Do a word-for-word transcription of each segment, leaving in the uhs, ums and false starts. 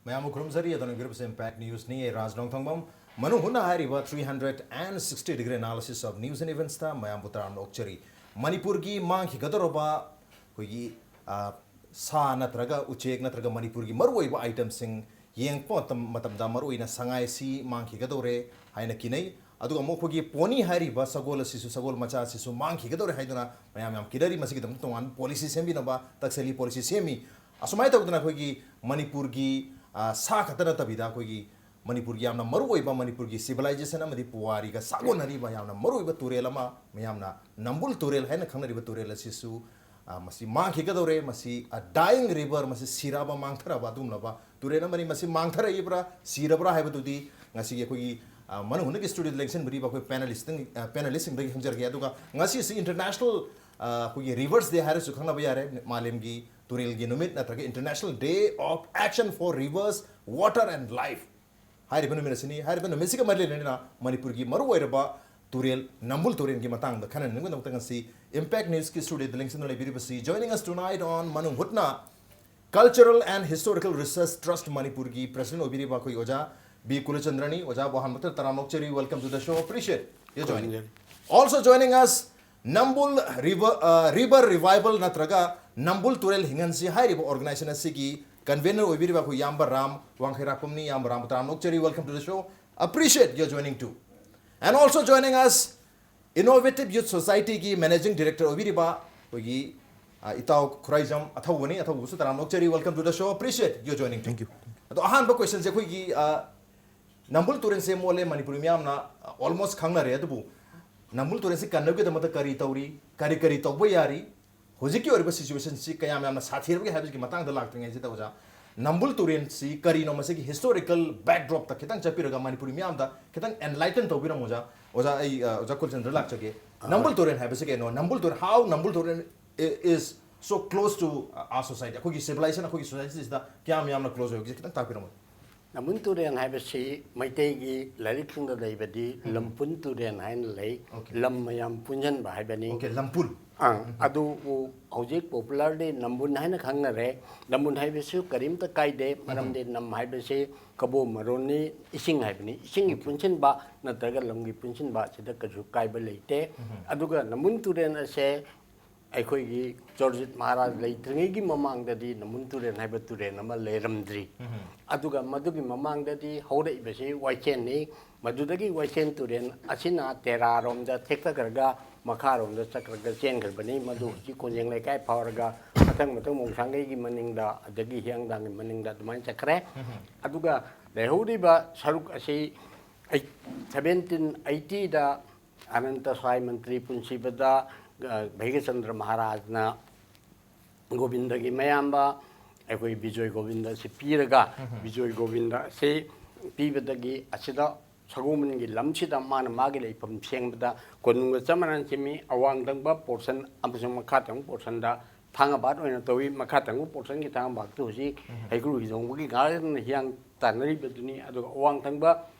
ꯃꯌꯥꯝꯕꯨ ꯈꯨꯔꯨꯝꯖꯔꯤ꯫ ꯑꯗꯣꯝꯅ ꯌꯦꯡꯕꯤꯔꯤꯕꯁꯤ Impact News ꯅꯤ꯫ ꯑꯩ ꯔꯥꯖ ꯅꯣꯡꯊꯣꯡꯕꯝ꯫ ꯃꯅꯨꯡ ꯍꯨꯠꯅ ꯍꯥꯏꯔꯤꯕ three hundred and sixty degree analysis of news and events ꯇ ꯃꯌꯥꯝꯕꯨ ꯇꯔꯥꯝꯅ ꯑꯣꯛꯆꯔꯤ꯫ ꯃꯅꯤꯄꯨꯔꯒꯤ ꯃꯥꯡꯈꯤꯒꯗꯧꯔꯕ ꯑꯩꯈꯣꯏꯒꯤ, ꯑ, ꯁꯥ ꯅꯠꯇ꯭ꯔꯒ ꯎꯆꯦꯛ ꯅꯠꯇ꯭ꯔꯒ ꯃꯅꯤꯄꯨꯔꯒꯤ ꯃꯔꯨꯑꯣꯏꯕ item ꯁꯤꯡ ꯌꯦꯡꯉꯛꯄ ꯃꯇꯝ, ꯃꯇꯝꯗ ꯃꯔꯨꯑꯣꯏꯅ ꯁꯉꯥꯏꯁꯤ ꯃꯥꯡꯈꯤꯒꯗꯧꯔꯦ ꯍꯥꯏꯅ ꯀꯤꯅꯩ꯫ ꯑꯗꯨꯒ ꯑꯃꯨꯛ ꯑꯩꯈꯣꯏꯒꯤ pony ꯍꯥꯏꯔꯤꯕ ꯁꯒꯣꯜ ꯑꯁꯤꯁꯨ, ꯁꯒꯣꯜ ꯃꯆꯥ ꯑꯁꯤꯁꯨ ꯃꯥꯡꯈꯤꯒꯗꯧꯔꯦ ꯍꯥꯏꯗꯨꯅ ꯃꯌꯥꯝ ꯌꯥꯝ ꯀꯤꯅꯔꯤ꯫ ꯃꯁꯤꯒꯤꯗꯃꯛꯇ ꯇꯣꯉꯥꯟꯕ policy ꯁꯦꯝꯕꯤꯅꯕ ꯇꯛꯁꯦꯜꯂꯤ policy ꯁꯦꯝꯃꯤ꯫ ꯑꯁꯨꯃꯥꯏꯅ ꯇꯧꯗꯅ ꯑꯩꯈꯣꯏꯒꯤ ꯃꯅꯤꯄꯨꯔꯒꯤ, ꯑ, ꯁꯥ ꯈꯛꯇ ꯅꯠꯇꯕꯤꯗ ꯑꯩꯈꯣꯏꯒꯤ ꯃꯅꯤꯄꯨꯔꯒꯤ ꯌꯥꯝꯅ ꯃꯔꯨꯑꯣꯏꯕ, ꯃꯅꯤꯄꯨꯔꯒꯤ civilization ꯑꯃꯗꯤ ꯄꯨꯋꯥꯔꯤꯒ ꯁꯥꯒꯣꯟꯅꯔꯤꯕ ꯌꯥꯝꯅ ꯃꯔꯨꯑꯣꯏꯕ ꯇꯨꯔꯦꯜ ꯑꯃ, ꯃꯌꯥꯝꯅ ꯅꯝꯕꯨꯜ ꯇꯨꯔꯦꯜ ꯍꯥꯏꯅ ꯈꯪꯅꯔꯤꯕ ꯇꯨꯔꯦꯜ ꯑꯁꯤꯁꯨ, ꯑ, ꯃꯁꯤ ꯃꯥꯡꯈꯤꯒꯗꯧꯔꯦ꯫ ꯃꯁꯤ a dying river, ꯃꯁꯤ ꯁꯤꯔꯛꯑꯕ, ꯃꯥꯡꯊꯔꯛꯑꯕ ꯑꯗꯨꯒꯨꯝꯂꯕ ꯇꯨꯔꯦꯜ ꯑꯃꯅꯤ꯫ ꯃꯁꯤ ꯃꯥꯡꯊꯔꯛꯏꯕ꯭ꯔꯥ, ꯁꯤꯔꯕ꯭ꯔꯥ ꯍꯥꯏꯕꯗꯨꯗꯤ ꯉꯁꯤꯒꯤ ꯑꯩꯈꯣꯏꯒꯤ, ꯑ, ꯃꯅꯨꯡ ꯍꯨꯠꯅꯒꯤ studio ꯗ ꯂꯦꯡꯁꯤꯟꯕꯤꯔꯤꯕ ꯑꯩꯈꯣꯏ panelist ꯁꯤꯡ, ꯑ, panelist ꯁꯤꯡꯗꯒꯤ ꯈꯪꯖꯔꯒꯦ꯫ ꯑꯗꯨꯒ ꯉꯁꯤꯁꯤ International, ꯑ, ꯑꯩꯈꯣꯏꯒꯤ Rivers Day ꯍꯥꯏꯔꯁꯨ ꯈꯪꯅꯕ ꯌꯥꯔꯦ, ꯃꯥꯂꯦꯝꯒꯤ ꯇꯨꯔꯦꯜꯒꯤ ꯅꯨꯃꯤꯠ ꯅꯠꯇ꯭ꯔꯒ International Day of Action for Rivers, Water and Life ꯍꯥꯏꯔꯤꯕ ꯅꯨꯃꯤꯠ ꯑꯁꯤꯅꯤ꯫ ꯍꯥꯏꯔꯤꯕ ꯅꯨꯃꯤꯠꯁꯤꯒ ꯃꯔꯤ ꯂꯩꯅꯅ ꯃꯅꯤꯄꯨꯔꯒꯤ ꯃꯔꯨꯑꯣꯏꯔꯕ ꯇꯨꯔꯦꯜ, ꯅꯝꯕꯨꯜ ꯇꯨꯔꯦꯜꯒꯤ ꯃꯇꯥꯡꯗ ꯈꯟꯅꯅꯕꯒꯤꯗꯃꯛꯇ ꯉꯁꯤ Impact News ꯀꯤ studio the ꯂꯦꯡꯁꯤꯟꯗꯨꯅ ꯂꯩꯕꯤꯔꯤꯕꯁꯤ, joining us tonight on ꯃꯅꯨꯡ ꯍꯨꯠꯅ, Cultural and Historical Research Trust ꯃꯅꯤꯄꯨꯔꯒꯤ president ꯑꯣꯏꯕꯤꯔꯤꯕ ꯑꯩꯈꯣꯏ ꯑꯣꯖꯥ ꯕꯤ ꯀꯨꯂꯆꯟꯗ꯭ꯔꯅꯤ꯫ ꯑꯣꯖꯥꯕꯨ ꯑꯍꯥꯟꯕꯗ ꯇꯔꯥꯝꯅ ꯑꯣꯛꯆꯔꯤ, welcome to the show, appreciate your joining. ꯈꯨꯔꯨꯝꯖꯔꯤ꯫ Also joining us, Nambul River, uh, River Revival ꯅꯠꯇ꯭ꯔꯒ ꯅꯝꯕꯨꯜ ꯇꯨꯔꯦꯜ ꯍꯤꯡꯍꯟꯁꯤ ꯍꯥꯏꯔꯤꯕ organization ꯑꯁꯤꯒꯤ convener ꯑꯣꯏꯕꯤꯔꯤꯕ ꯑꯩꯈꯣꯏ ꯏꯌꯥꯝꯕ ꯔꯥꯝ ꯋꯥꯡꯈꯩꯔꯥꯛꯄꯝꯅꯤ꯫ ꯏꯌꯥꯝꯕ ꯔꯥꯝꯕꯨ ꯇꯔꯥꯝꯅ ꯑꯣꯛꯆꯔꯤ, welcome to the show, appreciate your joining too. And also joining us, Innovative Youth Society ꯒꯤ managing director ꯑꯣꯏꯕꯤꯔꯤꯕ ꯑꯩꯈꯣꯏꯒꯤ, ꯑ, ꯏꯇꯥꯎ ꯈꯨꯔꯥꯏꯖꯝ ꯑꯊꯧꯕꯅꯤ꯫ ꯑꯊꯧꯕꯁꯨ ꯇꯔꯥꯝꯅ ꯑꯣꯛꯆꯔꯤ, welcome to the show, appreciate your joining too. Thank you. ꯑꯗꯣ ꯑꯍꯥꯟꯕ question ꯁꯦ ꯑꯩꯈꯣꯏꯒꯤ, ꯑ, ꯅꯝꯕꯨꯜ ꯇꯨꯔꯦꯜꯁꯦ ꯃꯣꯠꯂꯦ, ꯃꯅꯤꯄꯨꯔꯤ ꯃꯤꯌꯥꯝꯅ, ꯑ, almost ꯈꯪꯅꯔꯦ꯫ ꯑꯗꯨꯕꯨ ꯅꯝꯕꯨꯜ ꯇꯨꯔꯦꯜꯁꯤ ꯀꯟꯅꯕꯒꯤꯗꯃꯛꯇ ꯀꯔꯤ ꯇꯧꯔꯤ, ꯀꯔꯤ ꯀꯔꯤ ꯇꯧꯕ ꯌꯥꯔꯤ, ꯍꯧꯖꯤꯛꯀꯤ ꯑꯣꯏꯔꯤꯕ situation ꯁꯤ ꯀꯌꯥꯝ ꯌꯥꯝꯅ ꯁꯥꯊꯤꯔꯕꯒꯦ ꯍꯥꯏꯕꯁꯤꯒꯤ ꯃꯇꯥꯡꯗ ꯂꯥꯛꯇ꯭ꯔꯤꯉꯩꯁꯤꯗ ꯑꯣꯖꯥ, ꯅꯝꯕꯨꯜ ꯇꯨꯔꯦꯜꯁꯤ ꯀꯔꯤꯅꯣ, ꯃꯁꯤꯒꯤ historical backdrop ꯇ ꯈꯤꯇꯪ ꯆꯠꯄꯤꯔꯒ ꯃꯅꯤꯄꯨꯔꯤ ꯃꯤꯌꯥꯝꯗ ꯈꯤꯇꯪ enlighten ꯇꯧꯕꯤꯔꯝꯃꯣ ꯑꯣꯖꯥ꯫ ꯑꯣꯖꯥ, ꯑꯩ, ꯑ, ꯑꯣꯖꯥ ꯀꯨꯂꯆꯟꯗ꯭ꯔ ꯂꯥꯛꯆꯒꯦ꯫ ꯑ, ꯅꯝꯕꯨꯜ ꯍꯣꯏ꯫ ꯇꯨꯔꯦꯜ ꯍꯥꯏꯕꯁꯤ ꯀꯩꯅꯣ? ꯅꯝꯕꯨꯜ ꯇꯨꯔꯦꯜ, how ꯅꯝꯕꯨꯜ ꯇꯨꯔꯦꯜ i-, is so close to, uh, our society? ꯑꯩꯈꯣꯏꯒꯤ civilization, ꯑꯩꯈꯣꯏꯒꯤ society ꯁꯤꯗ ꯀꯌꯥꯝ ꯌꯥꯝꯅ close ꯑꯣꯏꯕꯒꯦ ꯈꯤꯇꯪ ꯇꯥꯛꯄꯤꯔꯝꯃꯣ꯫ ꯅꯝꯕꯨꯜ ꯇꯨꯔꯦꯜ ꯍꯥꯏꯕꯁꯤ ꯃꯩꯇꯩꯒꯤ ꯂꯥꯏꯔꯤꯛꯁꯤꯡꯗ ꯂꯩꯕꯗꯤ ꯂꯝꯄꯨꯟ ꯇꯨꯔꯦꯜ ꯍꯥꯏꯅ ꯂꯩ꯫ Okay. ꯂꯝ ꯃꯌꯥꯝ ꯄꯨꯟꯁꯤꯟꯕ ꯍꯥꯏꯕꯅꯤ꯫ Okay, ꯂꯝꯄꯨꯟ꯫ ꯑꯪ, ꯑꯗꯨꯕꯨ ꯍꯧꯖꯤꯛ popularly ꯅꯝꯕꯨꯟ ꯍꯥꯏꯅ ꯈꯪꯅꯔꯦ꯫ ꯅꯝꯕꯨꯟ ꯍꯥꯏꯕꯁꯨ ꯀꯔꯤꯝꯇ ꯀꯥꯏꯗꯦ, ꯃꯔꯝꯗꯤ ꯅꯝ ꯍꯥꯏꯕꯁꯤ ꯀꯕꯣ ꯃꯔꯣꯟꯅꯤ, ꯏꯁꯤꯡ ꯍꯥꯏꯕꯅꯤ꯫ ꯏꯁꯤꯡꯒꯤ ꯄꯨꯟꯁꯤꯟꯕ ꯅꯠꯇ꯭ꯔꯒ ꯂꯝꯒꯤ ꯄꯨꯟꯁꯤꯟꯕ ꯑꯁꯤꯗ ꯀꯩꯁꯨ ꯀꯥꯏꯕ ꯂꯩꯇꯦ꯫ ꯑꯗꯨꯒ ꯅꯝꯕꯨꯜ ꯇꯨꯔꯦꯜ ꯑꯁꯦ ꯑꯩꯈꯣꯏꯒꯤ ꯆꯣꯔꯖꯤꯠ ꯃꯍꯥꯔꯥꯖ ꯂꯩꯇ꯭ꯔꯤꯉꯩꯒꯤ ꯃꯃꯥꯡꯗꯗꯤ ꯅꯝꯕꯨꯜ ꯇꯨꯔꯦꯜ ꯍꯥꯏꯕ ꯇꯨꯔꯦꯜ ꯑꯃ ꯂꯩꯔꯝꯗ꯭ꯔꯤ꯫ ꯑꯗꯨꯒ ꯃꯗꯨꯒꯤ ꯃꯃꯥꯡꯗꯗꯤ ꯍꯧꯔꯛꯏꯕꯁꯤ ꯋꯥꯏꯁꯦꯟꯅꯤ꯫ ꯃꯗꯨꯗꯒꯤ ꯋꯥꯏꯁꯦꯟ ꯇꯨꯔꯦꯜ ꯑꯁꯤꯅ ꯇꯦꯔꯥꯔꯣꯝꯗ ꯊꯦꯛꯊꯈ꯭ꯔꯒ ꯃꯈꯥꯔꯣꯝꯗ ꯆꯠꯈ꯭ꯔꯒ ꯆꯦꯟꯈ꯭ꯔꯕꯅꯤ꯫ ꯃꯗꯨ ꯍꯧꯖꯤꯛ ꯀꯣꯟꯖꯦꯡ ꯂꯩꯀꯥꯏ ꯐꯥꯎꯔꯒ ꯃꯊꯪ ꯃꯊꯪ ꯃꯣꯡꯁꯥꯡꯒꯩꯒꯤ ꯃꯅꯤꯡꯗ, ꯑꯗꯒꯤ ꯍꯤꯌꯥꯡꯊꯥꯡꯒꯤ ꯃꯅꯤꯡꯗ ꯑꯗꯨꯃꯥꯏꯅ ꯆꯠꯈ꯭ꯔꯦ꯫ ꯑꯗꯨꯒ ꯂꯩꯍꯧꯔꯤꯕ ꯁꯔꯨꯛ ꯑꯁꯤ ꯑꯩ-, seventeen eighty ꯗ ꯑꯅꯟꯇ ꯁꯥꯏ ꯃꯟꯇ꯭ꯔꯤ ꯄꯨꯟꯁꯤꯕꯗ, ꯑ, ꯚꯩꯒ꯭ꯌꯆꯟꯗ꯭ꯔ ꯃꯍꯥꯔꯥꯖꯅ ꯒꯣꯕꯤꯟꯗꯒꯤ ꯃꯌꯥꯝꯕ ꯑꯩꯈꯣꯏ ꯕꯤꯖꯣꯏ ꯒꯣꯕꯤꯟꯗ ꯑꯁꯤ ꯄꯤꯔꯒ, ꯕꯤꯖꯣꯏ ꯒꯣꯕꯤꯟꯗ ꯑꯁꯤ ꯄꯤꯕꯗꯒꯤ ꯑꯁꯤꯗ ꯁꯒꯣꯜꯕꯟꯒꯤ ꯂꯝꯁꯤꯗ ꯃꯥꯅ ꯃꯥꯒꯤ ꯂꯩꯐꯝ ꯁꯦꯝꯕꯗ ꯀꯣꯅꯨꯡꯒ ꯆꯞ ꯃꯥꯟꯅꯅ ꯁꯦꯝꯃꯤ꯫ ꯑꯋꯥꯡ ꯊꯪꯕ portion ꯑꯃꯁꯨꯡ ꯃꯈꯥ ꯊꯪꯕ portion ꯗ ꯊꯥꯡꯒꯕꯥꯠ ꯑꯣꯏꯅ ꯇꯧꯏ꯫ ꯃꯈꯥ ꯊꯪꯕ portion ꯒꯤ ꯊꯥꯡꯒꯕꯥꯠꯇꯨ ꯍꯧꯖꯤꯛ ꯍꯩꯀ꯭ꯔꯨ ꯍꯤꯗꯣꯡꯕꯒꯤ ꯉꯥꯛꯇꯅ ꯍꯤꯌꯥꯡ ꯇꯥꯟꯅꯔꯤꯕꯗꯨꯅꯤ꯫ ꯑꯗꯨꯒ ꯑꯋꯥꯡ ꯊꯪꯕ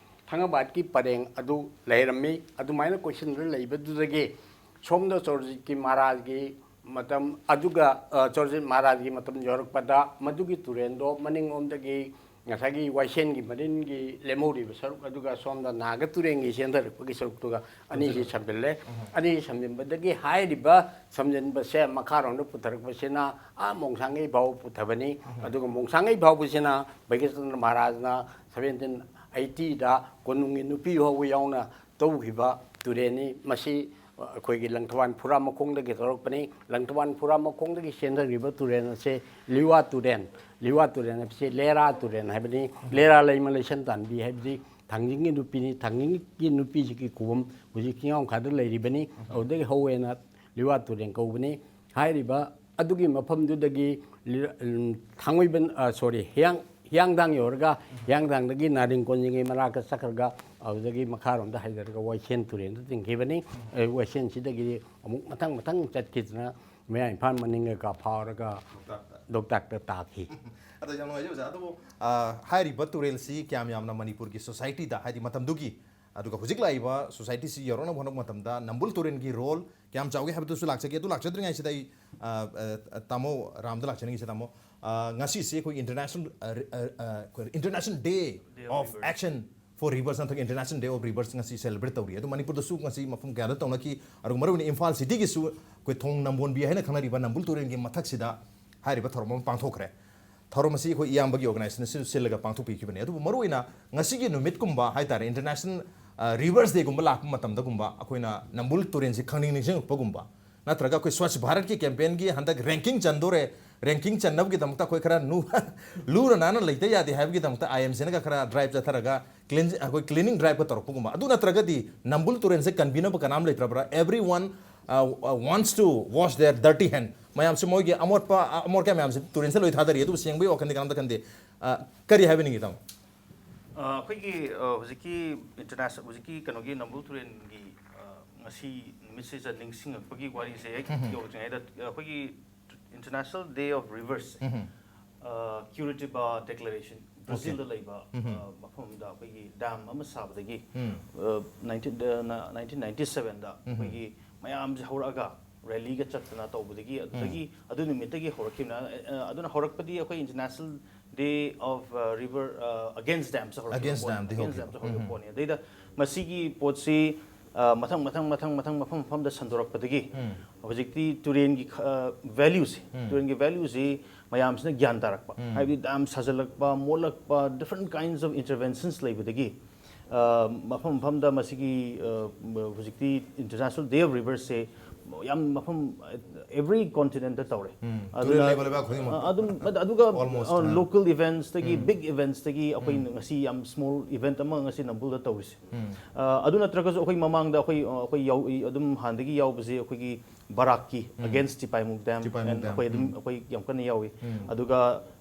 ꯊꯥꯡꯒꯕꯥꯠꯀꯤ ꯄꯔꯦꯡ ꯑꯗꯨ ꯂꯩꯔꯝꯃꯤ꯫ ꯑꯗꯨꯃꯥꯏꯅ ꯀꯣꯏꯁꯤꯟꯗꯨꯅ ꯂꯩꯕꯗꯨꯗꯒꯤ ꯁꯣꯝꯗ ꯆꯣꯔꯖꯤꯠꯀꯤ ꯃꯍꯥꯔꯥꯖꯒꯤ ꯃꯇꯝ, ꯑꯗꯨꯒ, ꯑ, ꯆꯣꯔꯖꯤꯠ ꯃꯍꯥꯔꯥꯖꯒꯤ ꯃꯇꯝ ꯌꯧꯔꯛꯄꯗ ꯃꯗꯨꯒꯤ ꯇꯨꯔꯦꯜꯗꯣ ꯃꯅꯤꯡꯂꯣꯝꯗꯒꯤ ꯉꯁꯥꯏꯒꯤ ꯋꯥꯏꯁꯦꯟꯒꯤ ꯃꯔꯤꯟꯒꯤ ꯂꯦꯝꯍꯧꯔꯤꯕ ꯁꯔꯨꯛ ꯑꯗꯨꯒ ꯁꯣꯝꯗ ꯅꯥꯒ ꯇꯨꯔꯦꯜꯒꯤ ꯆꯦꯟꯊꯔꯛꯄꯒꯤ ꯁꯔꯨꯛꯇꯨꯒ ꯑꯅꯤꯁꯤ ꯁꯝꯖꯤꯜꯂꯦ꯫ ꯑꯅꯤꯁꯤ ꯁꯝꯖꯤꯟꯕꯗꯒꯤ ꯍꯥꯏꯔꯤꯕ ꯁꯝꯖꯤꯟꯕꯁꯦ ꯃꯈꯥꯔꯣꯝꯗ ꯄꯨꯊꯔꯛꯄꯁꯤꯅ ꯑꯥ ꯃꯣꯡꯁꯥꯡꯒꯩ ꯐꯥꯎꯕ ꯄꯨꯊꯕꯅꯤ꯫ ꯑꯗꯨꯒ ꯃꯣꯡꯁꯥꯡꯒꯩ ꯐꯥꯎꯕꯁꯤꯅ ꯚꯩꯒ꯭ꯌꯆꯟꯗ꯭ꯔ ꯃꯍꯥꯔꯥꯖꯅ seventeen eighty ꯗ ꯀꯣꯅꯨꯡꯒꯤ ꯅꯨꯄꯤ ꯐꯥꯎꯕ ꯌꯥꯎꯅ ꯇꯧꯈꯤꯕ ꯇꯨꯔꯦꯜꯅꯤ꯫ ꯃꯁꯤ ꯑꯩꯈꯣꯏꯒꯤ ꯂꯪꯊꯕꯥꯜ ꯐꯨꯔꯥ ꯃꯈꯣꯡꯗꯒꯤ ꯇꯧꯔꯛꯄꯅꯤ꯫ ꯂꯪꯊꯕꯥꯜ ꯐꯨꯔꯥ ꯃꯈꯣꯡꯗꯒꯤ ꯆꯦꯟꯊꯈꯤꯕ ꯇꯨꯔꯦꯜ ꯑꯁꯦ ꯂꯤꯋꯥ ꯇꯨꯔꯦꯜ, ꯂꯤꯋꯥ ꯇꯨꯔꯦꯜ ꯍꯥꯏꯕꯁꯤ ꯂꯦꯔꯥ ꯇꯨꯔꯦꯜ ꯍꯥꯏꯕꯅꯤ꯫ ꯂꯦꯔꯥ ꯂꯩꯃ ꯂꯩꯁꯟ ꯇꯥꯟꯕꯤ ꯍꯥꯏꯕꯗꯤ ꯊꯥꯡꯖꯤꯡꯒꯤ ꯅꯨꯄꯤꯅꯤ꯫ ꯊꯥꯡꯖꯤꯡꯒꯤ ꯅꯨꯄꯤꯁꯤꯒꯤ ꯈꯨꯕꯝ ꯍꯧꯖꯤꯛ ꯆꯤꯡꯉꯥꯎꯈꯥꯗ ꯂꯩꯔꯤꯕꯅꯤ꯫ ꯑꯗꯨꯗꯒꯤ ꯍꯧꯋꯦꯅ ꯂꯤꯋꯥ ꯇꯨꯔꯦꯜ ꯀꯧꯕꯅꯤ꯫ ꯍꯥꯏꯔꯤꯕ ꯑꯗꯨꯒꯤ ꯃꯐꯝꯗꯨꯗꯒꯤ ꯂꯤ-, ꯎꯝ, ꯊꯥꯡꯃꯩꯕꯟ, ꯑ, sorry, ꯍꯤꯌꯥꯡ-, ꯍꯤꯌꯥꯡꯊꯥꯡ ꯌꯧꯔꯒ ꯍꯤꯌꯥꯡꯊꯥꯡꯗꯒꯤ ꯅꯥꯔꯤꯡ ꯀꯣꯟꯖꯤꯡꯒꯤ ꯃꯅꯥꯛꯇ ꯆꯠꯈ꯭ꯔꯒ ꯑꯗꯨꯗꯒꯤ ꯃꯈꯥꯔꯣꯝꯗ ꯍꯥꯏꯊꯔꯒ ꯋꯥꯏꯁꯦꯟ ꯇꯨꯔꯦꯜꯗ ꯆꯤꯡꯈꯤꯕꯅꯤ꯫ ꯑ, ꯋꯥꯏꯁꯦꯟꯁꯤꯗꯒꯤꯗꯤ ꯑꯃꯨꯛ ꯃꯊꯪ ꯃꯊꯪ ꯆꯠꯈꯤꯗꯅ ꯃꯌꯥꯏ ꯏꯝꯐꯥꯜ ꯃꯅꯤꯡꯒ ꯐꯥꯎꯔꯒ ꯂꯣꯛꯇꯥꯛꯇ ꯇꯥꯈꯤ꯫ ꯑꯗꯣ ꯌꯥꯝ ꯅꯨꯡꯉꯥꯏꯖꯩ ꯑꯣꯖꯥ꯫ ꯑꯗꯨꯕꯨ ꯑ, ꯍꯥꯏꯔꯤꯕ ꯇꯨꯔꯦꯜꯁꯤ ꯀꯌꯥꯝ ꯌꯥꯝꯅ ꯃꯅꯤꯄꯨꯔꯒꯤ ꯁꯣꯁꯥꯏꯇꯤꯗ, ꯍꯥꯏꯗꯤ ꯃꯇꯝꯗꯨꯒꯤ ꯑꯗꯨꯒ ꯍꯧꯖꯤꯛ ꯂꯥꯛꯏꯕ ꯁꯣꯁꯥꯏꯇꯤꯁꯤ ꯌꯧꯔꯛꯅꯕ ꯍꯣꯠꯅꯕ ꯃꯇꯝꯗ ꯅꯝꯕꯨꯜ ꯇꯨꯔꯦꯜꯒꯤ ꯔꯣꯜ ꯀꯌꯥꯝ ꯆꯥꯎꯒꯦ ꯍꯥꯏꯕꯗꯨꯁꯨ ꯂꯥꯛꯆꯒꯦ꯫ ꯑꯗꯨ ꯂꯥꯛꯆꯗ꯭ꯔꯤꯉꯩꯁꯤꯗ ꯑꯩ ꯑ, ꯑ, ꯇꯥꯃꯣ ꯔꯥꯝꯗ ꯂꯥꯛꯆꯅꯤꯡꯉꯤꯁꯦ꯫ ꯇꯥꯃꯣ, ꯑ, ꯉꯁꯤꯁꯦ ꯑꯩꯈꯣꯏ international international day of action four rivers ꯅꯠꯇ꯭ꯔꯒ ꯏꯟꯇꯔꯅꯦꯁꯅꯦꯜ ꯗꯦ ꯑꯣꯐ ꯔꯤꯕꯔꯁ ꯉꯁꯤ ꯁꯦꯂꯦꯕ꯭ꯔꯦꯠ ꯇꯧꯔꯤ꯫ ꯑꯗꯨ ꯃꯅꯤꯄꯨꯔꯗꯁꯨ ꯉꯁꯤ ꯃꯐꯝ ꯀꯌꯥꯗ ꯇꯧꯅꯈꯤ꯫ ꯑꯗꯨꯒ ꯃꯔꯨꯑꯣꯏꯅ ꯏꯝꯐꯥꯜ ꯁꯤꯇꯤꯒꯤꯁꯨ ꯑꯩꯈꯣꯏ ꯊꯣꯡ ꯅꯝꯕꯣꯟꯕꯤ ꯍꯥꯏꯅ ꯈꯪꯅꯔꯤꯕ ꯅꯝꯕꯨꯜ ꯇꯨꯔꯦꯜꯒꯤ ꯃꯊꯛꯁꯤꯗ ꯍꯥꯏꯔꯤꯕ ꯊꯧꯔꯝ ꯑꯃ ꯄꯥꯡꯊꯣꯛꯈ꯭ꯔꯦ꯫ ꯊꯧꯔꯝ ꯑꯁꯤ ꯑꯩꯈꯣꯏ ꯏꯌꯥꯝꯕꯒꯤ ꯑꯣꯔꯒꯅꯥꯏꯖꯦꯁꯟꯅ ꯁꯤꯜ-, ꯁꯤꯜꯂꯒ ꯄꯥꯡꯊꯣꯛꯄꯤꯈꯤꯕꯅꯤ꯫ ꯑꯗꯨꯕꯨ ꯃꯔꯨꯑꯣꯏꯅ ꯉꯁꯤꯒꯤ ꯅꯨꯃꯤꯠꯀꯨꯝꯕ ꯍꯥꯏ ꯇꯥꯔꯦ, ꯏꯟꯇꯔꯅꯦꯁꯅꯦꯜ ꯔꯤꯕꯔꯁ ꯗꯦꯒꯨꯝꯕ ꯂꯥꯛꯄ ꯃꯇꯝꯗꯒꯨꯝꯕ ꯑꯩꯈꯣꯏꯅ ꯅꯝꯕꯨꯜ ꯇꯨꯔꯦꯜꯁꯤ ꯈꯪꯅꯤꯡ ꯅꯤꯡꯁꯤꯡꯉꯛꯄꯒꯨꯝꯕ, ꯅꯠꯇ꯭ꯔꯒ ꯑꯩꯈꯣꯏ ꯁ꯭ꯋꯥꯆ ꯚꯥꯔꯠꯀꯤ ꯀꯦꯝꯄꯦꯟꯒꯤ ꯍꯟꯗꯛ ꯔꯦꯡꯀꯤꯡ ꯆꯟꯗꯣꯔꯦ, ꯔꯦꯡꯀꯤꯡ ꯆꯟꯅꯕꯒꯤꯗꯃꯛꯇ ꯑꯩꯈꯣꯏ ꯈꯔ ꯅꯨ-, ꯂꯨꯅ ꯅꯥꯟꯅ ꯂꯩꯇ ꯌꯥꯗꯦ ꯍꯥꯏꯕꯒꯤꯗꯃꯛꯇ ꯑꯥꯏ ꯑꯦꯝ ꯁꯤꯅꯒ ꯈꯔ ꯗ꯭ꯔꯥꯏꯚ ꯆꯠꯊꯔꯒ ꯀ꯭ꯂꯤꯟ-, ꯑꯩꯈꯣꯏ ꯀ꯭ꯂꯤꯅꯤꯡ ꯗ꯭ꯔꯥꯏꯚꯀ ꯇꯧꯔꯛꯄꯒꯨꯝꯕ꯫ ꯑꯗꯨ ꯅꯠꯇ꯭ꯔꯒꯗꯤ ꯅꯝꯕꯨꯜ ꯇꯨꯔꯦꯜꯁꯦ ꯀꯟꯕꯤꯅꯕ ꯀꯅꯥꯝ ꯂꯩꯇ꯭ꯔꯕ꯭ꯔꯥ? Everyone, uh, uh, wants to wash their dirty hand. ꯃꯌꯥꯝꯁꯦ ꯃꯣꯏꯒꯤ ꯑꯃꯣꯠꯄ, ꯑꯃꯣꯠ ꯑꯀꯥꯏ ꯃꯌꯥꯝꯁꯦ ꯇꯨꯔꯦꯜꯁꯦ ꯂꯣꯏ ꯊꯥꯗꯔꯤ, ꯑꯗꯨꯕꯨ ꯁꯦꯡꯕꯒꯤ ꯋꯥꯈꯜꯗꯤ ꯀꯅꯥꯝꯇ ꯈꯟꯗꯦ꯫ ꯑ, ꯀꯔꯤ ꯍꯥꯏꯕꯤꯅꯤꯡꯉꯤ, ꯇꯥꯃꯣ? ꯑ, ꯑꯩꯈꯣꯏꯒꯤ, ꯑ, ꯍꯧꯖꯤꯛꯀꯤ ꯏꯟꯇꯔꯅꯦꯁꯅꯦꯜ, ꯍꯧꯖꯤꯛꯀꯤ ꯀꯩꯅꯣꯒꯤ ꯅꯝꯕꯨꯜ ꯇꯨꯔꯦꯜꯒꯤ, ꯑ, ꯉꯁꯤ ꯅꯨꯃꯤꯠꯁꯤꯗ ꯅꯤꯡꯁꯤꯡꯉꯛꯄꯒꯤ ꯋꯥꯔꯤꯁꯦ ꯍꯦꯛ ꯌꯧꯗ꯭ꯔꯤꯉꯩꯗ, ꯑ, ꯑꯩꯈꯣꯏꯒꯤ international day of rivers, Curitiba declaration, ꯕ꯭ꯔꯥꯖꯤꯜꯗ ꯂꯩꯕ, ꯑ, ꯃꯐꯝ ꯑꯃꯗ ꯑꯩꯈꯣꯏꯒꯤ ꯗꯥꯝ ꯑꯃ ꯁꯥꯕꯗꯒꯤ, ꯑ, ꯅꯥꯏꯟꯇꯤꯟ, ꯑ, ꯅ-, ꯅꯥꯏꯟꯇꯤꯟ ꯅꯥꯏꯟꯇꯤ ꯁꯚꯦꯟꯗ ꯑꯩꯈꯣꯏꯒꯤ ꯃꯌꯥꯝꯁꯦ ꯍꯧꯔꯛꯑꯒ ꯔꯦꯂꯤꯒ ꯆꯠꯇꯅ ꯇꯧꯕꯗꯒꯤ, ꯑꯗꯨꯗꯒꯤ, ꯑꯗꯨ ꯅꯨꯃꯤꯠꯇꯒꯤ ꯍꯧꯔꯛꯈꯤꯕꯅ꯫ ꯑ, ꯑꯗꯨꯅ ꯍꯧꯔꯛꯄꯗꯤ ꯑꯩꯈꯣꯏ ꯏꯟꯇꯔꯅꯦꯁꯅꯦꯜ ꯗꯦ ꯑꯣꯐ ꯔꯤꯕꯔ ꯑꯒꯦꯟꯁ ꯗꯥꯝꯁ ꯍꯧꯔꯛꯈꯤꯕ Against ꯄꯣꯠꯅꯤ꯫ Dam ꯗꯤ Against ꯍꯧꯈꯤꯕ꯫ Dam ꯁꯨ ꯍꯧꯈꯤꯕ ꯄꯣꯠꯅꯤ꯫ ꯑꯗꯩꯗ ꯃꯁꯤꯒꯤ ꯄꯣꯠꯁꯤ, ꯑ, ꯃꯊꯪ ꯃꯊꯪ ꯃꯊꯪ ꯃꯊꯪ ꯃꯐꯝ ꯃꯐꯝꯗ ꯁꯟꯗꯣꯔꯛꯄꯗꯒꯤ ꯍꯧꯖꯤꯛꯇꯤ ꯇꯨꯔꯦꯟꯒꯤ ꯈ-, ꯑ, ꯚꯦꯂ꯭ꯌꯨꯁꯤ, ꯇꯨꯔꯦꯟꯒꯤ ꯚꯦꯂ꯭ꯌꯨꯁꯤ ꯃꯌꯥꯝꯁꯤꯅ ꯒ꯭ꯌꯥꯟ ꯇꯥꯔꯛꯄ꯫ ꯍꯥꯏꯕꯗꯤ dam ꯁꯥꯖꯤꯜꯂꯛꯄ, ꯃꯣꯠꯂꯛꯄ, different kinds of interventions ꯂꯩꯕꯗꯒꯤ, ꯑ, ꯃꯐꯝ ꯃꯐꯝꯗ ꯃꯁꯤꯒꯤ, ꯑ, ꯍꯧꯖꯤꯛꯇꯤ ꯏꯟꯇꯔꯅꯦꯁꯅꯦꯜ ꯗꯦ ꯑꯣꯐ ꯔꯤꯕꯔꯁꯁꯦ ꯌꯥꯝ ꯃꯐꯝ, every continent ꯇ ꯇꯧꯔꯦ꯫ ꯇꯨꯔꯦꯜ ꯂꯩꯕ ꯂꯩꯕꯥꯛ ꯈꯨꯗꯤꯡꯃꯛꯇ꯫ ꯑ, ꯑꯗꯨꯝ, ꯑꯗꯨꯒ, Almost, ꯑ, ꯑ꯫ ꯂꯣꯀꯦꯜ ꯏꯚꯦꯟꯠꯁꯇꯒꯤ, ꯕꯤꯒ ꯏꯚꯦꯟꯠꯁꯇꯒꯤ ꯑꯩꯈꯣꯏ ꯉꯁꯤ ꯌꯥꯝ ꯁ꯭ꯃꯣꯜ ꯏꯚꯦꯟꯠ ꯑꯃ ꯉꯁꯤ ꯅꯝꯕꯨꯜꯗ ꯇꯧꯔꯤꯁꯦ꯫ ꯑ, ꯑꯗꯨ ꯅꯠꯇ꯭ꯔꯒꯁꯨ ꯑꯩꯈꯣꯏ ꯃꯃꯥꯡꯗ ꯑꯩꯈꯣꯏ, ꯑ, ꯑꯩꯈꯣꯏ ꯌꯥꯎ-, ꯑꯗꯨꯝ ꯍꯥꯟꯅꯗꯒꯤ ꯌꯥꯎꯕꯁꯦ ꯑꯩꯈꯣꯏꯒꯤ ꯕꯔꯥꯛꯀꯤ, against ꯇꯤꯄꯥꯏꯃꯨꯛ ꯗꯥꯝ, ꯇꯤꯄꯥꯏꯃꯨꯛ and ꯗꯥꯝ꯫ ꯑꯩꯈꯣꯏ ꯑꯗꯨꯝ, ꯑꯩꯈꯣꯏ ꯌꯥꯝ ꯀꯟꯅ ꯌꯥꯎꯏ꯫ ꯑꯗꯨꯒ,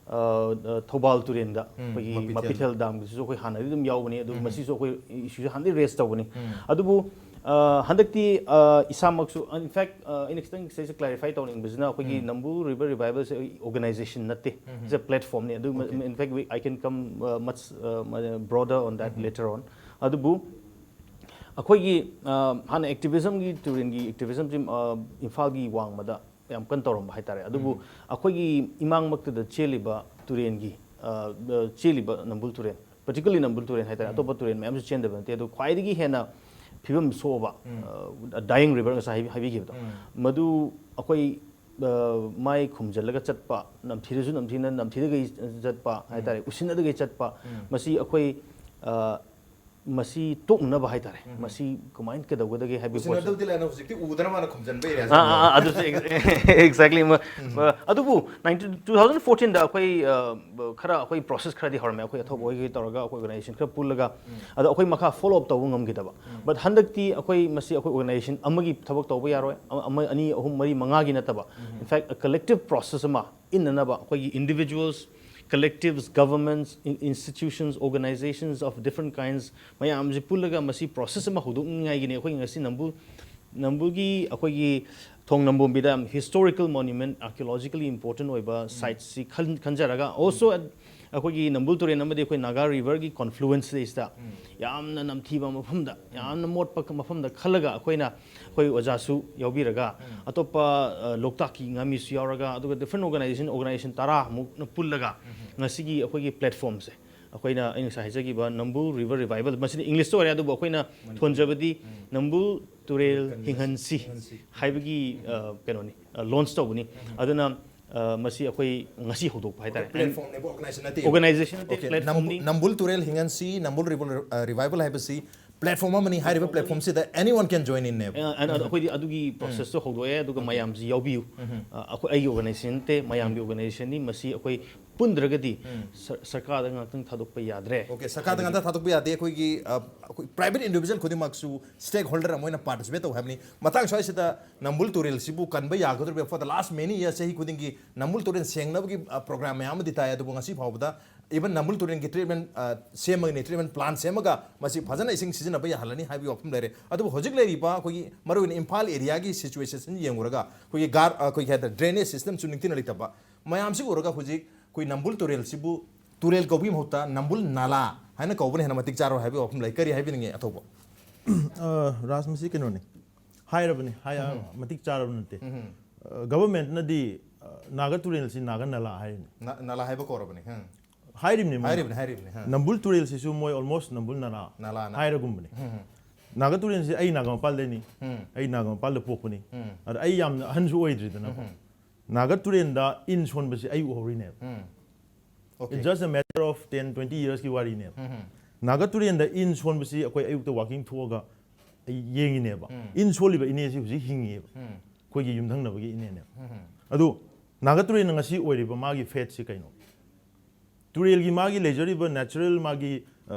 ꯑ, ꯑ, ꯊꯧꯕꯥꯜ ꯇꯨꯔꯦꯟꯗ ꯑꯩꯈꯣꯏꯒꯤ ꯃꯄꯤꯊꯦꯜ꯫ ꯃꯄꯤꯊꯦꯜ ꯗꯥꯝꯒꯤꯁꯤꯁꯨ ꯑꯩꯈꯣꯏ ꯍꯥꯟꯅꯗꯤ ꯑꯗꯨꯝ ꯌꯥꯎꯕꯅꯤ, ꯑꯗꯨ ꯃꯁꯤꯁꯨ ꯑꯩꯈꯣꯏ ꯏꯁꯨꯁꯦ ꯍꯥꯟꯅꯗꯤ ꯔꯦꯖ ꯇꯧꯕꯅꯤ꯫ ꯑꯗꯨꯕꯨ ꯑ, ꯍꯟꯗꯛꯇꯤ ꯑ, ꯏꯁꯥꯃꯛꯁꯨ, in fact, ꯑ, ꯑꯩꯅ ꯈꯤꯇꯪ ꯁꯤꯁꯦ clarify ꯇꯧꯅꯤꯡꯕꯁꯤꯅ, ꯑꯩꯈꯣꯏꯒꯤ ꯅꯝꯕꯨꯜ ꯔꯤꯚꯔ ꯔꯤꯚꯥꯏꯕꯜꯁꯦ organization ꯅꯠꯇꯦ, it's a platformꯅꯦ꯫ ꯑꯗꯨ, in fact, we, I can come uh, much uh, broader on that later on. ꯑꯗꯨꯕꯨ ꯑꯩꯈꯣꯏꯒꯤ ꯑ, ꯍꯥꯟꯅ activismꯒꯤ, ꯇꯨꯔꯦꯟꯒꯤ activismꯁꯤ ꯑ, ꯏꯝꯐꯥꯜꯒꯤ ꯋꯥꯡꯃꯗ ꯌꯥꯝ ꯀꯟꯅ ꯇꯧꯔꯝꯕ ꯍꯥꯏꯇꯥꯔꯦ꯫ ꯑꯗꯨꯕꯨ ꯑꯩꯈꯣꯏꯒꯤ ꯏꯃꯥꯡꯃꯛꯇꯗ ꯆꯦꯜꯂꯤꯕ ꯇꯨꯔꯦꯟꯒꯤ ꯑ, ꯑ, ꯆꯦꯜꯂꯤꯕ ꯅꯝꯕꯨꯜ ꯇꯨꯔꯦꯟ, particularly ꯅꯝꯕꯨꯜ ꯇꯨꯔꯦꯟ ꯍꯥꯏꯇꯥꯔꯦ, ꯑꯇꯣꯞꯄ ꯇꯨꯔꯦꯟ ꯃꯌꯥꯝꯁꯨ ꯆꯦꯟꯗꯕ ꯅꯠꯇꯦ, ꯑꯗꯣ ꯈ꯭ꯋꯥꯏꯗꯒꯤ ꯍꯦꯟꯅ ꯐꯤꯕꯝ ꯁꯣꯛꯑꯕ, ꯑ, dying river ꯉꯁꯥꯏ ꯍꯥꯏꯕꯤ- ꯍꯥꯏꯕꯤꯈꯤꯕꯗꯣ, ꯃꯗꯨ ꯑꯩꯈꯣꯏ ꯑ, ꯃꯥꯏ ꯈꯨꯝꯖꯤꯜꯂꯒ ꯆꯠꯄ, ꯅꯝꯊꯤꯔꯁꯨ ꯅꯝꯊꯤꯅ, ꯅꯝꯊꯤꯗꯈꯩ ꯆꯠꯄ ꯍꯥꯏꯇꯥꯔꯦ, ꯎꯁꯤꯟꯅꯗꯈꯩ ꯆꯠꯄ, ꯃꯁꯤ ꯑꯩꯈꯣꯏ ꯑ, ꯃꯁꯤ ꯇꯣꯛꯅꯅꯕ ꯍꯥꯏꯇꯥꯔꯦ, ꯃꯁꯤ ꯀꯃꯥꯏꯅ ꯀꯩꯗꯧꯒꯗꯒꯦ ꯍꯥꯏꯕꯒꯤ ꯄꯣꯠꯁꯦ꯫ ꯎꯁꯤꯟꯅꯗꯕꯗꯤ ꯂꯥꯏꯅ ꯍꯧꯖꯤꯛꯇꯤ ꯎꯗꯅ ꯃꯥꯅ ꯈꯨꯝꯖꯤꯟꯕ ꯑꯥ, area ꯑꯥ, ꯑꯥ, ꯑꯗꯨꯁꯨ exactly ꯃ- ꯃ- ꯑꯗꯨꯕꯨ nineteen two thousand fourteenꯗ ꯑꯩꯈꯣꯏ ꯑ, ꯈꯔ ꯑꯩꯈꯣꯏ process ꯈꯔꯗꯤ ꯍꯧꯔꯝꯃꯦ, ꯑꯩꯈꯣꯏ ꯑꯊꯧꯕ ꯍꯣꯏꯒꯤ ꯇꯧꯔꯒ ꯑꯩꯈꯣꯏ organization ꯈꯔ ꯄꯨꯜꯂꯒ꯫ ꯑꯗꯣ ꯑꯩꯈꯣꯏ ꯃꯈꯥ follow up ꯇꯧꯕ ꯉꯝꯈꯤꯗꯕ꯫ But ꯍꯟꯗꯛꯇꯤ ꯑꯩꯈꯣꯏ ꯃꯁꯤ ꯑꯩꯈꯣꯏ organization ꯑꯃꯒꯤ ꯊꯕꯛ ꯇꯧꯕ ꯌꯥꯔꯣꯏ, ꯑꯃ, ꯑꯃ, ꯑꯅꯤ, ꯑꯍꯨꯝ, ꯃꯔꯤ, ꯃꯉꯥꯒꯤ ꯅꯠꯇꯕ, in fact, a collective process ꯑꯃ ꯏꯟꯅꯅꯕ ꯑꯩꯈꯣꯏꯒꯤ individuals, collectives, governments, in- institutions, organizations of different kinds ꯃꯌꯥꯝꯁꯤ ꯄꯨꯜꯂꯒ ꯃꯁꯤ process ꯑꯃ ꯍꯧꯗꯣꯛꯅꯤꯡꯉꯥꯏꯒꯤꯅꯤ꯫ ꯑꯩꯈꯣꯏ ꯉꯁꯤ ꯅꯝꯕꯨꯜ, ꯅꯝꯕꯨꯜꯒꯤ ꯑꯩꯈꯣꯏꯒꯤ ꯊꯣꯡ ꯅꯝꯕꯣꯝꯕꯤꯗ ꯌꯥꯝ historical monument, archaeologically important ꯑꯣꯏꯕ sitesꯁꯤ ꯈꯟ- ꯈꯟꯖꯔꯒ, also ꯑꯩꯈꯣꯏꯒꯤ ꯅꯝꯕꯨꯜ ꯇꯨꯔꯦꯜ ꯑꯃꯗꯤ ꯑꯩꯈꯣꯏ ꯅꯥꯒꯥ riverꯒꯤ confluenceꯁꯤꯗ ꯌꯥꯝꯅ ꯅꯝꯊꯤꯕ ꯃꯐꯝꯗ, ꯌꯥꯝꯅ ꯃꯣꯠꯄ ꯃꯐꯝꯗ ꯈꯜꯂꯒ ꯑꯩꯈꯣꯏꯅ, ꯑꯩꯈꯣꯏ ꯑꯣꯖꯥꯁꯨ ꯌꯥꯎꯕꯤꯔꯒ, ꯑꯇꯣꯞꯄ ꯑ, ꯂꯣꯛꯇꯥꯛꯀꯤ ꯉꯥꯃꯤꯁꯨ ꯌꯥꯎꯔꯒ, ꯑꯗꯨꯒ different organization, organization ꯇꯔꯥꯃꯨꯛꯅ ꯄꯨꯜꯂꯒ ꯉꯁꯤꯒꯤ ꯑꯩꯈꯣꯏꯒꯤ platformꯁꯦ ꯑꯩꯈꯣꯏꯅ, ꯑꯩꯅ ꯉꯁꯥꯏ ꯍꯥꯏꯖꯈꯤꯕ ꯅꯝꯕꯨꯜ ꯔꯤꯚꯔ ꯔꯤꯚꯥꯏꯕꯜ, ꯃꯁꯤꯗꯤ ꯏꯪꯂꯤꯁꯇ ꯑꯣꯏꯔꯦ, ꯑꯗꯨꯕꯨ ꯑꯩꯈꯣꯏꯅ ꯊꯣꯟꯖꯕꯗꯤ ꯅꯝꯕꯨꯜ ꯇꯨꯔꯦꯜ ꯍꯤꯡꯍꯟꯁꯤ ꯍꯥꯏꯕꯒꯤ ꯑ, ꯀꯩꯅꯣꯅꯤ, ꯂꯣꯟꯆ ꯇꯧꯕꯅꯤ꯫ ꯑꯗꯨꯅ ꯑ, ꯃꯁꯤ ꯑꯩꯈꯣꯏ ꯉꯁꯤ ꯍꯧꯗꯣꯛꯄ ꯍꯥꯏꯇꯥꯔꯦ꯫ Platformꯅꯦꯕ, organization ꯅꯠꯇꯦ꯫ Organization ꯅꯠꯇꯦ, Okay, platformꯅꯤ꯫ ꯅꯝꯕꯨ- ꯅꯝꯕꯨꯜ ꯇꯨꯔꯦꯜ ꯍꯤꯡꯍꯟꯁꯤ, ꯅꯝꯕꯨꯜ ꯔꯤꯚꯔ ꯔꯤꯚꯥꯏꯕꯜ ꯍꯥꯏꯕꯁꯤ platform ꯑꯃꯅꯤ꯫ ꯍꯥꯏꯔꯤꯕ platformꯁꯤꯗ anyone can join inꯅꯦꯕ꯫ ꯑ, ꯑ, ꯑꯩꯈꯣꯏꯗꯤ ꯑꯗꯨꯒꯤ processꯇꯣ ꯍꯧꯗꯣꯛꯑꯦ, ꯑꯗꯨꯒ ꯃꯌꯥꯝꯁꯤ ꯌꯥꯎꯕꯤꯌꯨ꯫ ꯑ, ꯑꯩꯈꯣꯏ, ꯑꯩꯒꯤ organization ꯅꯠꯇꯦ, ꯃꯌꯥꯝꯒꯤ organizationꯅꯤ꯫ ꯃꯁꯤ ꯑꯩꯈꯣꯏ ꯄꯨꯟꯗ꯭ꯔꯒꯗꯤ ꯁꯔ- ꯁꯔꯀꯥꯔꯗ ꯉꯥꯛꯇꯪ ꯊꯥꯗꯣꯛꯄ ꯌꯥꯗ꯭ꯔꯦ꯫ ꯑꯣꯀꯦ, ꯁꯔꯀꯥꯔꯗ ꯉꯥꯛꯇ ꯊꯥꯗꯣꯛꯄ ꯌꯥꯗꯦ꯫ ꯑꯩꯈꯣꯏꯒꯤ ꯑ, ꯑꯩꯈꯣꯏ ꯄ꯭ꯔꯥꯏꯚꯦꯠ ꯏꯟꯗꯤꯕꯤꯖꯨꯋꯦꯜ ꯈꯨꯗꯤꯡꯃꯛꯁꯨ ꯁ꯭ꯇꯦꯛ ꯍꯣꯜꯗꯔ ꯑꯃ ꯑꯣꯏꯅ ꯄꯥꯔꯇꯤꯁꯤꯄꯦꯠ ꯇꯧ ꯍꯥꯏꯕꯅꯤ꯫ ꯃꯇꯥꯡ ꯁ꯭ꯋꯥꯏꯁꯤꯗ ꯅꯝꯕꯨꯜ ꯇꯨꯔꯦꯜꯁꯤꯕꯨ ꯀꯟꯕ ꯌꯥꯒꯗꯧꯔꯤꯕ꯭ꯔꯥ? For the last many years, ꯆꯍꯤ ꯈꯨꯗꯤꯡꯒꯤ ꯅꯝꯕꯨꯜ ꯇꯨꯔꯦꯜ ꯁꯦꯡꯅꯕꯒꯤ ꯄ꯭ꯔꯣꯒ꯭ꯔꯥꯝ ꯃꯌꯥꯝ ꯑꯃꯗꯤ ꯇꯥꯏ, ꯑꯗꯨꯕꯨ ꯉꯁꯤ ꯐꯥꯎꯕꯗ ꯏꯚꯟ ꯅꯝꯕꯨꯜ ꯇꯨꯔꯦꯜꯒꯤ ꯇ꯭ꯔꯤꯠꯃꯦꯟ ꯁꯦꯝꯃꯒꯅꯤ, ꯇ꯭ꯔꯤꯠꯃꯦꯟ ꯄ꯭ꯂꯥꯟ ꯁꯦꯝꯃꯒ ꯃꯁꯤ ꯐꯖꯅ ꯏꯁꯤꯡ ꯁꯤꯖꯤꯟꯅꯕ ꯌꯥꯍꯜꯂꯅꯤ ꯍꯥꯏꯕꯒꯤ ꯋꯥꯐꯝ ꯂꯩꯔꯦ꯫ ꯑꯗꯨꯕꯨ ꯍꯧꯖꯤꯛ ꯂꯩꯔꯤꯕ ꯑꯩꯈꯣꯏꯒꯤ ꯃꯔꯨꯑꯣꯏꯅ ꯏꯝꯐꯥꯜ ꯑꯦꯔꯤꯌꯥꯒꯤ ꯁꯤꯆꯨꯋꯦꯁꯟ ꯌꯦꯡꯉꯨꯔꯒ ꯑꯩꯈꯣꯏꯒꯤ ꯒꯥꯔ ꯑꯩꯈꯣꯏꯒꯤ ꯍꯥꯏꯇꯥꯔꯦ ꯗ꯭ꯔꯦꯅꯦꯖ ꯁꯤꯁꯇꯦꯝꯁꯨ ꯅꯤꯡꯊꯤꯅ ꯂꯩꯇꯕ ꯃꯌꯥꯝꯁꯤ ꯎꯔꯒ ꯍꯧꯖꯤꯛ ꯑꯩꯈꯣꯏ ꯅꯝꯕꯨꯜ ꯇꯨꯔꯦꯜꯁꯤꯕꯨ ꯇꯨꯔꯦꯜ ꯀꯧꯕꯒꯤ ꯃꯍꯨꯠꯇ ꯅꯝꯕꯨꯜ ꯅꯥꯂꯥ ꯍꯥꯏꯅ ꯀꯧꯕꯅ ꯍꯦꯟꯅ ꯃꯇꯤꯛ ꯆꯥꯔꯣꯏ ꯍꯥꯏꯕꯒꯤ ꯋꯥꯐꯝ ꯂꯩ꯫ ꯀꯔꯤ ꯍꯥꯏꯕꯤꯅꯤꯡꯉꯤ ꯑꯊꯧꯕ? ꯑ, ꯔꯥꯖ, ꯃꯁꯤ ꯀꯩꯅꯣꯅꯤ, ꯍꯥꯏꯔꯕꯅꯤ, ꯍꯥꯏ- ꯃꯇꯤꯛ ꯆꯥꯔꯕ ꯅꯠꯇꯦ꯫ ꯒꯚꯔꯟꯃꯦꯟꯠꯅꯗꯤ ꯅꯥꯒ ꯇꯨꯔꯦꯜꯁꯤ ꯅꯥꯒ ꯅꯂꯥ ꯍꯥꯏꯔꯤꯅꯤ꯫ ꯅ- ꯅꯥꯂꯥ ꯍꯥꯏꯕ ꯀꯧꯔꯕꯅꯤ꯫ ꯎꯝ꯫ ꯍꯥꯏꯔꯤꯕꯅꯤ ꯃꯣꯏꯅ꯫ ꯍꯥꯏꯔꯤꯕꯅꯤ, ꯍꯥꯏꯔꯤꯕꯅꯤ꯫ ꯎꯝ꯫ ꯅꯝꯕꯨꯜ ꯇꯨꯔꯦꯜꯁꯤꯁꯨ ꯃꯣꯏ ꯑꯣꯜꯃꯣꯁ ꯅꯝꯕꯨꯜ ꯅꯂꯥ ꯅꯂꯥꯅ꯫ ꯍꯥꯏꯔꯒꯨꯝꯕꯅꯤ꯫ ꯎꯝ꯫ ꯅꯥꯒ ꯇꯨꯔꯦꯜꯁꯤ ꯑꯩ ꯅꯥꯒꯃꯄꯥꯜꯗꯩꯅꯤ꯫ ꯎꯝ꯫ ꯑꯩ ꯅꯥꯒꯃꯄꯥꯜꯗ ꯄꯣꯛꯄꯅꯤ꯫ ꯎꯝ꯫ ꯑꯗ ꯑꯩ ꯌꯥꯝꯅ ꯑꯍꯟꯁꯨ ꯑꯣꯏꯗ꯭ꯔꯤꯗꯅꯀꯣ꯫ ꯅꯥꯒ ꯇꯨꯔꯦꯜꯗ ꯏꯟ ꯁꯣꯟꯕꯁꯤ ꯑꯩ ꯎꯍꯧꯔꯤꯅꯦꯕ꯫ Um. Okay. It's just a matter of ten, twenty yearsꯀꯤ ꯋꯥꯔꯤꯅꯦꯕ꯫ ꯎꯝ꯫ ꯅꯥꯒ ꯇꯨꯔꯦꯜꯗ ꯏꯟ ꯁꯣꯟꯕꯁꯤ ꯑꯩꯈꯣꯏ ꯑꯌꯨꯛꯇ ꯋꯥꯀꯤꯡ ꯊꯣꯛꯑꯒ ꯑꯩ ꯌꯦꯡꯉꯤꯅꯦꯕ꯫ ꯏꯟ ꯁꯣꯜꯂꯤꯕ ꯏꯅꯦꯁꯤ ꯍꯧꯖꯤꯛ ꯍꯤꯡꯉꯤꯑꯕ꯫ ꯎꯝ꯫ ꯑꯩꯈꯣꯏꯒꯤ ꯌꯨꯝꯊꯪꯅꯕꯒꯤ ꯏꯅꯦꯅꯦꯕ꯫ ꯎꯝ꯫ ꯑꯗꯨ ꯅꯥꯒ ꯇꯨꯔꯦꯜꯅ ꯉꯁꯤ ꯑꯣꯏꯔꯤꯕ ꯃꯥꯒꯤ fateꯁꯤ ꯀꯩꯅꯣ? ꯇꯨꯔꯦꯜꯒꯤ ꯃꯥꯒꯤ ꯂꯩꯖꯔꯤꯕ natural ꯃꯥꯒꯤ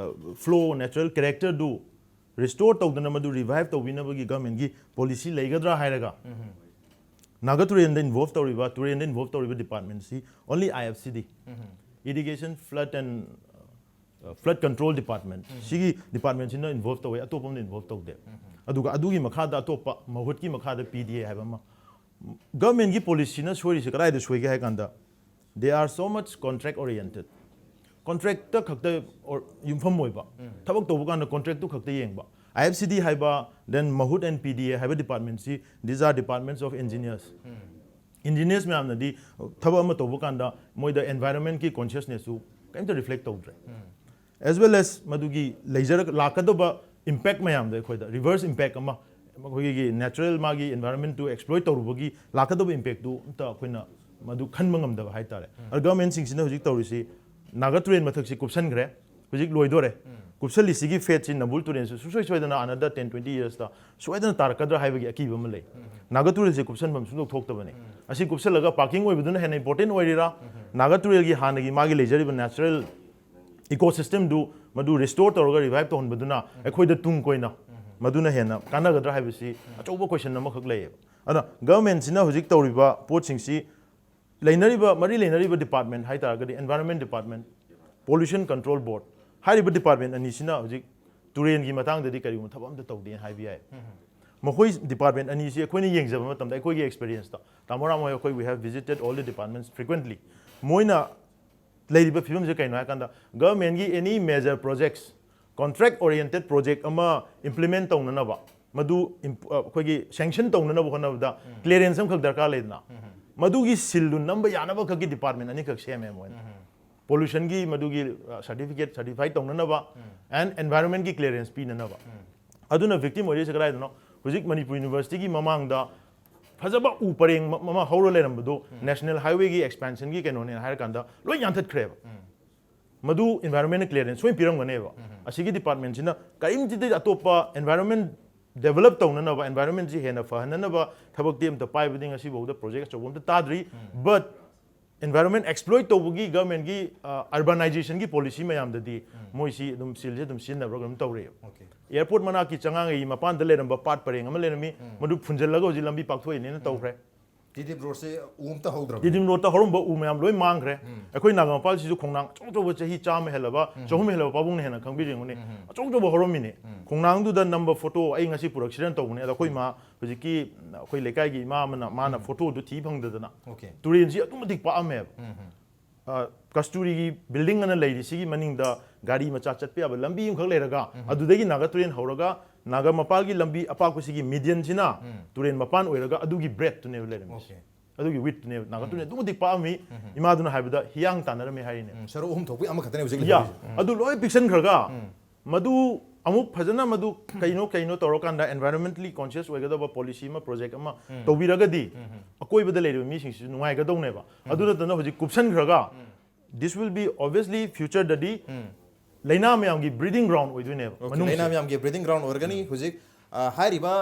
flow, natural characterꯗꯨ restore ꯇꯧꯗꯅ ꯃꯗꯨ revive ꯇꯧꯕꯤꯅꯕꯒꯤ ꯒꯚꯔꯟꯃꯦꯟꯠꯀꯤ policy ꯂꯩꯒꯗ꯭ꯔꯥ ꯍꯥꯏꯔꯒ ꯅꯥꯒ ꯇꯨꯔꯦꯜꯗ involve ꯇꯧꯔꯤꯕ, ꯇꯨꯔꯦꯜꯗ involve ꯇꯧꯔꯤꯕ departmentꯁꯤ only IFCD, Irrigation, Flood and flood control department, ꯁꯤꯒꯤ departmentꯁꯤꯅ involve ꯇꯧꯋꯦ, ꯑꯇꯣꯞꯄ ꯑꯃꯅ involve ꯇꯧꯗꯦ꯫ ꯑꯗꯨꯒ ꯑꯗꯨꯒꯤ ꯃꯈꯥꯗ ꯑꯇꯣꯞꯄ ꯃꯍꯨꯠꯀꯤ ꯃꯈꯥꯗ PDA ꯍꯥꯏꯕ ꯑꯃ꯫ ꯒꯚꯔꯟꯃꯦꯟꯠꯀꯤ policyꯅ ꯁꯣꯏꯔꯤꯁꯦ ꯀꯗꯥꯏꯗ ꯁꯣꯏꯒꯦ ꯍꯥꯏ ꯀꯥꯟꯗ, they are so much contract oriented, contractꯇ ꯈꯛꯇ or- ꯌꯨꯝꯐꯝ ꯑꯣꯏꯕ, ꯊꯕꯛ ꯇꯧꯕ ꯀꯥꯟꯗ contractꯇꯨ ꯈꯛꯇ ꯌꯦꯡꯕ꯫ IFCD ꯍꯥꯏꯕ, then ꯃꯍꯨꯠ and PDA ꯍꯥꯏꯕ departmentꯁꯤ, these are departments of engineers꯫ Engineers ꯃꯌꯥꯝꯅꯗꯤ ꯊꯕꯛ ꯑꯃ ꯇꯧꯕ ꯀꯥꯟꯗ ꯃꯣꯏꯗ environmentꯀꯤ consciousnessꯁꯨ ꯀꯔꯤꯝꯇ reflect ꯇꯧꯗ꯭ꯔꯦ꯫ As well as ꯃꯗꯨꯒꯤ ꯂꯩꯖꯔꯛ ꯂꯥꯛꯀꯗꯧꯕ impact ꯃꯌꯥꯝꯗꯣ ꯑꯩꯈꯣꯏꯗ reverse impact ꯑꯃ, ꯑꯩꯈꯣꯏꯒꯤ natural ꯃꯥꯒꯤ environmentꯇꯨ exploit ꯇꯧꯔꯨꯕꯒꯤ ꯂꯥꯛꯀꯗꯧꯕ impactꯇꯨ ꯑꯝꯇ ꯑꯩꯈꯣꯏꯅ ꯃꯗꯨ ꯈꯟꯕ ꯉꯝꯗꯕ ꯍꯥꯏꯇꯥꯔꯦ꯫ ꯑꯗꯣ governmentꯁꯤꯡꯁꯤꯅ ꯍꯧꯖꯤꯛ ꯇꯧꯔꯤꯁꯤ ꯅꯥꯒ ꯇꯨꯔꯦꯜ ꯃꯊꯛꯁꯤ ꯀꯨꯞꯁꯟꯈ꯭ꯔꯦ, ꯍꯧꯖꯤꯛ ꯂꯣꯏꯗꯣꯔꯦ꯫ ꯀꯨꯞꯁꯜꯂꯤꯁꯤꯒꯤ fateꯁꯤ ꯅꯝꯕꯨꯜ ꯇꯨꯔꯦꯜꯁꯨ ꯁꯨꯡꯁꯣꯏ ꯁꯣꯏꯗꯅ another ten, twenty yearsꯇ ꯁꯣꯏꯗꯅ ꯇꯥꯔꯛꯀꯗ꯭ꯔꯥ ꯍꯥꯏꯕꯒꯤ ꯑꯀꯤꯕ ꯑꯃ ꯂꯩ꯫ ꯅꯥꯒ ꯇꯨꯔꯦꯜꯁꯤ ꯀꯨꯞꯁꯟꯐꯝ ꯁꯨꯡꯊꯣꯛ ꯊꯣꯛꯇꯕꯅꯤ꯫ ꯑꯁꯤ ꯀꯨꯞꯁꯜꯂꯒ parking ꯑꯣꯏꯕꯗꯨꯅ ꯍꯦꯟꯅ important ꯑꯣꯏꯔꯤꯔꯥ, ꯅꯥꯒꯥ ꯇꯨꯔꯦꯜꯒꯤ ꯍꯥꯟꯅꯒꯤ ꯃꯥꯒꯤ ꯂꯩꯖꯔꯤꯕ natural ecosystemꯗꯨ ꯃꯗꯨ restore ꯇꯧꯔꯒ revive ꯇꯧꯍꯟꯕꯗꯨꯅ ꯑꯩꯈꯣꯏꯗ ꯇꯨꯡ ꯀꯣꯏꯅ ꯃꯗꯨꯅ ꯍꯦꯟꯅ ꯀꯥꯟꯅꯒꯗ꯭ꯔꯥ ꯍꯥꯏꯕꯁꯤ ꯑꯆꯧꯕ question ꯑꯃꯈꯛ ꯂꯩꯌꯦꯕ꯫ ꯑꯗꯨꯅ governmentꯁꯤꯅ ꯍꯧꯖꯤꯛ ꯇꯧꯔꯤꯕ ꯄꯣꯠꯁꯤꯡꯁꯤ ꯂꯩꯅꯔꯤꯕ, ꯃꯔꯤ ꯂꯩꯅꯔꯤꯕ department ꯍꯥꯏ ꯇꯥꯔꯒꯗꯤ Environment Department, Pollution Control Board ꯍꯥꯏꯔꯤꯕ department ꯑꯅꯤꯁꯤꯅ ꯍꯧꯖꯤꯛ ꯇꯨꯔꯦꯟꯒꯤ ꯃꯇꯥꯡꯗꯗꯤ ꯀꯔꯤꯒꯨꯝꯕ ꯊꯕꯛ ꯑꯝꯇ ꯇꯧꯗꯦꯅ ꯍꯥꯏꯕ ꯌꯥꯏ꯫ ꯃꯈꯣꯏ department ꯑꯅꯤꯁꯤ ꯑꯩꯈꯣꯏꯅ ꯌꯦꯡꯖꯕ ꯃꯇꯝꯗ, ꯑꯩꯈꯣꯏꯒꯤ experienceꯇ, ꯇꯥꯃꯣ ꯔꯥꯝ ꯍꯣꯏ, ꯑꯩꯈꯣꯏ, we have visited all the departments frequently, ꯃꯣꯏꯅ ꯂꯩꯔꯤꯕ ꯐꯤꯕꯝꯁꯦ ꯀꯩꯅꯣ ꯍꯥꯏꯀꯥꯟꯗ, governmentꯀꯤ any major projects, contract oriented project ꯑꯃ implement ꯇꯧꯅꯅꯕ, ꯃꯗꯨ imp- ꯑ, ꯑꯩꯈꯣꯏꯒꯤ sanction ꯇꯧꯅꯅꯕ ꯍꯣꯠꯅꯕꯗ clearance ꯑꯃꯈꯛ ꯗꯔꯀꯥꯔ ꯂꯩꯗꯅ, ꯃꯗꯨꯒꯤ sealꯗꯨ ꯅꯝꯕ ꯌꯥꯅꯕ ꯈꯛꯀꯤ department ꯑꯅꯤꯈꯛ ꯁꯦꯝꯃꯦ ꯃꯣꯏꯅ꯫ Pollutionꯒꯤ ꯃꯗꯨꯒꯤ certificate certify ꯇꯧꯅꯅꯕ and environmentꯀꯤ clearance ꯄꯤꯅꯅꯕ꯫ ꯑꯗꯨꯅ victim ꯑꯣꯏꯔꯤꯁꯦ ꯀꯗꯥꯏꯗꯅꯣ? ꯍꯧꯖꯤꯛ ꯃꯅꯤꯄꯨꯔ Universityꯒꯤ ꯃꯃꯥꯡꯗ ꯐꯖꯕ ꯎ ꯄꯔꯦꯡ ꯑꯃ ꯍꯧꯔ ꯂꯩꯔꯝꯕꯗꯣ National Highwayꯒꯤ expansionꯒꯤ ꯀꯩꯅꯣꯅꯦꯅ ꯍꯥꯏꯔꯀꯥꯟꯗ ꯂꯣꯏ ꯌꯥꯟꯊꯠꯈ꯭ꯔꯦꯕ꯫ ꯃꯗꯨ environmentꯅ clearance ꯁꯣꯏꯅ ꯄꯤꯔꯝꯒꯅꯦꯕ꯫ ꯑꯁꯤꯒꯤ departmentꯁꯤꯅ ꯀꯔꯤꯝꯇꯗꯤ ꯑꯇꯣꯞꯄ environment develop ꯇꯧꯅꯅꯕ, environmentꯁꯤ ꯍꯦꯟꯅ ꯐꯍꯟꯅꯅꯕ ꯊꯕꯛꯇꯤ ꯑꯝꯇ ꯄꯥꯏꯕꯗꯤ ꯉꯁꯤꯐꯥꯎꯗ project ꯑꯆꯧꯕ ꯑꯝꯇ ꯇꯥꯗ꯭ꯔꯤ꯫ But environment exploit ꯇꯧꯕꯒꯤ governmentꯀꯤ, ꯑ, urbanizationꯒꯤ policy ꯃꯌꯥꯝꯗꯗꯤ ꯃꯣꯏꯁꯤ ꯑꯗꯨꯝ sealꯁꯦ ꯑꯗꯨꯝ ꯁꯤꯖꯤꯟꯅꯕ꯭ꯔꯥ ꯀꯩꯅꯣꯝ ꯇꯧꯔꯦꯕ꯫ Okay. Airport ꯃꯅꯥꯛꯀꯤ ꯆꯉꯥꯡꯒꯩ ꯃꯄꯥꯟꯗ ꯂꯩꯔꯝꯕ ꯄꯥꯠ ꯄꯔꯦꯡ ꯑꯃ ꯂꯩꯔꯝꯃꯤ, ꯃꯗꯨ ꯐꯨꯟꯖꯜꯂꯒ ꯍꯧꯖꯤꯛ ꯂꯝꯕꯤ ꯄꯥꯛꯊꯣꯛꯏꯅꯦꯅ ꯇꯧꯈ꯭ꯔꯦ꯫ ꯇꯤꯗꯤꯝ ꯔꯣꯗꯁꯦ ꯎ ꯑꯝꯇ ꯍꯧꯗ꯭ꯔꯕ꯫ ꯇꯤꯗꯤꯝ ꯔꯣꯗꯇ ꯍꯧꯔꯝꯕ ꯎ ꯃꯌꯥꯝ ꯂꯣꯏ ꯃꯥꯡꯈ꯭ꯔꯦ꯫ ꯑꯩꯈꯣꯏ ꯅꯥꯒꯥꯃꯄꯥꯜꯁꯤꯁꯨ ꯈꯣꯡꯅꯥꯡ ꯑꯆꯧ ꯑꯆꯧꯕ ꯆꯍꯤ ꯆꯥꯝꯃ ꯍꯦꯜꯂꯕ, ꯆꯍꯨꯝ ꯍꯦꯜꯂꯕ ꯄꯥꯕꯨꯡꯅ ꯍꯦꯟꯅ ꯈꯪꯕꯤꯔꯝꯒꯅꯤ꯫ ꯑꯆꯧ ꯑꯆꯧꯕ ꯍꯧꯔꯝꯃꯤꯅꯦ꯫ ꯈꯣꯡꯅꯥꯡꯗꯨꯗ ꯅꯝꯕ photo ꯑꯩ ꯉꯁꯤ ꯄꯨꯔꯛꯁꯤꯔꯅ ꯇꯧꯕꯅꯦ, ꯑꯗꯣ ꯑꯩꯈꯣꯏ ꯏꯃꯥ ꯍꯧꯖꯤꯛꯀꯤ ꯑꯩꯈꯣꯏ ꯂꯩꯀꯥꯏꯒꯤ ꯏꯃꯥ ꯑꯃꯅ ꯃꯥꯅ photoꯗꯨ ꯊꯤ ꯐꯪꯗꯗꯅ Okay. ꯇꯨꯔꯦꯟꯁꯤ ꯑꯗꯨꯛ ꯃꯇꯤꯛ ꯄꯥꯛꯑꯝꯃꯦꯕ꯫ ꯑ, ꯀꯁꯇꯨꯔꯤꯒꯤ building ꯑꯅ ꯂꯩꯔꯤꯁꯤꯒꯤ ꯃꯅꯤꯡꯗ ꯒꯥꯔꯤ ꯃꯆꯥ ꯆꯠꯄ ꯌꯥꯕ ꯂꯝꯕꯤ ꯑꯃꯈꯛ ꯂꯩꯔꯒ ꯑꯗꯨꯗꯒꯤ ꯅꯥꯒꯥ ꯇꯨꯔꯦꯟ ꯍꯧꯔꯒ ꯅꯥꯒꯥ ꯃꯄꯥꯜꯒꯤ ꯂꯝꯕꯤ ꯑꯄꯥꯛꯄꯁꯤꯒꯤ medianꯁꯤꯅ ꯇꯨꯔꯦꯟ ꯃꯄꯥꯟ ꯑꯣꯏꯔꯒ ꯑꯗꯨꯒꯤ breadthꯇꯨꯅꯦꯕ ꯂꯩꯔꯝꯃꯤꯁꯦ꯫ Okay. ꯑꯗꯨꯒꯤ widthꯇꯨꯅꯦꯕ ꯅꯥꯒꯥ ꯇꯨꯔꯦꯟ ꯑꯗꯨꯛ ꯃꯇꯤꯛ ꯄꯥꯛꯑꯝꯃꯤ꯫ ꯏꯃꯥꯗꯨꯅ ꯍꯥꯏꯕꯗ ꯍꯤꯌꯥꯡ ꯇꯥꯟꯅꯔꯝꯃꯤ ꯍꯥꯏꯔꯤꯅꯦ꯫ ꯎꯝ, ꯁꯔꯨꯛ ꯑꯍꯨꯝ ꯊꯣꯛꯄꯒꯤ ꯑꯃꯈꯛꯇꯅꯦ ꯍꯧꯖꯤꯛ ꯌꯥ, ꯂꯩꯍꯧꯔꯤꯁꯦ꯫ ꯑꯗꯨ ꯂꯣꯏ ꯄꯤꯛꯁꯟꯈ꯭ꯔꯒ ꯃꯗꯨ ꯑꯃꯨꯛ ꯐꯖꯅ ꯃꯗꯨ ꯀꯩꯅꯣ ꯀꯩꯅꯣ ꯇꯧꯔꯀꯥꯟꯗ environmentally conscious ꯑꯣꯏꯒꯗꯕ policy ꯑꯃ, project ꯑꯃ ꯇꯧꯕꯤꯔꯒꯗꯤ ꯑꯀꯣꯏꯕꯗ ꯂꯩꯔꯤꯕ ꯃꯤꯁꯤꯡꯁꯤꯁꯨ ꯅꯨꯡꯉꯥꯏꯒꯗꯧꯅꯦꯕ꯫ ꯑꯗꯨ ꯅꯠꯇꯅ ꯍꯧꯖꯤꯛ ꯀꯨꯞꯁꯟꯈ꯭ꯔꯒ this will be obviously futureꯗꯗꯤ ꯂꯩꯅꯥ ꯃꯌꯥꯝꯒꯤ breeding ground ꯑꯣꯏꯗꯣꯏꯅꯦꯕ꯫ Okay, ꯃꯅꯨꯡꯁꯦ꯫ ꯂꯩꯅꯥ ꯃꯌꯥꯝꯒꯤ breeding ground ꯑꯣꯏꯔꯒꯅꯤ꯫ ꯍꯧꯖꯤꯛ, ꯑ, ꯍꯥꯏꯔꯤꯕ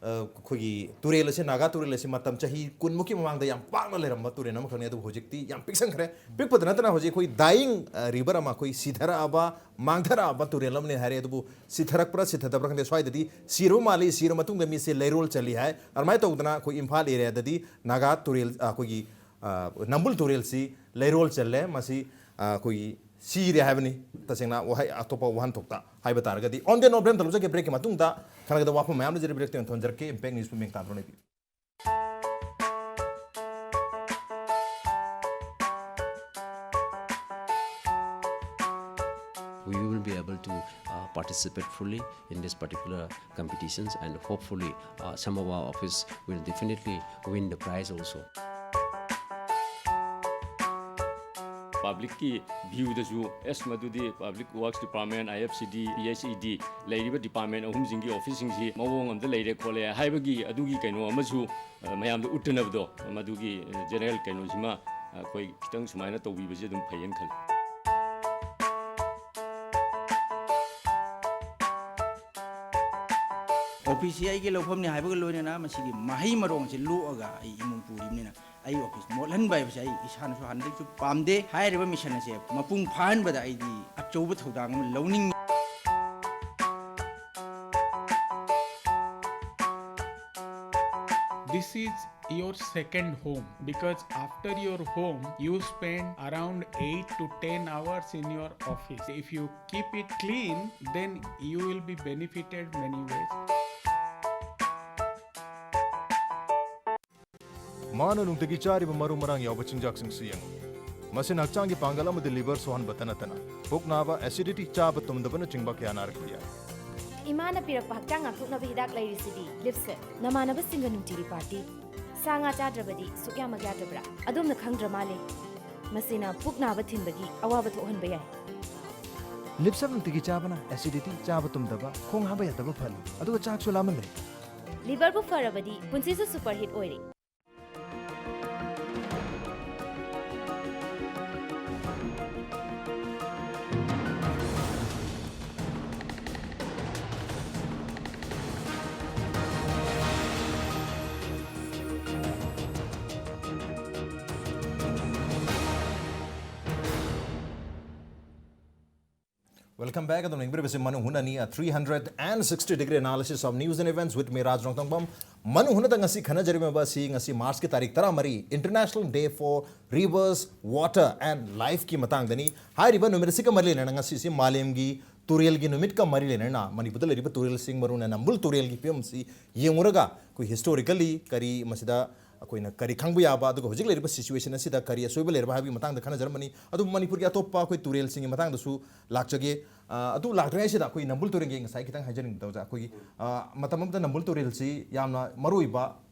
ꯑ, ꯑꯩꯈꯣꯏꯒꯤ ꯇꯨꯔꯦꯜ ꯑꯁꯤ, ꯅꯥꯒꯥ ꯇꯨꯔꯦꯜ ꯑꯁꯤ ꯃꯇꯝ ꯆꯍꯤ ꯀꯨꯟꯃꯨꯛꯀꯤ ꯃꯃꯥꯡꯗ ꯌꯥꯝ ꯄꯥꯛꯅ ꯂꯩꯔꯝꯕ ꯇꯨꯔꯦꯜ ꯑꯃꯈꯛꯅꯤ, ꯑꯗꯨꯕꯨ ꯍꯧꯖꯤꯛꯇꯤ ꯌꯥꯝ ꯄꯤꯛꯁꯟꯈ꯭ꯔꯦ꯫ ꯄꯤꯛꯄꯗ ꯅꯠꯇꯅ ꯍꯧꯖꯤꯛ ꯑꯩꯈꯣꯏ dying, ꯑ, river ꯑꯃ, ꯑꯩꯈꯣꯏ ꯁꯤꯊꯔꯛꯑꯕ, ꯃꯥꯡꯊꯔꯛꯑꯕ ꯇꯨꯔꯦꯜ ꯑꯃꯅꯤ ꯍꯥꯏꯔꯦ꯫ ꯑꯗꯨꯕꯨ ꯁꯤꯊꯔꯛꯄ꯭ꯔꯥ ꯁꯤꯊꯗꯕ꯭ꯔꯥ ꯈꯪꯗꯦ, ꯁ꯭ꯋꯥꯏꯗꯗꯤ ꯁꯤꯔꯕ ꯃꯥꯜꯂꯤ꯫ ꯁꯤꯔꯕ ꯃꯇꯨꯡꯗ ꯃꯤꯁꯦ ꯂꯩꯔꯣꯜ ꯆꯜꯂꯤ ꯍꯥꯏ꯫ ꯑꯗꯨꯃꯥꯏꯅ ꯇꯧꯗꯅ ꯑꯩꯈꯣꯏ ꯏꯝꯐꯥꯜ areaꯗꯗꯤ ꯅꯥꯒꯥ ꯇꯨꯔꯦꯜ, ꯑ, ꯑꯩꯈꯣꯏꯒꯤ, ꯑ, ꯅꯝꯕꯨꯜ ꯇꯨꯔꯦꯜꯁꯤ ꯂꯩꯔꯣꯜ ꯆꯜꯂꯦ꯫ ꯃꯁꯤ, ꯑ, ꯑꯩꯈꯣꯏꯒꯤ ꯁꯤꯔꯦ ꯍꯥꯏꯕꯅꯤ꯫ ꯇꯁꯦꯡꯅ ꯋꯥꯍꯩ ꯑꯇꯣꯞꯄ ꯋꯥꯍꯟꯊꯣꯛꯇ ꯍꯥꯏꯕ ꯇꯥꯔꯒꯗꯤ꯫ On the note, break ꯑꯃ ꯇꯧꯖꯒꯦ꯫ Breakꯀꯤ ꯃꯇꯨꯡꯗ ꯈꯪꯒꯗꯕ ꯋꯥꯐꯝ ꯃꯌꯥꯝ ꯂꯩꯖꯔꯤ꯫ Breakꯇ ꯑꯣꯏꯅ ꯊꯣꯟꯖꯔꯛꯀꯦ꯫ Impact Newsꯄꯨ ꯃꯤꯡ ꯇꯥꯟꯗꯨꯅ ꯂꯩꯕꯤꯌꯨ꯫ We will be able to, uh, participate fully in this particular competitions, and hopefully, uh, Sambhav Baba office will definitely win the prize also. Publicꯀꯤ viewꯗꯁꯨ, ꯑꯦꯁ, ꯃꯗꯨꯗꯤ Public Works Department, I F C D, P H E D ꯂꯩꯔꯤꯕ department ꯑꯍꯨꯝꯁꯤꯡꯒꯤ officeꯁꯤꯡꯁꯤ ꯃꯑꯣꯡ ꯑꯃꯗ ꯂꯩꯔꯦ ꯈꯣꯠꯂꯦ ꯍꯥꯏꯕꯒꯤ ꯑꯗꯨꯒꯤ ꯀꯩꯅꯣ ꯑꯃꯁꯨ, ꯑ, ꯃꯌꯥꯝꯗ ꯎꯠꯇꯅꯕꯗꯣ, ꯃꯗꯨꯒꯤ, ꯑ, general ꯀꯩꯅꯣꯁꯤꯃ ꯑꯩꯈꯣꯏ ꯈꯤꯇꯪ ꯁꯨꯃꯥꯏꯅ ꯇꯧꯕꯤꯕꯁꯤ ꯑꯗꯨꯝ ꯐꯩꯌꯦꯅ ꯈꯜꯂꯤ꯫ Officeꯁꯤ ꯑꯩꯒꯤ ꯂꯧꯐꯝꯅꯤ ꯍꯥꯏꯕꯒ ꯂꯣꯏꯅꯅ ꯃꯁꯤꯒꯤ ꯃꯍꯩ ꯃꯔꯣꯡꯁꯦ ꯂꯣꯛꯑꯒ ꯑꯩ ꯏꯃꯨꯡ ꯄꯨꯔꯤꯕꯅꯤꯅ ꯑꯩ office ꯃꯣꯠꯍꯟꯕ ꯍꯥꯏꯕꯁꯦ ꯑꯩ ꯏꯁꯥꯅꯁꯨ ꯍꯥꯟꯅꯗꯒꯤꯁꯨ ꯄꯥꯝꯗꯦ꯫ ꯍꯥꯏꯔꯤꯕ mission ꯑꯁꯦ ꯃꯄꯨꯡ ꯐꯥꯍꯟꯕꯗ ꯑꯩꯗꯤ ꯑꯆꯧꯕ ꯊꯧꯗꯥꯡ ꯑꯃ ꯂꯧꯅꯤꯡꯉꯤ꯫ This is your second home, because after your home you spend around eight to ten hours in your office. If you keep it clean, then you will be benefited many ways. ꯃꯥꯅ ꯅꯨꯡꯇꯤꯒꯤ ꯆꯥꯔꯤꯕ ꯃꯔꯨ ꯃꯔꯥꯡ ꯌꯥꯎꯕ ꯆꯤꯟꯖꯥꯛꯁꯤꯡꯁꯨ ꯌꯦꯡꯉꯨ꯫ ꯃꯁꯤꯅ ꯍꯛꯆꯥꯡꯒꯤ ꯄꯥꯡꯒꯜ ꯑꯃꯗꯤ liver ꯁꯣꯛꯍꯟꯕꯇ ꯅꯠꯇꯅ ꯄꯨꯛ ꯅꯥꯕ, acidity, ꯆꯥꯕ ꯇꯨꯝꯗꯕꯅꯆꯤꯡꯕ ꯀꯌꯥ ꯅꯥꯔꯛꯄ ꯌꯥꯏ꯫ ꯏꯃꯥꯅ ꯄꯤꯔꯛꯄ ꯍꯛꯆꯥꯡ ꯉꯥꯛꯊꯣꯛꯅꯕ ꯍꯤꯗꯥꯛ ꯂꯩꯔꯤꯁꯤꯗꯤ, Lipsip꯫ ꯅꯃꯥꯟꯅꯕꯁꯤꯡꯒ ꯅꯨꯡꯇꯤꯒꯤ party꯫ ꯁꯥ ꯉꯥ ꯆꯥꯗ꯭ꯔꯕꯗꯤ ꯁꯨꯛꯌꯥꯃꯛ ꯌꯥꯗ꯭ꯔꯕ꯭ꯔꯥ? ꯑꯗꯣꯝꯅ ꯈꯪꯗ꯭ꯔ ꯃꯥꯜꯂꯦ꯫ ꯃꯁꯤꯅ ꯄꯨꯛ ꯅꯥꯕ ꯊꯤꯟꯕꯒꯤ ꯑꯋꯥꯕ ꯊꯣꯛꯍꯟꯕ ꯌꯥꯏ꯫ Lipsip ꯅꯨꯡꯇꯤꯒꯤ ꯆꯥꯕꯅ acidity, ꯆꯥꯕ ꯇꯨꯝꯗꯕ, ꯈꯣꯡ ꯍꯥꯝꯕ ꯌꯥꯗꯕ ꯐꯍꯜꯂꯤ, ꯑꯗꯨꯒ ꯆꯥꯛꯁꯨ ꯂꯥꯝꯍꯜꯂꯦ꯫ Liverꯕꯨ ꯐꯔꯕꯗꯤ ꯄꯨꯟꯁꯤꯁꯨ superhit ꯑꯣꯏꯔꯦ꯫ Welcome back. ꯑꯗꯨꯝ ꯌꯦꯡꯕꯤꯔꯤꯕꯁꯤ ꯃꯅꯨꯡ ꯍꯨꯠꯅꯅꯤ, a three hundred and sixty degree analysis of news and events with me, Raj Rongthangpam. ꯃꯅꯨꯡ ꯍꯨꯠꯅꯗ ꯉꯁꯤ ꯈꯟꯅꯖꯔꯤꯕ ꯑꯁꯤ ꯉꯁꯤ March ꯀꯤ ꯇꯥꯔꯤꯛ ꯇꯔꯥꯃꯔꯤ, International Day for Rivers, Water and Life ꯀꯤ ꯃꯇꯥꯡꯗꯅꯤ꯫ ꯍꯥꯏꯔꯤꯕ ꯅꯨꯃꯤꯠ ꯑꯁꯤꯒ ꯃꯔꯤ ꯂꯩꯅꯅ ꯉꯁꯤꯁꯤ ꯃꯥꯂꯦꯝꯒꯤ ꯇꯨꯔꯦꯜꯒꯤ ꯅꯨꯃꯤꯠꯀ ꯃꯔꯤ ꯂꯩꯅꯅ ꯃꯅꯤꯄꯨꯔꯗ ꯂꯩꯔꯤꯕ ꯇꯨꯔꯦꯜꯁꯤꯡ, ꯃꯔꯨꯑꯣꯏꯅ ꯅꯝꯕꯨꯜ ꯇꯨꯔꯦꯜꯒꯤ ꯐꯤꯕꯝꯁꯤ ꯌꯦꯡꯉꯨꯔꯒ ꯑꯩꯈꯣꯏ historically ꯀꯔꯤ ꯃꯁꯤꯗ ꯑꯩꯈꯣꯏꯅ ꯀꯔꯤ ꯈꯪꯕ ꯌꯥꯕ, ꯑꯗꯨꯒ ꯍꯧꯖꯤꯛ ꯂꯩꯔꯤꯕ situation ꯑꯁꯤꯗ ꯀꯔꯤ ꯑꯁꯣꯏꯕ ꯂꯩꯔꯕ ꯍꯥꯏꯕꯒꯤ ꯃꯇꯥꯡꯗ ꯈꯟꯅꯖꯔꯝꯕꯅꯤ꯫ ꯑꯗꯨꯕꯨ ꯃꯅꯤꯄꯨꯔꯒꯤ ꯑꯇꯣꯞꯄ ꯑꯩꯈꯣꯏ ꯇꯨꯔꯦꯜꯁꯤꯡꯒꯤ ꯃꯇꯥꯡꯗꯁꯨ ꯂꯥꯛꯆꯒꯦ꯫ ꯑ, ꯑꯗꯨ ꯂꯥꯛꯇ꯭ꯔꯤꯉꯩꯁꯤꯗ ꯑꯩꯈꯣꯏ ꯅꯝꯕꯨꯜ ꯇꯨꯔꯦꯜꯒꯤ ꯉꯁꯥꯏ ꯈꯤꯇꯪ ꯍꯥꯏꯖꯅꯤꯡꯕꯗ ꯑꯣꯖꯥ, ꯑꯩꯈꯣꯏꯒꯤ, ꯑ, ꯃꯇꯝ ꯑꯃꯗ ꯅꯝꯕꯨꯜ ꯇꯨꯔꯦꯜꯁꯤ ꯌꯥꯝꯅ ꯃꯔꯨꯑꯣꯏꯕ,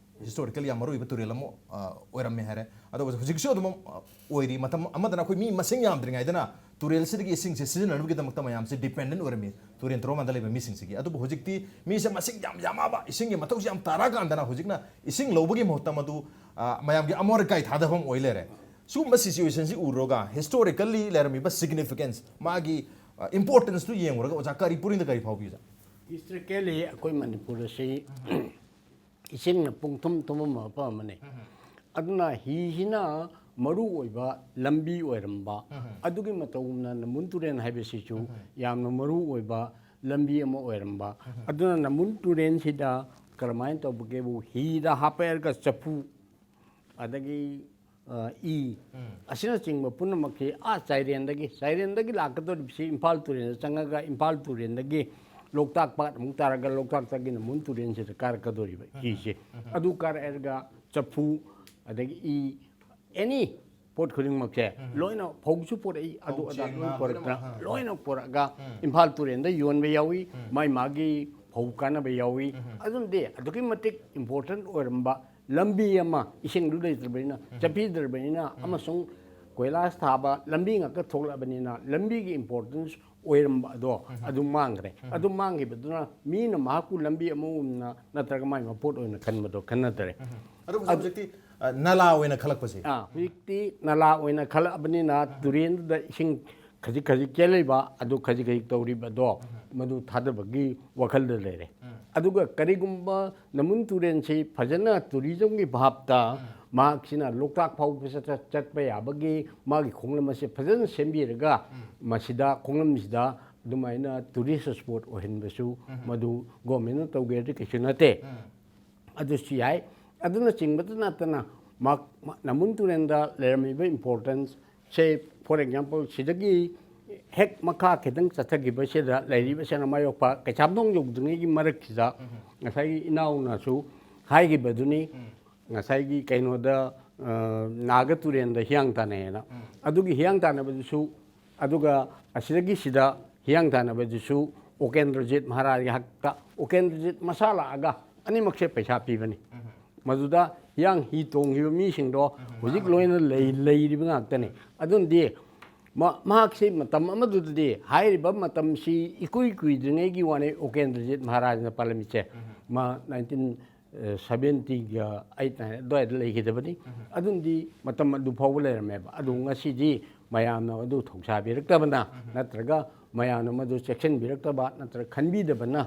historically ꯌꯥꯝ ꯃꯔꯨꯑꯣꯏꯕ ꯇꯨꯔꯦꯜ ꯑꯃ, ꯑ, ꯑꯣꯏꯔꯝꯃꯦ ꯍꯥꯏꯔꯦ꯫ ꯑꯗꯣ ꯍꯧꯖꯤꯛꯁꯨ ꯑꯗꯨꯝ, ꯑ, ꯑꯣꯏꯔꯤ꯫ ꯃꯇꯝ ꯑꯃꯗꯅ ꯑꯩꯈꯣꯏ ꯃꯤ ꯃꯁꯤꯡ ꯌꯥꯝꯗ꯭ꯔꯤꯉꯩꯗꯅ ꯇꯨꯔꯦꯜꯁꯤꯗꯒꯤ ꯏꯁꯤꯡꯁꯦ ꯁꯤꯖꯤꯟꯅꯅꯕꯒꯤꯗꯃꯛꯇ ꯃꯌꯥꯝꯁꯦ dependent ꯑꯣꯏꯔꯝꯃꯤ, ꯇꯨꯔꯦꯜ ꯇꯣꯔꯕꯥꯟꯗ ꯂꯩꯕ ꯃꯤꯁꯤꯡꯁꯤꯒꯤ꯫ ꯑꯗꯨꯕꯨ ꯍꯧꯖꯤꯛꯇꯤ ꯃꯤꯁꯦ ꯃꯁꯤꯡ ꯌꯥꯝ ꯌꯥꯝꯃꯛꯑꯕ, ꯏꯁꯤꯡꯒꯤ ꯃꯊꯧꯁꯦ ꯌꯥꯝ ꯇꯥꯔꯛꯑꯀꯥꯟꯗꯅ ꯍꯧꯖꯤꯛꯅ ꯏꯁꯤꯡ ꯂꯧꯕꯒꯤ ꯃꯍꯨꯠꯇ ꯃꯗꯨ, ꯑ, ꯃꯌꯥꯝꯒꯤ ꯑꯃꯣꯠ ꯑꯀꯥꯏ ꯊꯥꯗꯐꯝ ꯑꯣꯏ ꯂꯩꯔꯦ꯫ ꯁꯤꯒꯨꯝꯕ situationꯁꯤ ꯎꯔꯨꯔꯒ historically ꯂꯩꯔꯝꯃꯤꯕ significance, ꯃꯥꯒꯤ, ꯑ, importanceꯇꯨ ꯌꯦꯡꯉꯨꯔꯒ ꯑꯣꯖꯥ ꯀꯔꯤ, ꯄꯨꯛꯅꯤꯡꯗ ꯀꯔꯤ ꯐꯥꯎꯕꯤ ꯑꯣꯖꯥ? Historically ꯑꯩꯈꯣꯏ ꯃꯅꯤꯄꯨꯔ ꯑꯁꯤ ꯏꯁꯤꯡꯅ ꯄꯨꯡꯊꯨꯝ ꯊꯨꯝꯕ ꯃꯐꯝ ꯑꯃꯅꯤ꯫ ꯑꯗꯨꯅ ꯍꯤꯁꯤꯅ ꯃꯔꯨ ꯑꯣꯏꯕ ꯂꯝꯕꯤ ꯑꯣꯏꯔꯝꯕ, ꯑꯗꯨꯒꯤ ꯃꯇꯧꯒꯨꯝꯅ ꯅꯝꯕꯨꯜ ꯇꯨꯔꯦꯜ ꯍꯥꯏꯕꯁꯤꯁꯨ ꯌꯥꯝꯅ ꯃꯔꯨ ꯑꯣꯏꯕ ꯂꯝꯕꯤ ꯑꯃ ꯑꯣꯏꯔꯝꯕ꯫ ꯑꯗꯨꯅ ꯅꯝꯕꯨꯜ ꯇꯨꯔꯦꯜꯁꯤꯗ ꯀꯔꯝꯍꯥꯏꯅ ꯇꯧꯕꯒꯦꯕꯨ, ꯍꯤꯗ ꯍꯥꯞꯄꯦꯔꯒ ꯆꯐꯨ, ꯑꯗꯒꯤ ꯑ, ꯏ ꯑꯁꯤꯅꯆꯤꯡꯕ ꯄꯨꯝꯅꯃꯛꯁꯤ ꯑꯥ ꯆꯥꯏꯔꯦꯟꯗꯒꯤ, ꯆꯥꯏꯔꯦꯟꯗꯒꯤ ꯂꯥꯛꯀꯗꯧꯔꯤꯕꯁꯤ ꯏꯝꯐꯥꯜ ꯇꯨꯔꯦꯜꯗ ꯆꯪꯉꯒ, ꯏꯝꯐꯥꯜ ꯇꯨꯔꯦꯜꯗꯒꯤ ꯂꯣꯛꯇꯥꯛ ꯄꯥꯠ ꯑꯃꯨꯛ ꯇꯥꯔꯒ, ꯂꯣꯛꯇꯥꯛꯇꯒꯤ ꯅꯝꯕꯨꯜ ꯇꯨꯔꯦꯜꯁꯤꯗ ꯀꯥꯔꯛꯀꯗꯧꯔꯤꯕ ꯍꯤꯁꯦ꯫ ꯑꯗꯨ ꯀꯥꯔꯛꯑꯒ ꯆꯐꯨ, ꯑꯗꯒꯤ ꯏ, any ꯄꯣꯠ ꯈꯨꯗꯤꯡꯃꯛꯁꯦ ꯂꯣꯏꯅ, ꯐꯧꯁꯨ ꯄꯣꯔꯛꯏ, ꯑꯗꯨ ꯐꯧ, ꯑꯗꯥ ꯆꯦꯡ, ꯂꯣꯏ ꯉꯥ, ꯄꯣꯔꯛꯇꯅ ꯄꯨꯝꯅꯃꯛ, ꯑꯥ, ꯂꯣꯏꯅ ꯄꯣꯔꯛꯑꯒ ꯏꯝꯐꯥꯜ ꯇꯨꯔꯦꯜꯗ ꯌꯣꯟꯕ ꯌꯥꯎꯏ, ꯃꯥꯏ ꯃꯥꯒꯤ ꯐꯧ ꯀꯥꯟꯅꯕ ꯌꯥꯎꯏ꯫ ꯑꯗꯨꯅꯗꯤ ꯑꯗꯨꯛꯀꯤ ꯃꯇꯤꯛ important ꯑꯣꯏꯔꯝꯕ ꯂꯝꯕꯤ ꯑꯃ, ꯏꯁꯤꯡꯗꯨ ꯂꯩꯇ꯭ꯔꯕꯅꯤꯅ, ꯆꯠꯄꯤꯗ꯭ꯔꯕꯅꯤꯅ, ꯑꯃꯁꯨꯡ ꯀꯣꯏꯂꯥꯁ ꯊꯥꯕ ꯂꯝꯕꯤ ꯉꯥꯛꯇ ꯊꯣꯛꯂꯛꯑꯕꯅꯤꯅ, ꯂꯝꯕꯤꯒꯤ importance ꯑꯣꯏꯔꯝꯕ ꯑꯗꯣ ꯑꯗꯨ ꯃꯥꯡꯈ꯭ꯔꯦ꯫ ꯑꯗꯨ ꯃꯥꯡꯈꯤꯕꯗꯨꯅ ꯃꯤꯅ ꯃꯍꯥꯛꯄꯨ ꯂꯝꯕꯤ ꯑꯃꯒꯨꯝꯅ ꯅꯠꯇ꯭ꯔꯒ ꯃꯥꯏ ꯃꯄꯣꯠ ꯑꯣꯏꯅ ꯈꯟꯕꯗꯣ ꯈꯟꯅꯗ꯭ꯔꯦ꯫ ꯑꯗꯨꯕꯨ ꯍꯧꯖꯤꯛꯇꯤ, ꯑ, ꯅꯂꯥ ꯑꯣꯏꯅ ꯈꯜꯂꯛꯄꯁꯦ꯫ ꯑꯥ, ꯍꯧꯖꯤꯛꯇꯤ ꯅꯂꯥ ꯑꯣꯏꯅ ꯈꯜꯂꯛꯑꯕꯅꯤꯅ, ꯇꯨꯔꯦꯟꯗꯨꯗ ꯏꯁꯤꯡ ꯈꯖꯤꯛ ꯈꯖꯤꯛ ꯆꯦꯜꯂꯤꯕ ꯑꯗꯨ ꯈꯖꯤꯛ ꯈꯖꯤꯛ ꯇꯧꯔꯤꯕꯗꯣ, ꯃꯗꯨ ꯊꯥꯗꯕꯒꯤ ꯋꯥꯈꯜꯗ ꯂꯩꯔꯦ꯫ ꯑꯗꯨꯒ ꯀꯔꯤꯒꯨꯝꯕ ꯅꯝꯕꯨꯜ ꯇꯨꯔꯦꯜꯁꯤ ꯐꯖꯅ tourismꯒꯤ ꯚꯥꯞꯇ ꯃꯍꯥꯛꯁꯤꯅ ꯂꯣꯛꯇꯥꯛ ꯐꯥꯎꯕ ꯆꯠ-, ꯆꯠꯄ ꯌꯥꯕꯒꯤ ꯃꯥꯒꯤ ꯈꯣꯡꯂꯝ ꯑꯁꯦ ꯐꯖꯅ ꯁꯦꯝꯕꯤꯔꯒ, ꯃꯁꯤꯗ, ꯈꯣꯡꯂꯝꯁꯤꯗ ꯑꯗꯨꯃꯥꯏꯅ ꯇꯨꯔꯤꯁ ꯁ꯭ꯄꯣꯠ ꯑꯣꯏꯍꯟꯕꯁꯨ ꯃꯗꯨ ꯒꯣꯔꯃꯦꯟꯅ ꯇꯧꯒꯦ ꯍꯥꯏꯔꯗꯤ ꯀꯩꯁꯨ ꯅꯠꯇꯦ꯫ ꯑꯗꯨꯁꯨ ꯌꯥꯏ꯫ ꯑꯗꯨꯅꯆꯤꯡꯕꯗ ꯅꯠꯇꯅ ꯃꯥ-, ꯃꯥ-, ꯅꯝꯕꯨꯜ ꯇꯨꯔꯦꯜꯗ ꯂꯩꯔꯝꯃꯤꯕ ꯏꯝꯄꯣꯔꯇꯦꯟꯁ, ꯁꯦ, ꯐꯣꯔ ꯑꯦꯛꯖꯥꯝꯄꯜ, ꯁꯤꯗꯒꯤ ꯍꯦꯛ ꯃꯈꯥ ꯈꯤꯇꯪ ꯆꯠꯊꯈꯤꯕꯁꯤꯗ ꯂꯩꯔꯤꯕ ꯁꯅꯥꯃꯍꯤ ꯌꯣꯛꯄ ꯀꯩꯁꯥꯝꯊꯣꯡ ꯌꯧꯗ꯭ꯔꯤꯉꯩꯒꯤ ꯃꯔꯛꯁꯤꯗ ꯉꯁꯥꯏꯒꯤ ꯏꯅꯥꯎꯅꯁꯨ ꯍꯥꯏꯈꯤꯕꯗꯨꯅꯤ, ꯉꯁꯥꯏꯒꯤ ꯀꯩꯅꯣꯗ, ꯑ, ꯅꯥꯒ ꯇꯨꯔꯦꯜꯗ ꯍꯤꯌꯥꯡ ꯇꯥꯟꯅꯩꯌꯦꯅ꯫ ꯑꯗꯨꯒꯤ ꯍꯤꯌꯥꯡ ꯇꯥꯟꯅꯕꯗꯨꯁꯨ, ꯑꯗꯨꯒ ꯑꯁꯤꯗꯒꯤ ꯁꯤꯗ ꯍꯤꯌꯥꯡ ꯇꯥꯟꯅꯕꯗꯨꯁꯨ ꯎꯀꯦꯟꯗ꯭ꯔꯖꯤꯠ ꯃꯍꯥꯔꯥꯖꯒꯤ ꯍꯛꯇ ꯎꯀꯦꯟꯗ꯭ꯔꯖꯤꯠ ꯃꯁꯥ ꯂꯥꯛꯑꯒ ꯑꯅꯤꯃꯛꯁꯦ ꯄꯩꯁꯥ ꯄꯤꯕꯅꯤ꯫ ꯃꯗꯨꯗ ꯍꯤꯌꯥꯡ ꯍꯤ ꯇꯣꯡꯈꯤꯕ ꯃꯤꯁꯤꯡꯗꯣ ꯍꯧꯖꯤꯛ ꯂꯣꯏꯅ ꯂꯩ-, ꯂꯩꯔꯤꯕ ꯉꯥꯛꯇꯅꯤ꯫ ꯑꯗꯨꯅꯗꯤ ꯃ-, ꯃꯍꯥꯛꯁꯤ ꯃꯇꯝ ꯑꯃꯗꯨꯗꯗꯤ, ꯍꯥꯏꯔꯤꯕ ꯃꯇꯝꯁꯤ ꯏꯀꯨꯏ ꯀꯨꯏꯗ꯭ꯔꯤꯉꯩꯒꯤ ꯋꯥꯅꯤ ꯎꯀꯦꯟꯗ꯭ꯔꯖꯤꯠ ꯃꯍꯥꯔꯥꯖꯅ ꯄꯥꯜꯂꯝꯃꯤꯁꯦ꯫ ꯃꯥ ꯅꯥꯏꯟꯇꯤꯟ ꯁꯚꯦꯟꯇꯤꯒ ꯑꯩꯠ ꯑꯗꯨꯋꯥꯏꯗ ꯂꯩꯈꯤꯗꯕꯅꯤ꯫ ꯑꯗꯨꯅꯗꯤ ꯃꯇꯝ ꯑꯗꯨ ꯐꯥꯎꯕ ꯂꯩꯔꯝꯃꯦꯕ꯫ ꯑꯗꯨ ꯉꯁꯤꯗꯤ ꯃꯌꯥꯝꯅ ꯑꯗꯨ ꯊꯧꯁꯥꯕꯤꯔꯛꯇꯕꯅ ꯅꯠꯇ꯭ꯔꯒ ꯃꯌꯥꯝꯅ ꯃꯗꯨ ꯆꯦꯛꯁꯤꯟꯕꯤꯔꯛꯇꯕ ꯅꯠꯇ꯭ꯔꯒ ꯈꯟꯕꯤꯗꯕꯅ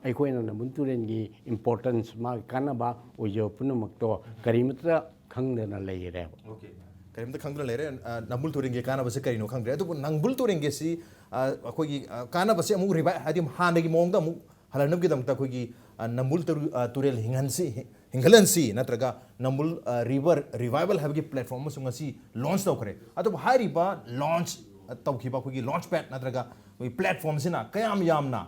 ꯑꯩꯈꯣꯏꯅ ꯅꯝꯕꯨꯜ ꯇꯨꯔꯦꯜꯒꯤ ꯏꯝꯄꯣꯔꯇꯦꯟꯁ, ꯃꯥꯒꯤ ꯀꯥꯟꯅꯕ ꯑꯣꯏꯖꯕ ꯄꯨꯝꯅꯃꯛꯇꯣ ꯀꯔꯤꯃꯠꯇ ꯈꯪꯗꯅ ꯂꯩꯔꯦꯕ꯫ ꯑꯣꯀꯦ꯫ ꯀꯔꯤꯝꯇ ꯈꯪꯗꯅ ꯂꯩꯔꯦ꯫ ꯑ, ꯅꯝꯕꯨꯜ ꯇꯨꯔꯦꯜꯒꯤ ꯀꯥꯟꯅꯕꯁꯦ ꯀꯔꯤꯅꯣ ꯈꯪꯗ꯭ꯔꯦ꯫ ꯑꯗꯨꯕꯨ ꯅꯝꯕꯨꯜ ꯇꯨꯔꯦꯜꯒꯤ ꯑꯁꯤ, ꯑ, ꯑꯩꯈꯣꯏꯒꯤ, ꯑ, ꯀꯥꯟꯅꯕꯁꯦ ꯑꯃꯨꯛ ꯔꯤꯚꯥꯏ-, ꯍꯥꯏꯗꯤ ꯍꯥꯟꯅꯒꯤ ꯃꯑꯣꯡꯗ ꯑꯃꯨꯛ ꯍꯜꯍꯟꯅꯕꯒꯤꯗꯃꯛꯇ ꯑꯩꯈꯣꯏꯒꯤ, ꯑ, ꯅꯝꯕꯨꯜ ꯇꯔꯨ-, ꯑ, ꯇꯨꯔꯦꯜ ꯍꯤꯡꯍꯟꯁꯤ, ꯍꯤꯡꯒꯠꯍꯟꯁꯤ ꯅꯠꯇ꯭ꯔꯒ ꯅꯝꯕꯨꯜ, ꯑ, ꯔꯤꯚꯔ ꯔꯤꯚꯥꯏꯚꯦꯜ ꯍꯥꯏꯕꯒꯤ ꯄ꯭ꯂꯦꯠꯐꯣꯔꯝ ꯑꯃꯁꯨ ꯉꯁꯤ ꯂꯣꯟꯆ ꯇꯧꯈ꯭ꯔꯦ꯫ ꯑꯗꯨꯕꯨ ꯍꯥꯏꯔꯤꯕ ꯂꯣꯟꯆ, ꯑ, ꯇꯧꯈꯤꯕ ꯑꯩꯈꯣꯏꯒꯤ ꯂꯣꯟꯆ ꯄꯦꯗ ꯅꯠꯇ꯭ꯔꯒ ꯑꯩꯈꯣꯏꯒꯤ ꯄ꯭ꯂꯦꯠꯐꯣꯔꯝꯁꯤꯅ ꯀꯌꯥꯝ ꯌꯥꯝꯅ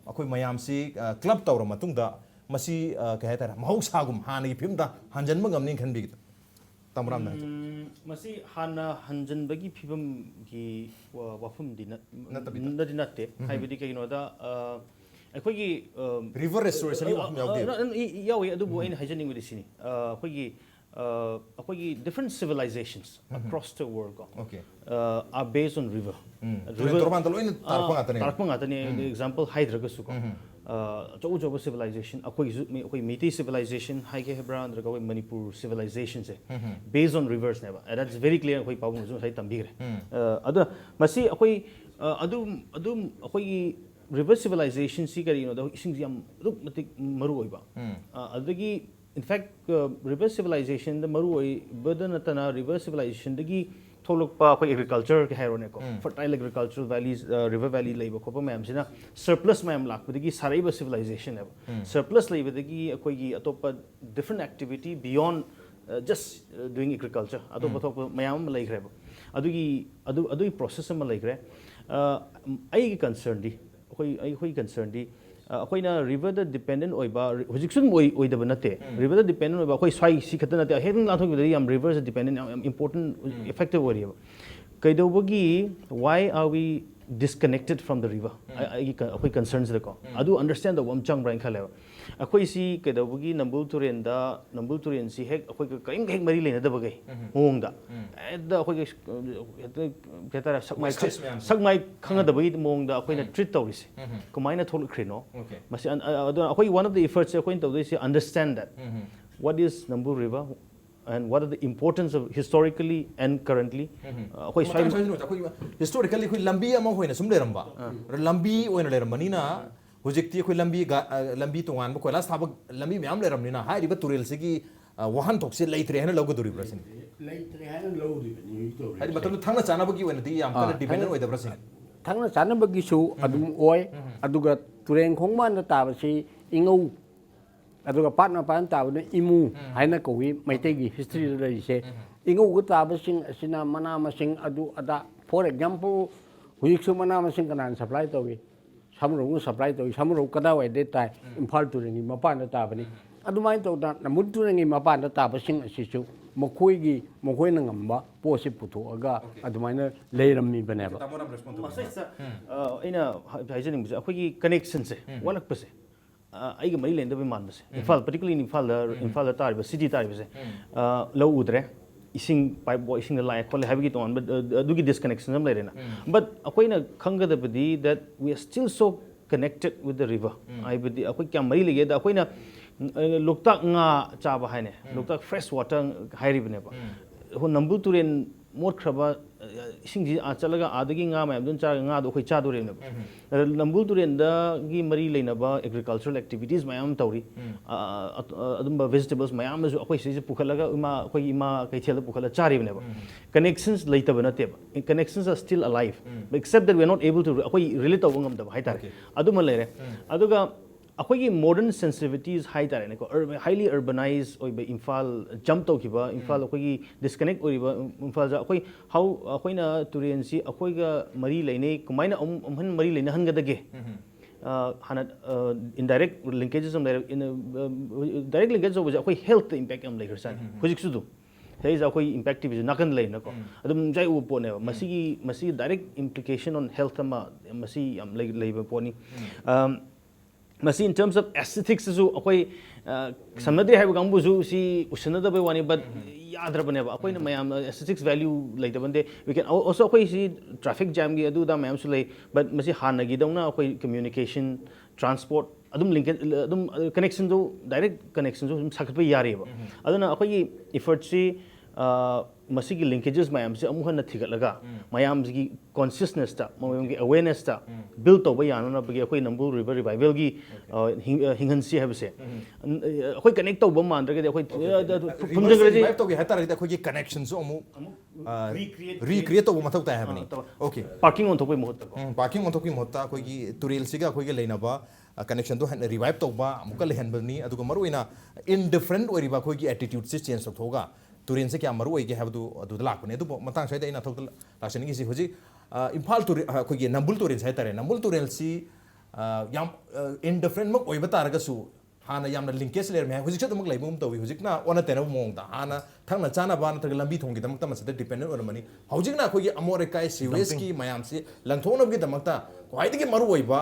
ꯑꯩꯈꯣꯏ ꯃꯌꯥꯝꯁꯤ, ꯑ, ꯀ꯭ꯂꯕ ꯇꯧꯔ ꯃꯇꯨꯡꯗ ꯃꯁꯤ, ꯑ, ꯀꯩ ꯍꯥꯏꯇꯥꯔꯦ, ꯃꯍꯧꯁꯥꯒꯨꯝ ꯍꯥꯟꯅꯒꯤ ꯐꯤꯕꯝꯗ ꯍꯟꯖꯤꯟꯕ ꯉꯝꯅꯤ ꯈꯟꯕꯤꯒꯗ꯭ꯔꯥ? ꯇꯥꯃꯣ ꯔꯥꯝꯅ ꯍꯥꯏꯖꯩ꯫ ꯎꯝ, ꯃꯁꯤ ꯍꯥꯟꯅ ꯍꯟꯖꯤꯟꯕꯒꯤ ꯐꯤꯕꯝꯒꯤ ꯋꯥ-, ꯋꯥꯐꯝꯗꯤ ꯅꯠ-, ꯅꯠꯇꯕꯤꯗ꯫ ꯅꯠꯇꯤ ꯅꯠꯇꯦ꯫ ꯍꯥꯏꯕꯗꯤ ꯀꯩꯒꯤꯅꯣꯗ, ꯑ, ꯑꯩꯈꯣꯏꯒꯤ, ꯑ, ꯔꯤꯚꯔ ꯔꯦꯁꯇꯣꯔꯦꯁꯟꯒꯤ ꯋꯥꯐꯝ ꯌꯥꯎꯗꯦ꯫ ꯑ, ꯑ, ꯏ-, ꯏ-, ꯌꯥꯎꯋꯤ, ꯑꯗꯨꯕꯨ ꯑꯩꯅ ꯍꯥꯏꯖꯅꯤꯡꯕꯗꯤ ꯁꯤꯅꯤ꯫ ꯑ, ꯑꯩꯈꯣꯏꯒꯤ, ꯑ, ꯑꯩꯈꯣꯏꯒꯤ different civilizations across the world ꯀꯣ, Okay. ꯑ, are based on river. Um, River, ꯇꯨꯔꯦꯜ ꯇꯣꯔꯕꯥꯟꯗ ꯂꯣꯏꯅ ꯇꯥꯔꯛꯄ ꯑ, ꯉꯥꯛꯇꯅꯦ꯫ ꯇꯥꯔꯛꯄ ꯉꯥꯛꯇꯅꯦ꯫ ꯑꯦꯛꯖꯥꯝꯄꯜ ꯍꯥꯏꯗ꯭ꯔꯒꯁꯨꯀꯣ, ꯑ, ꯑꯆꯧ ꯑꯆꯧꯕ ꯁꯤꯚꯤꯂꯥꯏꯖꯦꯁꯟ, ꯑꯩꯈꯣꯏꯒꯤꯁꯨ ꯃꯤ-, ꯑꯩꯈꯣꯏ ꯃꯩꯇꯩ ꯁꯤꯚꯤꯂꯥꯏꯖꯦꯁꯟ ꯍꯥꯏꯒꯦ ꯍꯥꯏꯕ꯭ꯔꯥ, ꯅꯠꯇ꯭ꯔꯒ ꯑꯩꯈꯣꯏ ꯃꯅꯤꯄꯨꯔ ꯁꯤꯚꯤꯂꯥꯏꯖꯦꯁꯟꯁꯦ based on rivers ꯅꯦꯕ꯫ And that's very clear, ꯑꯩꯈꯣꯏ ꯄꯥꯕꯨꯡꯅꯁꯨ ꯉꯁꯥꯏ ꯇꯝꯕꯤꯈ꯭ꯔꯦ꯫ ꯑ, ꯑꯗ ꯃꯁꯤ ꯑꯩꯈꯣꯏ, ꯑ, ꯑꯗꯨꯝ, ꯑꯗꯨꯝ ꯑꯩꯈꯣꯏꯒꯤ ꯔꯤꯚꯔ ꯁꯤꯚꯤꯂꯥꯏꯖꯦꯁꯟꯁꯤ ꯀꯔꯤꯒꯤꯅꯣꯗ ꯏꯁꯤꯡꯁꯤ ꯌꯥꯝ ꯑꯗꯨꯛ ꯃꯇꯤꯛ ꯃꯔꯨ ꯑꯣꯏꯕ꯫ ꯑ, ꯑꯗꯨꯗꯒꯤ In fact, river civilizationꯗ ꯃꯔꯨ ꯑꯣꯏꯕꯗ ꯅꯠꯇꯅ river civilizationꯗꯒꯤ ꯊꯣꯛꯂꯛꯄ ꯑꯩꯈꯣꯏ agricultureꯒꯤ ꯍꯥꯏꯔꯣꯅꯦꯀꯣ, fertile agricultural valleys, river valley ꯂꯩꯕ ꯈꯣꯠꯄ ꯃꯌꯥꯝꯁꯤꯅ surplus ꯃꯌꯥꯝ ꯂꯥꯛꯄꯗꯒꯤ ꯁꯥꯔꯛꯏꯕ civilizationꯅꯦꯕ꯫ Surplus ꯂꯩꯕꯗꯒꯤ ꯑꯩꯈꯣꯏꯒꯤ ꯑꯇꯣꯞꯄ different activity beyond just doing agriculture, ꯑꯇꯣꯞ ꯑꯇꯣꯞꯄ ꯃꯌꯥꯝ ꯑꯃ ꯂꯩꯈ꯭ꯔꯦꯕ꯫ ꯑꯗꯨꯒꯤ ꯑꯗꯨ ꯑꯗꯨꯒꯤ process ꯑꯃ ꯂꯩꯈ꯭ꯔꯦ꯫ ꯑꯩꯒꯤ concernꯗꯤ, ꯑꯩꯈꯣꯏ ꯑꯩꯈꯣꯏꯒꯤ concernꯗꯤ ꯑꯩꯈꯣꯏꯅ riverꯗ dependent ꯑꯣꯏꯕ, ꯍꯧꯖꯤꯛꯁꯨ ꯑꯗꯨꯝ ꯑꯣꯏ ꯑꯣꯏꯗꯕ ꯅꯠꯇꯦ꯫ Riverꯗ dependent ꯑꯣꯏꯕ ꯑꯩꯈꯣꯏ ꯁ꯭ꯋꯥꯏ ꯁꯤ ꯈꯛꯇ ꯅꯠꯇꯦ, ꯍꯦꯛ ꯑꯗꯨꯝ ꯂꯥꯟꯊꯣꯛꯈꯤꯕꯗꯗꯤ ꯌꯥꯝ riverꯁꯦ dependent ꯌꯥꯝ important, effective ꯑꯣꯏꯔꯤꯑꯕ꯫ ꯀꯩꯗꯧꯕꯒꯤ, why are we disconnected from the river? ꯑꯩꯒꯤ ꯑꯩꯈꯣꯏ concernꯁꯤꯗꯀꯣ ꯑꯗꯨ understand ꯇꯧꯕ ꯑꯃ ꯆꯪꯕ꯭ꯔꯥ ꯍꯥꯏꯅ ꯈꯜꯂꯦꯕ꯫ ꯑꯩꯈꯣꯏꯁꯤ ꯀꯩꯗꯧꯕꯒꯤ ꯅꯝꯕꯨꯜ ꯇꯨꯔꯦꯜꯗ, ꯅꯝꯕꯨꯜ ꯇꯨꯔꯦꯜꯁꯤ ꯍꯦꯛ ꯑꯩꯈꯣꯏꯒ ꯀꯔꯤꯝꯒ ꯍꯦꯛ ꯃꯔꯤ ꯂꯩꯅꯗꯕꯒꯩ ꯃꯑꯣꯡꯗ, ꯍꯦꯛꯇ ꯑꯩꯈꯣꯏꯒꯤ ꯍꯦꯛꯇ ꯀꯩ ꯍꯥꯏꯇꯥꯔꯦ, ꯁꯛꯃꯥꯏ ꯈꯪ- Wastage ꯃꯌꯥꯝꯁꯦ꯫ ꯁꯛꯃꯥꯏ ꯈꯪꯅꯗꯕꯒꯤ ꯃꯑꯣꯡꯗ ꯑꯩꯈꯣꯏꯅ treat ꯇꯧꯔꯤꯁꯦ ꯀꯃꯥꯏꯅ ꯊꯣꯛꯂꯛꯈ꯭ꯔꯤꯅꯣ? Okay. ꯃꯁꯤ ꯑꯗꯨꯅ ꯑꯩꯈꯣꯏꯒꯤ one of the effortsꯁꯦ ꯑꯩꯈꯣꯏꯅ ꯇꯧꯗꯣꯏꯁꯦ understand that what is Nambul River and what are the importance of historically and currently. ꯑꯩꯈꯣꯏ ꯃꯇꯥꯡ ꯁ꯭ꯋꯥꯏ ꯁ꯭ꯋꯥꯏꯗ ꯑꯩꯈꯣꯏ historically ꯑꯩꯈꯣꯏ ꯂꯝꯕꯤ ꯑꯃ ꯑꯣꯏꯅ ꯁꯨꯝ ꯂꯩꯔꯝꯕ, ꯂꯝꯕꯤ ꯑꯣꯏꯅ ꯂꯩꯔꯝꯕꯅꯤꯅ ꯍꯧꯖꯤꯛꯇꯤ ꯑꯩꯈꯣꯏ ꯂꯝꯕꯤ ꯂꯝꯕꯤ ꯇꯣꯉꯥꯟꯕ ꯀꯣꯏꯂꯥꯁ ꯊꯥꯕ ꯂꯝꯕꯤ ꯃꯌꯥꯝ ꯂꯩꯔꯝꯅꯤꯅ ꯍꯥꯏꯔꯤꯕ ꯇꯨꯔꯦꯜꯁꯤꯒꯤ ꯋꯥꯍꯟꯊꯣꯛꯁꯦ ꯂꯩꯇ꯭ꯔꯦ ꯍꯥꯏꯅ ꯂꯧꯒꯗꯧꯔꯤꯕ꯭ꯔꯥ ꯁꯤꯅꯤ? ꯂꯩꯇ꯭ꯔꯦ ꯍꯥꯏꯅ ꯂꯧꯔꯤꯕꯅꯤ ꯍꯧꯖꯤꯛ ꯇꯧꯔꯤꯁꯦ꯫ ꯍꯥꯏꯗꯤ ꯃꯇꯝꯗꯨ ꯊꯪꯅ ꯆꯥꯅꯕꯒꯤ ꯑꯣꯏꯅꯗꯤ ꯌꯥꯝ ꯀꯟꯅ dependent ꯑꯣꯏꯗꯕ꯭ꯔꯥ ꯁꯤꯅꯤ? ꯊꯪꯅ ꯆꯥꯅꯕꯒꯤꯁꯨ ꯑꯗꯨꯝ ꯑꯣꯏ꯫ ꯑꯗꯨꯒ ꯇꯨꯔꯦꯟ ꯈꯣꯡꯕꯥꯟꯗ ꯇꯥꯕꯁꯤ ꯏꯉꯧ, ꯑꯗꯨꯒ ꯄꯥꯠ ꯃꯄꯥꯟ ꯇꯥꯕꯅ ꯏꯃꯨ ꯍꯥꯏꯅ ꯀꯧꯏ ꯃꯩꯇꯩꯒꯤ historyꯗ ꯂꯩꯔꯤꯁꯦ꯫ ꯏꯉꯧꯒ ꯇꯥꯕꯁꯤꯡ ꯑꯁꯤꯅ ꯃꯅꯥ ꯃꯁꯤꯡ ꯑꯗꯨ ꯑꯗꯥ, for example, ꯍꯧꯖꯤꯛꯁꯨ ꯃꯅꯥ ꯃꯁꯤꯡ ꯀꯅꯥꯅ supply ꯇꯧꯏ? ꯁꯃꯨꯔꯧꯅ supply ꯇꯧꯏ꯫ ꯁꯃꯨꯔꯧ ꯀꯗꯥꯏꯋꯥꯏꯗ ꯇꯥꯏ? ꯏꯝꯐꯥꯜ ꯇꯨꯔꯦꯜꯒꯤ ꯃꯄꯥꯟꯗ ꯇꯥꯕꯅꯤ꯫ ꯑꯗꯨꯃꯥꯏꯅ ꯇꯧꯗꯅ ꯅꯝꯕꯨꯜ ꯇꯨꯔꯦꯜꯒꯤ ꯃꯄꯥꯟꯗ ꯇꯥꯕꯁꯤꯡ ꯑꯁꯤꯁꯨ ꯃꯈꯣꯏꯒꯤ, ꯃꯈꯣꯏꯅ ꯉꯝꯕ ꯄꯣꯠꯁꯤ ꯄꯨꯊꯣꯛꯑꯒ ꯑꯗꯨꯃꯥꯏꯅ ꯂꯩꯔꯝꯃꯤꯕꯅꯦꯕ꯫ ꯇꯥꯃꯣꯅ ꯑꯃ respond ꯇꯧꯕꯤꯌꯨ꯫ ꯃꯁꯤꯁꯤꯗ ꯑꯩꯅ ꯍꯥꯏꯖꯅꯤꯡꯕꯁꯦ, ꯑꯩꯈꯣꯏꯒꯤ connectionꯁꯦ ꯋꯥꯠꯂꯛꯄꯁꯦ, ꯑꯩꯒ ꯃꯔꯤ ꯂꯩꯅꯗꯕꯩ ꯃꯥꯟꯕꯁꯦ, ꯏꯝꯐꯥꯜ, particularly ꯏꯝꯐꯥꯜꯗ, ꯏꯝꯐꯥꯜꯗ ꯇꯥꯔꯤꯕ, city ꯇꯥꯔꯤꯕꯁꯦ, ꯂꯧ ꯎꯗ꯭ꯔꯦ, ꯏꯁꯤꯡ pipe ꯏꯁꯤꯡꯗ ꯂꯥꯛꯑꯦ ꯈꯣꯠꯂꯦ ꯍꯥꯏꯕꯒꯤ ꯇꯣꯉꯥꯟꯕ ꯑꯗꯨꯒꯤ disconnection ꯑꯃ ꯂꯩꯔꯦꯅ꯫ But ꯑꯩꯈꯣꯏꯅ ꯈꯪꯒꯗꯕꯗꯤ that we are still so connected with the river. ꯍꯥꯏꯕꯗꯤ ꯑꯩꯈꯣꯏ ꯀꯌꯥꯝ ꯃꯔꯤ ꯂꯩꯒꯦꯗ, ꯑꯩꯈꯣꯏꯅ ꯂꯣꯛꯇꯥꯛ ꯉꯥ ꯆꯥꯕ ꯍꯥꯏꯅꯦ, ꯂꯣꯛꯇꯥꯛ fresh water ꯍꯥꯏꯔꯤꯕꯅꯦꯕ꯫ ꯑꯩꯈꯣꯏ ꯅꯝꯕꯨꯜ ꯇꯨꯔꯦꯜ ꯃꯣꯠꯈ꯭ꯔꯕ, ꯑ, ꯏꯁꯤꯡꯁꯤ ꯑꯥ ꯆꯠꯂꯒ ꯑꯥꯗꯒꯤ ꯉꯥ ꯃꯌꯥꯝꯗꯨꯅ ꯆꯥꯔꯒ ꯉꯥꯗꯣ ꯑꯩꯈꯣꯏ ꯆꯥꯗꯣꯔꯤꯕꯅꯦꯕ꯫ ꯑꯗ ꯅꯝꯕꯨꯜ ꯇꯨꯔꯦꯜꯗꯒꯤ ꯃꯔꯤ ꯂꯩꯅꯕ agricultural activities ꯃꯌꯥꯝ ꯑꯃ ꯇꯧꯔꯤ꯫ ꯑ, ꯑ, ꯑꯗꯨꯝꯕ vegetables ꯃꯌꯥꯝ ꯑꯃꯁꯨ ꯑꯩꯈꯣꯏ ꯁꯤꯗꯩꯁꯤꯗ ꯄꯨꯈꯠꯂꯒ ꯏꯃꯥ, ꯑꯩꯈꯣꯏꯒꯤ ꯏꯃꯥ ꯀꯩꯊꯦꯜꯗ ꯄꯨꯈꯠꯂꯒ ꯆꯥꯔꯤꯕꯅꯦꯕ꯫ Connections ꯂꯩꯇꯕ ꯅꯠꯇꯦꯕ꯫ Connections are still alive. But except that we are not able to, ꯑꯩꯈꯣꯏ relate ꯇꯧꯕ ꯉꯝꯗꯕ ꯍꯥꯏꯇꯥꯔꯦ꯫ ꯑꯗꯨꯃ ꯂꯩꯔꯦ꯫ ꯑꯗꯨꯒ ꯑꯩꯈꯣꯏꯒꯤ modern sensitivities ꯍꯥꯏꯇꯥꯔꯦꯅꯦꯀꯣ, urban, highly urbanized ꯑꯣꯏꯕ ꯏꯝꯐꯥꯜ jump ꯇꯧꯈꯤꯕ, ꯏꯝꯐꯥꯜ ꯑꯩꯈꯣꯏꯒꯤ disconnect ꯑꯣꯏꯔꯤꯕ ꯏꯝꯐꯥꯜꯁꯦ ꯑꯩꯈꯣꯏ how, ꯑꯩꯈꯣꯏꯅ ꯇꯨꯔꯦꯟꯁꯤ ꯑꯩꯈꯣꯏꯒ ꯃꯔꯤ ꯂꯩꯅꯩ, ꯀꯃꯥꯏꯅ ꯑꯃꯨꯛ ꯑꯃꯨꯛ ꯍꯟꯅ ꯃꯔꯤ ꯂꯩꯅꯍꯟꯒꯗꯒꯦ? ꯑ, ꯍꯥꯟꯅ, ꯑ, indirect linkages ꯑꯃ ꯂꯩꯔꯦ, in, ꯑ, direct linkage ꯇꯧꯕꯁꯦ ꯑꯩꯈꯣꯏ health ꯇ impact ꯌꯥꯝ ꯂꯩꯈ꯭ꯔꯖꯥꯠꯅꯤ ꯍꯧꯖꯤꯛꯁꯨ ꯑꯗꯨꯝ꯫ ꯁꯤꯗꯩꯁꯤꯗ ꯑꯩꯈꯣꯏ impact ꯇꯤꯚꯤꯁꯨ ꯅꯥꯀꯟ ꯂꯩꯅꯀꯣ, ꯑꯗꯨꯝ ꯖꯥꯏ ꯎꯕ ꯄꯣꯠꯅꯦꯕ꯫ ꯃꯁꯤꯒꯤ, ꯃꯁꯤꯒꯤ direct implication on health ꯑꯃ ꯃꯁꯤ ꯌꯥꯝ ꯂꯩ-, ꯂꯩꯕ ꯄꯣꯠꯅꯤ꯫ ꯑꯝ, ꯃꯁꯤ in terms of aesthetics ꯇꯁꯨ ꯑꯩꯈꯣꯏ, ꯑ, ꯁꯝꯅꯗ꯭ꯔꯤ ꯍꯥꯏꯕ ꯀꯥꯡꯕꯨꯁꯨ ꯁꯤ ꯎꯁꯤꯟꯅꯗꯕꯩ ꯋꯥꯅꯤ, but ꯌꯥꯗ꯭ꯔꯕꯅꯦꯕ꯫ ꯑꯩꯈꯣꯏꯅ ꯃꯌꯥꯝ aesthetics value ꯂꯩꯇꯕ ꯅꯠꯇꯦ꯫ We can al-, also ꯑꯩꯈꯣꯏ ꯁꯤ traffic jam ꯒꯤ ꯑꯗꯨ ꯑꯗꯥ ꯃꯌꯥꯝꯁꯨ ꯂꯩ, but ꯃꯁꯤ ꯍꯥꯟꯅꯒꯤꯗꯧꯅ ꯑꯩꯈꯣꯏ communication, transport ꯑꯗꯨꯝ linkage, ꯑꯗꯨꯝ, ꯑ, connection ꯗꯨ, direct connection ꯁꯨ ꯑꯗꯨꯝ ꯁꯥꯒꯠꯄ ꯌꯥꯔꯤꯕ꯫ ꯑꯗꯨꯅ ꯑꯩꯈꯣꯏꯒꯤ effort ꯁꯤ, ꯑ, ꯃꯁꯤꯒꯤ linkages ꯃꯌꯥꯝꯁꯦ ꯑꯃꯨꯛ ꯍꯟꯅ ꯊꯤꯒꯠꯂꯒ ꯃꯌꯥꯝꯁꯤꯒꯤ consciousness ꯇ, ꯃꯌꯥꯝꯒꯤ awareness ꯇ build ꯇꯧꯕ ꯌꯥꯅꯅꯕꯒꯤ ꯑꯩꯈꯣꯏ ꯅꯝꯕꯨꯜ river revival ꯒꯤ, ꯑ, ꯍꯤꯡ-, ꯑ, ꯍꯤꯡꯍꯟꯁꯤ ꯍꯥꯏꯕꯁꯦ꯫ ꯎꯝ, ꯑ, ꯑꯩꯈꯣꯏ connect ꯇꯧꯕ ꯃꯥꯟꯗ꯭ꯔꯒꯗꯤ ꯑꯩꯈꯣꯏ, ꯑ, ꯑ, ꯑ, reverse ꯐꯨꯝꯖꯤꯟꯈ꯭ꯔꯗꯤ revive ꯇꯧꯒꯦ ꯍꯥꯏ ꯇꯥꯔꯒꯗꯤ ꯑꯩꯈꯣꯏꯒꯤ connection ꯁꯨ ꯑꯃꯨꯛ, ꯑ, recreate ꯇꯧꯕ ꯃꯊꯧ ꯇꯥꯏ ꯍꯥꯏꯕꯅꯤ꯫ ꯑ, ꯇꯧ-, OK꯫ Parking ꯑꯣꯟꯊꯣꯛꯄꯒꯤ ꯃꯍꯨꯠꯇꯀꯣ꯫ ꯎꯝ, parking ꯑꯣꯟꯊꯣꯛꯄꯒꯤ ꯃꯍꯨꯠꯇ ꯑꯩꯈꯣꯏꯒꯤ ꯇꯨꯔꯦꯜꯁꯤꯒ ꯑꯩꯈꯣꯏꯒ ꯂꯩꯅꯕ, ꯑ, connection ꯗꯣ ꯍꯦꯟꯅ revive ꯇꯧꯕ ꯑꯃꯨꯛꯀ ꯂꯩꯍꯟꯕꯅꯤ꯫ ꯑꯗꯨꯒ ꯃꯔꯨꯑꯣꯏꯅ indifferent ꯑꯣꯏꯔꯤꯕ ꯑꯩꯈꯣꯏꯒꯤ attitude ꯁꯦ change ꯇꯧꯊꯣꯛꯑꯒ ꯇꯨꯔꯦꯜꯁꯦ ꯀꯌꯥꯝ ꯃꯔꯨ ꯑꯣꯏꯒꯦ ꯍꯥꯏꯕꯗꯨ ꯑꯗꯨꯗ ꯂꯥꯛꯄꯅꯦ꯫ ꯑꯗꯨꯕꯨ ꯃꯇꯥꯡ ꯁ꯭ꯋꯥꯏꯗ ꯑꯩꯅ ꯊꯣꯛꯇ ꯂꯥꯛꯆꯅꯤꯡꯉꯤꯁꯤ ꯍꯧꯖꯤꯛ, ꯑ, ꯏꯝꯐꯥꯜ ꯇꯨꯔꯦꯜ, ꯑ, ꯑꯩꯈꯣꯏꯒꯤ ꯅꯝꯕꯨꯜ ꯇꯨꯔꯦꯜꯁꯦ ꯍꯥꯏꯇꯥꯔꯦ꯫ ꯅꯝꯕꯨꯜ ꯇꯨꯔꯦꯜꯁꯤ, ꯑ, ꯌꯥꯝ, ꯑ, indifferent ꯃꯛ ꯑꯣꯏꯕ ꯇꯥꯔꯒꯁꯨ ꯍꯥꯟꯅ ꯌꯥꯝꯅ linkage ꯂꯩꯔꯝꯃꯦ ꯍꯥꯏ, ꯍꯧꯖꯤꯛꯁꯨ ꯑꯗꯨꯃꯛ ꯂꯩꯕꯒꯨꯝ ꯇꯧꯏ꯫ ꯍꯧꯖꯤꯛꯅ ꯑꯣꯟꯅ ꯇꯩꯅꯕ ꯃꯑꯣꯡꯗ ꯍꯥꯟꯅ ꯊꯛꯅ ꯆꯥꯅꯕ ꯅꯠꯇ꯭ꯔꯒ ꯂꯝꯕꯤ ꯊꯣꯡꯒꯤꯗꯃꯛꯇ ꯃꯁꯤꯗ dependent ꯑꯣꯏꯔꯝꯕꯅꯤ꯫ ꯍꯧꯖꯤꯛꯅ ꯑꯩꯈꯣꯏꯒꯤ ꯑꯃꯣꯠ ꯑꯀꯥꯏ, sewage ꯀꯤ ꯃꯌꯥꯝꯁꯤ ꯂꯪꯊꯣꯛꯅꯕꯒꯤꯗꯃꯛꯇ ꯈ꯭ꯋꯥꯏꯗꯒꯤ ꯃꯔꯨꯑꯣꯏꯕ,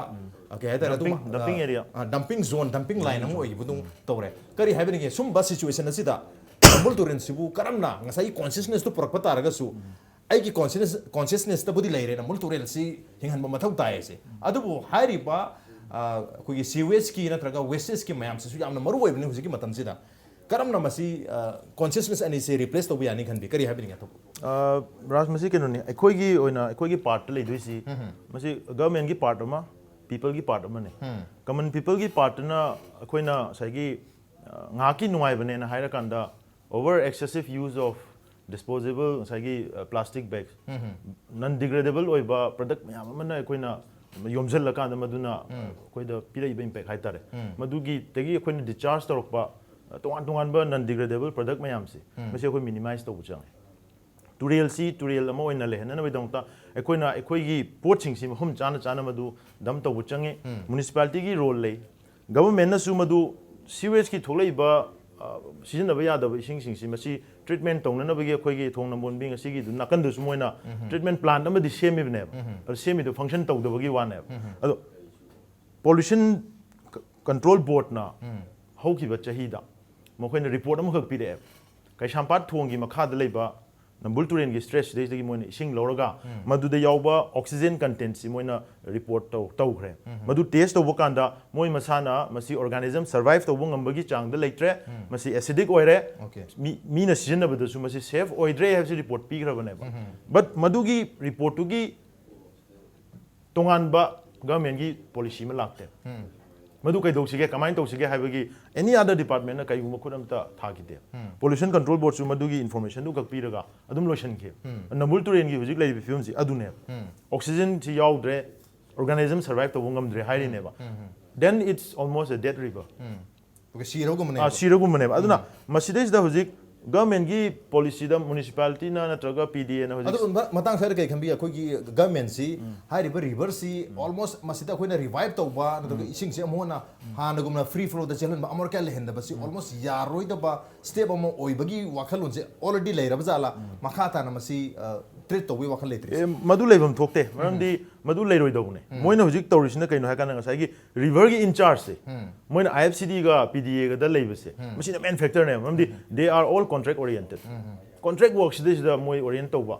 ꯑ, ꯀꯩ ꯍꯥꯏꯇꯥꯔꯦ, ꯑꯗꯨꯝ, dumping, dumping ꯑ, area꯫ ꯑ, dumping zone, dumping line ꯑꯃ ꯑꯣꯏꯈꯤꯕꯗꯧ ꯇꯧꯔꯦ꯫ ꯀꯔꯤ ꯍꯥꯏꯕꯅꯤꯒꯦ, ꯁꯨꯝꯕ situation ꯑꯁꯤꯗ ꯅꯝꯕꯨꯜ ꯇꯨꯔꯦꯜꯁꯤꯕꯨ ꯀꯔꯝꯅ ꯉꯁꯥꯏꯒꯤ consciousness ꯇꯨ ꯄꯨꯔꯛꯄ ꯇꯥꯔꯒꯁꯨ ꯑꯩꯒꯤ consciousness, consciousness ꯇꯕꯨꯗꯤ ꯂꯩꯔꯦ, ꯅꯝꯕꯨꯜ ꯇꯨꯔꯦꯜꯁꯤ ꯍꯤꯡꯍꯟꯕ ꯃꯊꯧ ꯇꯥꯏ ꯍꯥꯏꯁꯦ꯫ ꯑꯗꯨꯕꯨ ꯍꯥꯏꯔꯤꯕ, ꯑ, ꯑꯩꯈꯣꯏꯒꯤ sewage ꯀꯤ ꯅꯠꯇ꯭ꯔꯒ wastage ꯀꯤ ꯃꯌꯥꯝꯁꯤꯁꯨ ꯌꯥꯝꯅ ꯃꯔꯨ ꯑꯣꯏꯕꯅꯤ ꯍꯧꯖꯤꯛꯀꯤ ꯃꯇꯝꯁꯤꯗ꯫ ꯀꯔꯝꯅ ꯃꯁꯤ ꯀꯣꯟꯁꯤꯌꯁꯅꯦꯁ ꯑꯅꯤꯁꯦ ꯔꯤꯄ꯭ꯂꯦꯁ ꯇꯧꯕ ꯌꯥꯅꯤ ꯈꯟꯕꯤ? ꯀꯔꯤ ꯍꯥꯏꯕꯤꯅꯤꯡꯉꯤ ꯑꯇꯣꯞꯄ? ꯑ, ꯔꯥꯖ, ꯃꯁꯤ ꯀꯩꯅꯣꯅꯤ, ꯑꯩꯈꯣꯏꯒꯤ ꯑꯣꯏꯅ ꯑꯩꯈꯣꯏꯒꯤ ꯄꯥꯔꯠꯇ ꯂꯩꯗꯣꯏꯁꯤ, ꯃꯁꯤ ꯒꯚꯔꯟꯃꯦꯟꯒꯤ ꯄꯥꯔꯠ ꯑꯃ, ꯄꯤꯄꯜꯒꯤ ꯄꯥꯔꯠ ꯑꯃꯅꯤ꯫ ꯀꯃꯟ ꯄꯤꯄꯜꯒꯤ ꯄꯥꯔꯠꯇꯨꯅ ꯑꯩꯈꯣꯏꯅ ꯉꯁꯥꯏꯒꯤ ꯑ, ꯉꯥꯏꯍꯥꯛꯀꯤ ꯅꯨꯡꯉꯥꯏꯕꯅꯦꯅ ꯍꯥꯏꯔꯀꯥꯟꯗ, over excessive use of disposable, ꯉꯁꯥꯏꯒꯤ ꯄ꯭ꯂꯥꯁꯇꯤꯛ ꯕꯦꯒ, ꯅꯟ ꯗꯤꯒ꯭ꯔꯦꯗꯦꯕꯜ ꯑꯣꯏꯕ ꯄ꯭ꯔꯗꯛ ꯃꯌꯥꯝ ꯑꯃꯅ ꯑꯩꯈꯣꯏꯅ ꯌꯣꯝꯁꯤꯜꯂꯀꯥꯟꯗ ꯃꯗꯨꯅ ꯑꯩꯈꯣꯏꯗ ꯄꯤꯔꯛꯏꯕ ꯏꯝꯄꯦꯛ ꯍꯥꯏꯇꯥꯔꯦ, ꯃꯗꯨꯒꯤꯗꯒꯤ ꯑꯩꯈꯣꯏꯅ ꯗꯤꯁꯆꯥꯔꯖ ꯇꯧꯔꯛꯄ ꯑ, ꯇꯣꯉꯥꯟ ꯇꯣꯉꯥꯟꯕ ꯅꯟ ꯗꯤꯒ꯭ꯔꯦꯗꯦꯕꯜ ꯄ꯭ꯔꯗꯛ ꯃꯌꯥꯝꯁꯦ, ꯃꯁꯤ ꯑꯩꯈꯣꯏ ꯃꯤꯅꯤꯃꯥꯏꯁ ꯇꯧꯕ ꯆꯪꯉꯦ꯫ ꯇꯨꯔꯦꯜꯁꯤ ꯇꯨꯔꯦꯜ ꯑꯃ ꯑꯣꯏꯅ ꯂꯩꯍꯟꯅꯅꯕꯒꯤꯗꯃꯛꯇ ꯑꯩꯈꯣꯏꯅ ꯑꯩꯈꯣꯏꯒꯤ ꯄꯣꯠꯁꯤꯡꯁꯤ ꯃꯐꯝ ꯆꯥꯅ ꯆꯥꯅ ꯃꯗꯨ ꯗꯝ ꯇꯧꯕ ꯆꯪꯉꯤ꯫ ꯃ꯭ꯌꯨꯅꯤꯁꯤꯄꯥꯂꯤꯇꯤꯒꯤ ꯔꯣꯜ ꯂꯩ꯫ ꯒꯚꯔꯟꯃꯦꯟꯅꯁꯨ ꯃꯗꯨ ꯁꯤꯋꯦꯖꯀꯤ ꯊꯣꯛꯂꯛꯏꯕ, ꯑ, ꯁꯤꯖꯤꯟꯅꯕ ꯌꯥꯗꯕ ꯏꯁꯤꯡꯁꯤꯡꯁꯤ ꯃꯁꯤ ꯇ꯭ꯔꯤꯠꯃꯦꯟ ꯇꯧꯅꯅꯕꯒꯤ ꯑꯩꯈꯣꯏꯒꯤ ꯊꯣꯡ ꯅꯝꯕꯣꯟꯕꯤ ꯉꯁꯤꯒꯤ ꯑꯗꯨ ꯅꯥꯀꯟꯗꯁꯨ ꯃꯣꯏꯅ ꯇ꯭ꯔꯤꯠꯃꯦꯟ ꯄ꯭ꯂꯥꯟꯠ ꯑꯃꯗꯤ ꯁꯦꯝꯃꯤꯕꯅꯦꯕ꯫ ꯑꯗꯨ ꯁꯦꯝꯃꯤꯗꯣ ꯐꯪꯁꯟ ꯇꯧꯗꯕꯒꯤ ꯋꯥꯅꯦꯕ꯫ ꯑꯗꯣ ꯄꯣꯂꯨꯁꯟ ꯀꯟꯇ꯭ꯔꯣꯜ ꯕꯣꯔꯗꯅ ꯍꯧꯈꯤꯕ ꯆꯍꯤꯗ ꯃꯈꯣꯏꯅ ꯔꯤꯄꯣꯔꯠ ꯑꯃꯈꯛ ꯄꯤꯔꯛꯑꯦ꯫ ꯀꯩꯁꯥꯝꯄꯥꯠ ꯊꯣꯡꯒꯤ ꯃꯈꯥꯗ ꯂꯩꯕ ꯅꯝꯕꯨꯜ ꯇꯨꯔꯦꯜꯒꯤ ꯁ꯭ꯇ꯭ꯔꯦꯆ ꯁꯤꯗꯩꯁꯤꯗꯒꯤ ꯃꯣꯏꯅ ꯏꯁꯤꯡ ꯂꯧꯔꯒ ꯃꯗꯨꯗ ꯌꯥꯎꯕ ꯑꯣꯛꯁꯤꯖꯦꯟ ꯀꯟꯇꯦꯟꯁꯤ ꯃꯣꯏꯅ ꯔꯤꯄꯣꯔꯠ ꯇꯧ ꯇꯧꯈ꯭ꯔꯦ꯫ ꯃꯗꯨ ꯇꯦꯁ ꯇꯧꯕ ꯀꯥꯟꯗ ꯃꯣꯏ ꯃꯁꯥꯅ ꯃꯁꯤ ꯑꯣꯔꯒꯥꯅꯤꯖꯝ ꯁꯔꯚꯥꯏꯚ ꯇꯧꯕ ꯉꯝꯕꯒꯤ ꯆꯥꯡꯗ ꯂꯩꯇ꯭ꯔꯦ, ꯃꯁꯤ ꯑꯦꯁꯤꯗꯤꯛ ꯑꯣꯏꯔꯦ, Okay. ꯃꯤ ꯃꯤꯅ ꯁꯤꯖꯤꯟꯅꯕꯗꯁꯨ ꯃꯁꯤ ꯁꯦꯐ ꯑꯣꯏꯗ꯭ꯔꯦ ꯍꯥꯏꯕꯁꯤ ꯔꯤꯄꯣꯔꯠ ꯄꯤꯈ꯭ꯔꯕꯅꯦꯕ꯫ ꯕꯠ ꯃꯗꯨꯒꯤ ꯔꯤꯄꯣꯔꯠꯇꯨꯒꯤ ꯇꯣꯉꯥꯟꯕ ꯒꯚꯔꯟꯃꯦꯟꯒꯤ ꯄꯣꯂꯤꯁꯤ ꯑꯃ ꯂꯥꯛꯇꯦ꯫ ꯃꯗꯨ ꯀꯩꯗꯧꯁꯤꯒꯦ, ꯀꯃꯥꯏꯅ ꯇꯧꯁꯤꯒꯦ ꯍꯥꯏꯕꯒꯤ ꯑꯦꯅꯤ ꯑꯗꯔ ꯗꯤꯄꯥꯔꯠꯃꯦꯟꯅ ꯀꯩꯒꯨꯝꯕ ꯈꯨꯠ ꯑꯝꯇ ꯊꯥꯈꯤꯗꯦ꯫ ꯄꯣꯂꯨꯁꯟ ꯀꯟꯇ꯭ꯔꯣꯜ ꯕꯣꯔꯗꯁꯨ ꯃꯗꯨꯒꯤ ꯏꯟꯐꯣꯔꯃꯦꯁꯟꯗꯨ ꯈꯛ ꯄꯤꯔꯒ ꯑꯗꯨꯝ ꯂꯣꯏꯁꯤꯟꯈꯤ꯫ ꯅꯝꯕꯨꯜ ꯇꯨꯔꯦꯜꯒꯤ ꯍꯧꯖꯤꯛ ꯂꯩꯔꯤꯕ ꯐꯤꯕꯝꯁꯤ ꯑꯗꯨꯅꯦꯕ꯫ ꯑꯣꯛꯁꯤꯖꯟꯁꯤ ꯌꯥꯎꯗ꯭ꯔꯦ, ꯑꯣꯔꯒꯥꯅꯤꯖꯝ ꯁꯔꯚꯥꯏꯚ ꯇꯧꯕ ꯉꯝꯗ꯭ꯔꯦ ꯍꯥꯏꯔꯤꯅꯦꯕ꯫ Then it's almost a dead river. Okay, ꯁꯤꯔꯒꯨꯝꯕꯅꯦ꯫ ꯑꯥ, ꯁꯤꯔꯒꯨꯝꯕꯅꯦꯕ꯫ ꯑꯗꯨꯅ ꯃꯁꯤꯗꯩꯁꯤꯗ ꯍꯧꯖꯤꯛ ꯒꯚꯔꯟꯃꯦꯟꯒꯤ ꯄꯣꯂꯤꯁꯤꯗ ꯃ꯭ꯌꯨꯅꯤꯁꯤꯄꯥꯂꯤꯇꯤꯅ ꯅꯠꯇ꯭ꯔꯒ ꯄꯤ ꯗꯤ ꯑꯦꯅ ꯍꯧꯖꯤꯛ ꯑꯗꯨ ꯃ- ꯃꯇꯥꯡ ꯁ꯭ꯋꯥꯏꯗ ꯀꯩ ꯈꯟꯕꯤ? ꯑꯩꯈꯣꯏꯒꯤ ꯒꯚꯔꯟꯃꯦꯟꯁꯤ ꯍꯥꯏꯔꯤꯕ ꯔꯤꯚꯔꯁꯤ ꯑꯣꯜꯃꯣꯁ ꯃꯁꯤꯗ ꯑꯩꯈꯣꯏꯅ ꯔꯤꯚꯥꯏꯚ ꯇꯧꯕ ꯅꯠꯇ꯭ꯔꯒ ꯏꯁꯤꯡꯁꯦ ꯑꯃꯨꯛ ꯍꯟꯅ ꯍꯥꯟꯅꯒꯨꯝꯅ ꯐ꯭ꯔꯤ ꯐ꯭ꯂꯣꯗ ꯆꯦꯜꯍꯟꯕ, ꯑꯃꯣꯠ ꯑꯀꯥꯏ ꯂꯩꯍꯟꯗꯕꯁꯤ ꯑꯣꯜꯃꯣꯁ ꯌꯥꯔꯣꯏꯗꯕ ꯁ꯭ꯇꯦꯞ ꯑꯃ ꯑꯣꯏꯕꯒꯤ ꯋꯥꯈꯜꯂꯣꯟꯁꯦ ꯑꯣꯜꯔꯦꯗꯤ ꯂꯩꯔꯕ ꯖꯥꯠꯂꯥ? ꯃꯈꯥ ꯇꯥꯅ ꯃꯁꯤ ꯇ꯭ꯔꯤꯠ ꯇꯧꯕꯒꯤ ꯋꯥꯈꯜ ꯂꯩꯇ꯭ꯔꯤꯁꯦ? ꯑꯦ, ꯃꯗꯨ ꯂꯩꯐꯝ ꯊꯣꯛꯇꯦ, ꯃꯔꯝꯗꯤ ꯃꯗꯨ ꯂꯩꯔꯣꯏꯗꯧꯕꯅꯦ꯫ ꯃꯣꯏꯅ ꯍꯧꯖꯤꯛ ꯇꯧꯔꯤꯁꯤꯅ ꯀꯩꯅꯣ ꯍꯥꯏꯀꯥꯟꯗ ꯉꯁꯥꯏꯒꯤ ꯔꯤꯚꯔꯒꯤ ꯏꯟꯆꯥꯔꯖꯁꯦ ꯃꯣꯏꯅ ꯑꯥꯏ ꯑꯦꯐ ꯁꯤ ꯗꯤꯒ ꯄꯤ ꯗꯤ ꯑꯦꯒꯗ ꯂꯩꯕꯁꯦ, ꯃꯁꯤꯅ ꯃꯦꯟ ꯐꯦꯛꯇꯔꯅꯦꯕ꯫ ꯃꯔꯝꯗꯤ they are all contract oriented. Contract ꯋꯥꯔꯛꯁꯤꯗꯩꯁꯤꯗ ꯃꯣꯏ ꯑꯣꯔꯤꯌꯦꯟ ꯇꯧꯕ,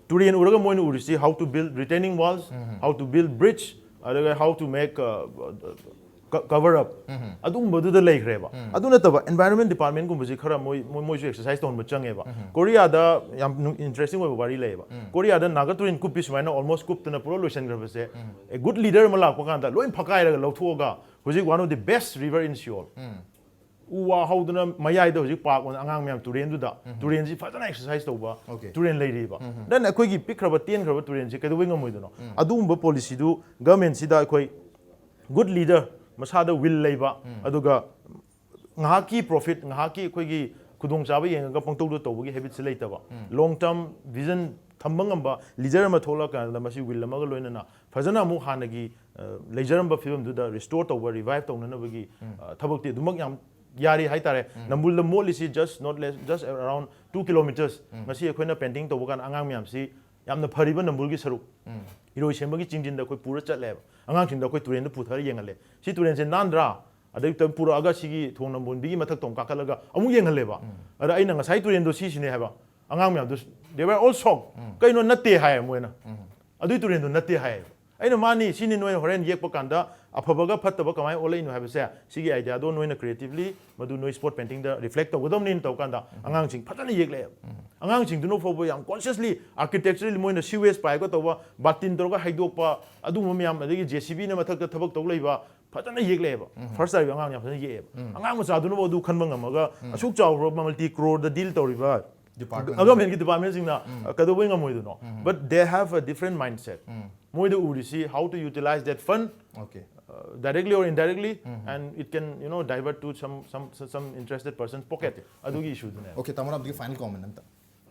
ꯇꯨꯔꯦꯟ ꯎꯔꯒ ꯃꯣꯏꯅ ꯎꯔꯤꯁꯤ how to build retaining walls, how to build bridge, ꯑꯗꯨꯒ how to make, uh, cover up ꯑꯗꯨꯒꯨꯝꯕꯗꯨꯗ ꯂꯩꯈ꯭ꯔꯦꯕ꯫ ꯑꯗꯨ ꯅꯠꯇꯕ environment department ꯀꯨꯝꯕꯁꯤ ꯈꯔ ꯃꯣꯏ ꯃꯣꯏ- ꯃꯣꯏꯁꯨ exercise ꯇꯧꯍꯟꯕ ꯆꯪꯉꯦꯕ꯫ ꯀꯣꯔꯤꯌꯥꯗ ꯌꯥꯝ interesting ꯑꯣꯏꯕ ꯋꯥꯔꯤ ꯂꯩꯌꯦꯕ꯫ ꯀꯣꯔꯤꯌꯥꯗ ꯅꯥꯒꯥ ꯇꯨꯔꯦꯟ ꯀꯨꯞꯄꯤ ꯁꯨꯃꯥꯏꯅ almost ꯀꯨꯞꯇꯅ ꯄꯨꯔꯥ ꯂꯣꯏꯁꯤꯟꯈ꯭ꯔꯕꯁꯦ, a good leader ꯑꯃ ꯂꯥꯛꯄ ꯀꯥꯟꯗ ꯂꯣꯏ ꯐꯛꯀꯥꯏꯔꯒ ꯂꯧꯊꯣꯛꯑꯒ ꯍꯧꯖꯤꯛ one of the best river in Seoul, ꯎ ꯋꯥ ꯍꯧꯗꯅ ꯃꯌꯥꯏꯗ ꯍꯧꯖꯤꯛ park ꯑꯣꯏꯅ ꯑꯉꯥꯡ ꯃꯌꯥꯝ ꯇꯨꯔꯦꯟꯗꯨꯗ ꯇꯨꯔꯦꯟꯁꯤ ꯐꯖꯅ exercise ꯇꯧꯕ Okay. ꯇꯨꯔꯦꯟ ꯂꯩꯔꯤꯕ꯫ Then ꯑꯩꯈꯣꯏꯒꯤ ꯄꯤꯛꯈ꯭ꯔꯕ ꯇꯦꯟꯈ꯭ꯔꯕ ꯇꯨꯔꯦꯟꯁꯤ ꯀꯩꯗꯧꯕꯩ ꯉꯝꯃꯣꯏꯗꯣꯏꯅꯣ? ꯑꯗꯨꯒꯨꯝꯕ policyꯗꯨ governmentꯁꯤꯗ ꯑꯩꯈꯣꯏ good leader, ꯃꯁꯥꯗ will ꯂꯩꯕ, ꯑꯗꯨꯒ ꯉꯥꯏꯍꯥꯛꯀꯤ profit, ꯉꯥꯏꯍꯥꯛꯀꯤ ꯑꯩꯈꯣꯏꯒꯤ ꯈꯨꯗꯣꯡꯆꯥꯕ ꯌꯦꯡꯉꯒ ꯄꯪꯇꯧꯗ ꯇꯧꯕꯒꯤ habitꯁꯤ ꯂꯩꯇꯕ, long term vision ꯊꯝꯕ ꯉꯝꯕ leader ꯑꯃ ꯊꯣꯛꯂꯛꯑꯀꯥꯟꯗ ꯃꯁꯤ will ꯑꯃꯒ ꯂꯣꯏꯅꯅ ꯐꯖꯅ ꯑꯃꯨꯛ ꯍꯥꯟꯅꯒꯤ, ꯑ, ꯂꯩꯖꯔꯝꯕ ꯐꯤꯕꯝꯗꯨꯗ restore ꯇꯧꯕ, revive ꯇꯧꯅꯅꯕꯒꯤ, ꯑ, ꯊꯕꯛꯇꯤ ꯑꯗꯨꯃꯛ ꯌꯥꯝ ꯌꯥꯔꯤ ꯍꯥꯏꯇꯥꯔꯦ꯫ ꯅꯝꯕꯨꯜꯗ ꯃꯣꯠꯂꯤꯁꯤ just not less, just around two kilometres꯫ ꯉꯁꯤ ꯑꯩꯈꯣꯏꯅ painting ꯇꯧꯕ ꯀꯥꯟꯗ ꯑꯉꯥꯡ ꯃꯌꯥꯝꯁꯤ ꯌꯥꯝꯅ ꯐꯔꯤꯕ ꯅꯝꯕꯨꯜꯒꯤ ꯁꯔꯨꯛ, ꯏꯔꯣꯏꯁꯦꯝꯕꯒꯤ ꯆꯤꯡꯖꯤꯟꯗ ꯑꯩꯈꯣꯏ ꯄꯨꯔ ꯆꯠꯂꯦꯕ꯫ ꯑꯉꯥꯡꯁꯤꯡꯗꯣ ꯑꯩꯈꯣꯏ ꯇꯨꯔꯦꯟꯗ ꯄꯨꯊꯔ ꯌꯦꯡꯍꯜꯂꯦ꯫ "ꯁꯤ ꯇꯨꯔꯦꯟꯁꯦ ꯅꯥꯟꯗ꯭ꯔꯥ?" ꯑꯗꯩ ꯇ-, ꯄꯨꯔꯛꯑꯒ ꯁꯤꯒꯤ ꯊꯣꯡ ꯅꯝꯕꯣꯟꯕꯤꯒꯤ ꯃꯊꯛꯇ ꯑꯃꯨꯛ ꯀꯥꯈꯠꯂꯒ ꯑꯃꯨꯛ ꯌꯦꯡꯍꯜꯂꯦꯕ꯫ ꯑꯗ ꯑꯩꯅ "ꯉꯁꯥꯏ ꯇꯨꯔꯦꯟꯗꯣ ꯁꯤꯁꯤꯅꯦ" ꯍꯥꯏꯕ꯫ ꯑꯉꯥꯡ ꯃꯌꯥꯝꯗꯣ they were all shocked꯫ "ꯀꯩꯅꯣ, ꯅꯠꯇꯦ" ꯍꯥꯏꯌꯦ ꯃꯣꯏꯅ꯫ "ꯑꯗꯨꯏ ꯇꯨꯔꯦꯟꯗꯣ ꯅꯠꯇꯦ" ꯍꯥꯏꯌꯦꯕ꯫ ꯑꯩꯅ "ꯃꯥꯅꯤ, ꯁꯤꯅꯤ ꯅꯣꯏꯅ ꯍꯣꯔꯦꯟ ꯌꯦꯛꯄ ꯀꯥꯟꯗ ꯑꯐꯕꯒ ꯐꯠꯇꯕ ꯀꯃꯥꯏꯅ ꯑꯣꯜꯂꯛꯏꯅꯣ ꯍꯥꯏꯕꯁꯦ, ꯁꯤꯒꯤ ideaꯗꯣ ꯅꯣꯏꯅ creatively ꯃꯗꯨ ꯅꯣꯏ spot paintingꯗ reflect ꯇꯧꯒꯗꯕꯅꯤꯅ" ꯇꯧ ꯀꯥꯟꯗ ꯑꯉꯥꯡꯁꯤꯡ ꯐꯖꯅ ꯌꯦꯛꯂꯛꯑꯦꯕ꯫ ꯑꯉꯥꯡꯁꯤꯡꯗꯨꯅ ꯐꯥꯎꯕ ꯌꯥꯝ consciously, architecturally ꯃꯣꯏꯅ sewage pipeꯀ ꯇꯧꯕ, ꯕꯥꯔꯇꯤꯟ ꯇꯧꯔꯒ ꯍꯩꯗꯣꯛꯄ, ꯑꯗꯨꯒꯨꯝꯕ ꯃꯌꯥꯝ, ꯑꯗꯒꯤ JCBꯅ ꯃꯊꯛꯇ ꯊꯕꯛ ꯇꯧ ꯂꯩꯕ, ꯐꯖꯅ ꯌꯦꯛꯂꯛꯑꯦꯕ꯫ First time ꯑꯉꯥꯡ ꯌꯥꯝ ꯐꯖꯅ ꯌꯦꯛꯑꯦꯕ꯫ ꯑꯉꯥꯡ ꯃꯆꯥꯗꯨꯅꯕꯨ ꯑꯗꯨ ꯈꯟꯕ ꯉꯝꯃꯒ, ꯑꯁꯨꯛ ꯆꯥꯎꯈ꯭ꯔꯕ multi crore deal ꯇꯧꯔꯤꯕ Department. Governmentꯀꯤ departmentꯁꯤꯡꯅ, ꯑ, ꯀꯩꯗꯧꯕꯩ ꯉꯝꯃꯣꯏꯗꯣꯏꯅꯣ? But they have a different mindset. ꯃꯣꯏꯗ ꯎꯔꯤꯁꯤ how to utilize that fund, Okay. uh, directly or indirectly, and it can, you know, divert to some, some, some interested person's pocket. ꯑꯗꯨꯒꯤ issueꯗꯨꯅꯦ꯫ Okay, ꯇꯥꯃꯣ ꯔꯥꯝꯗꯒꯤ final comment ꯑꯝꯇ꯫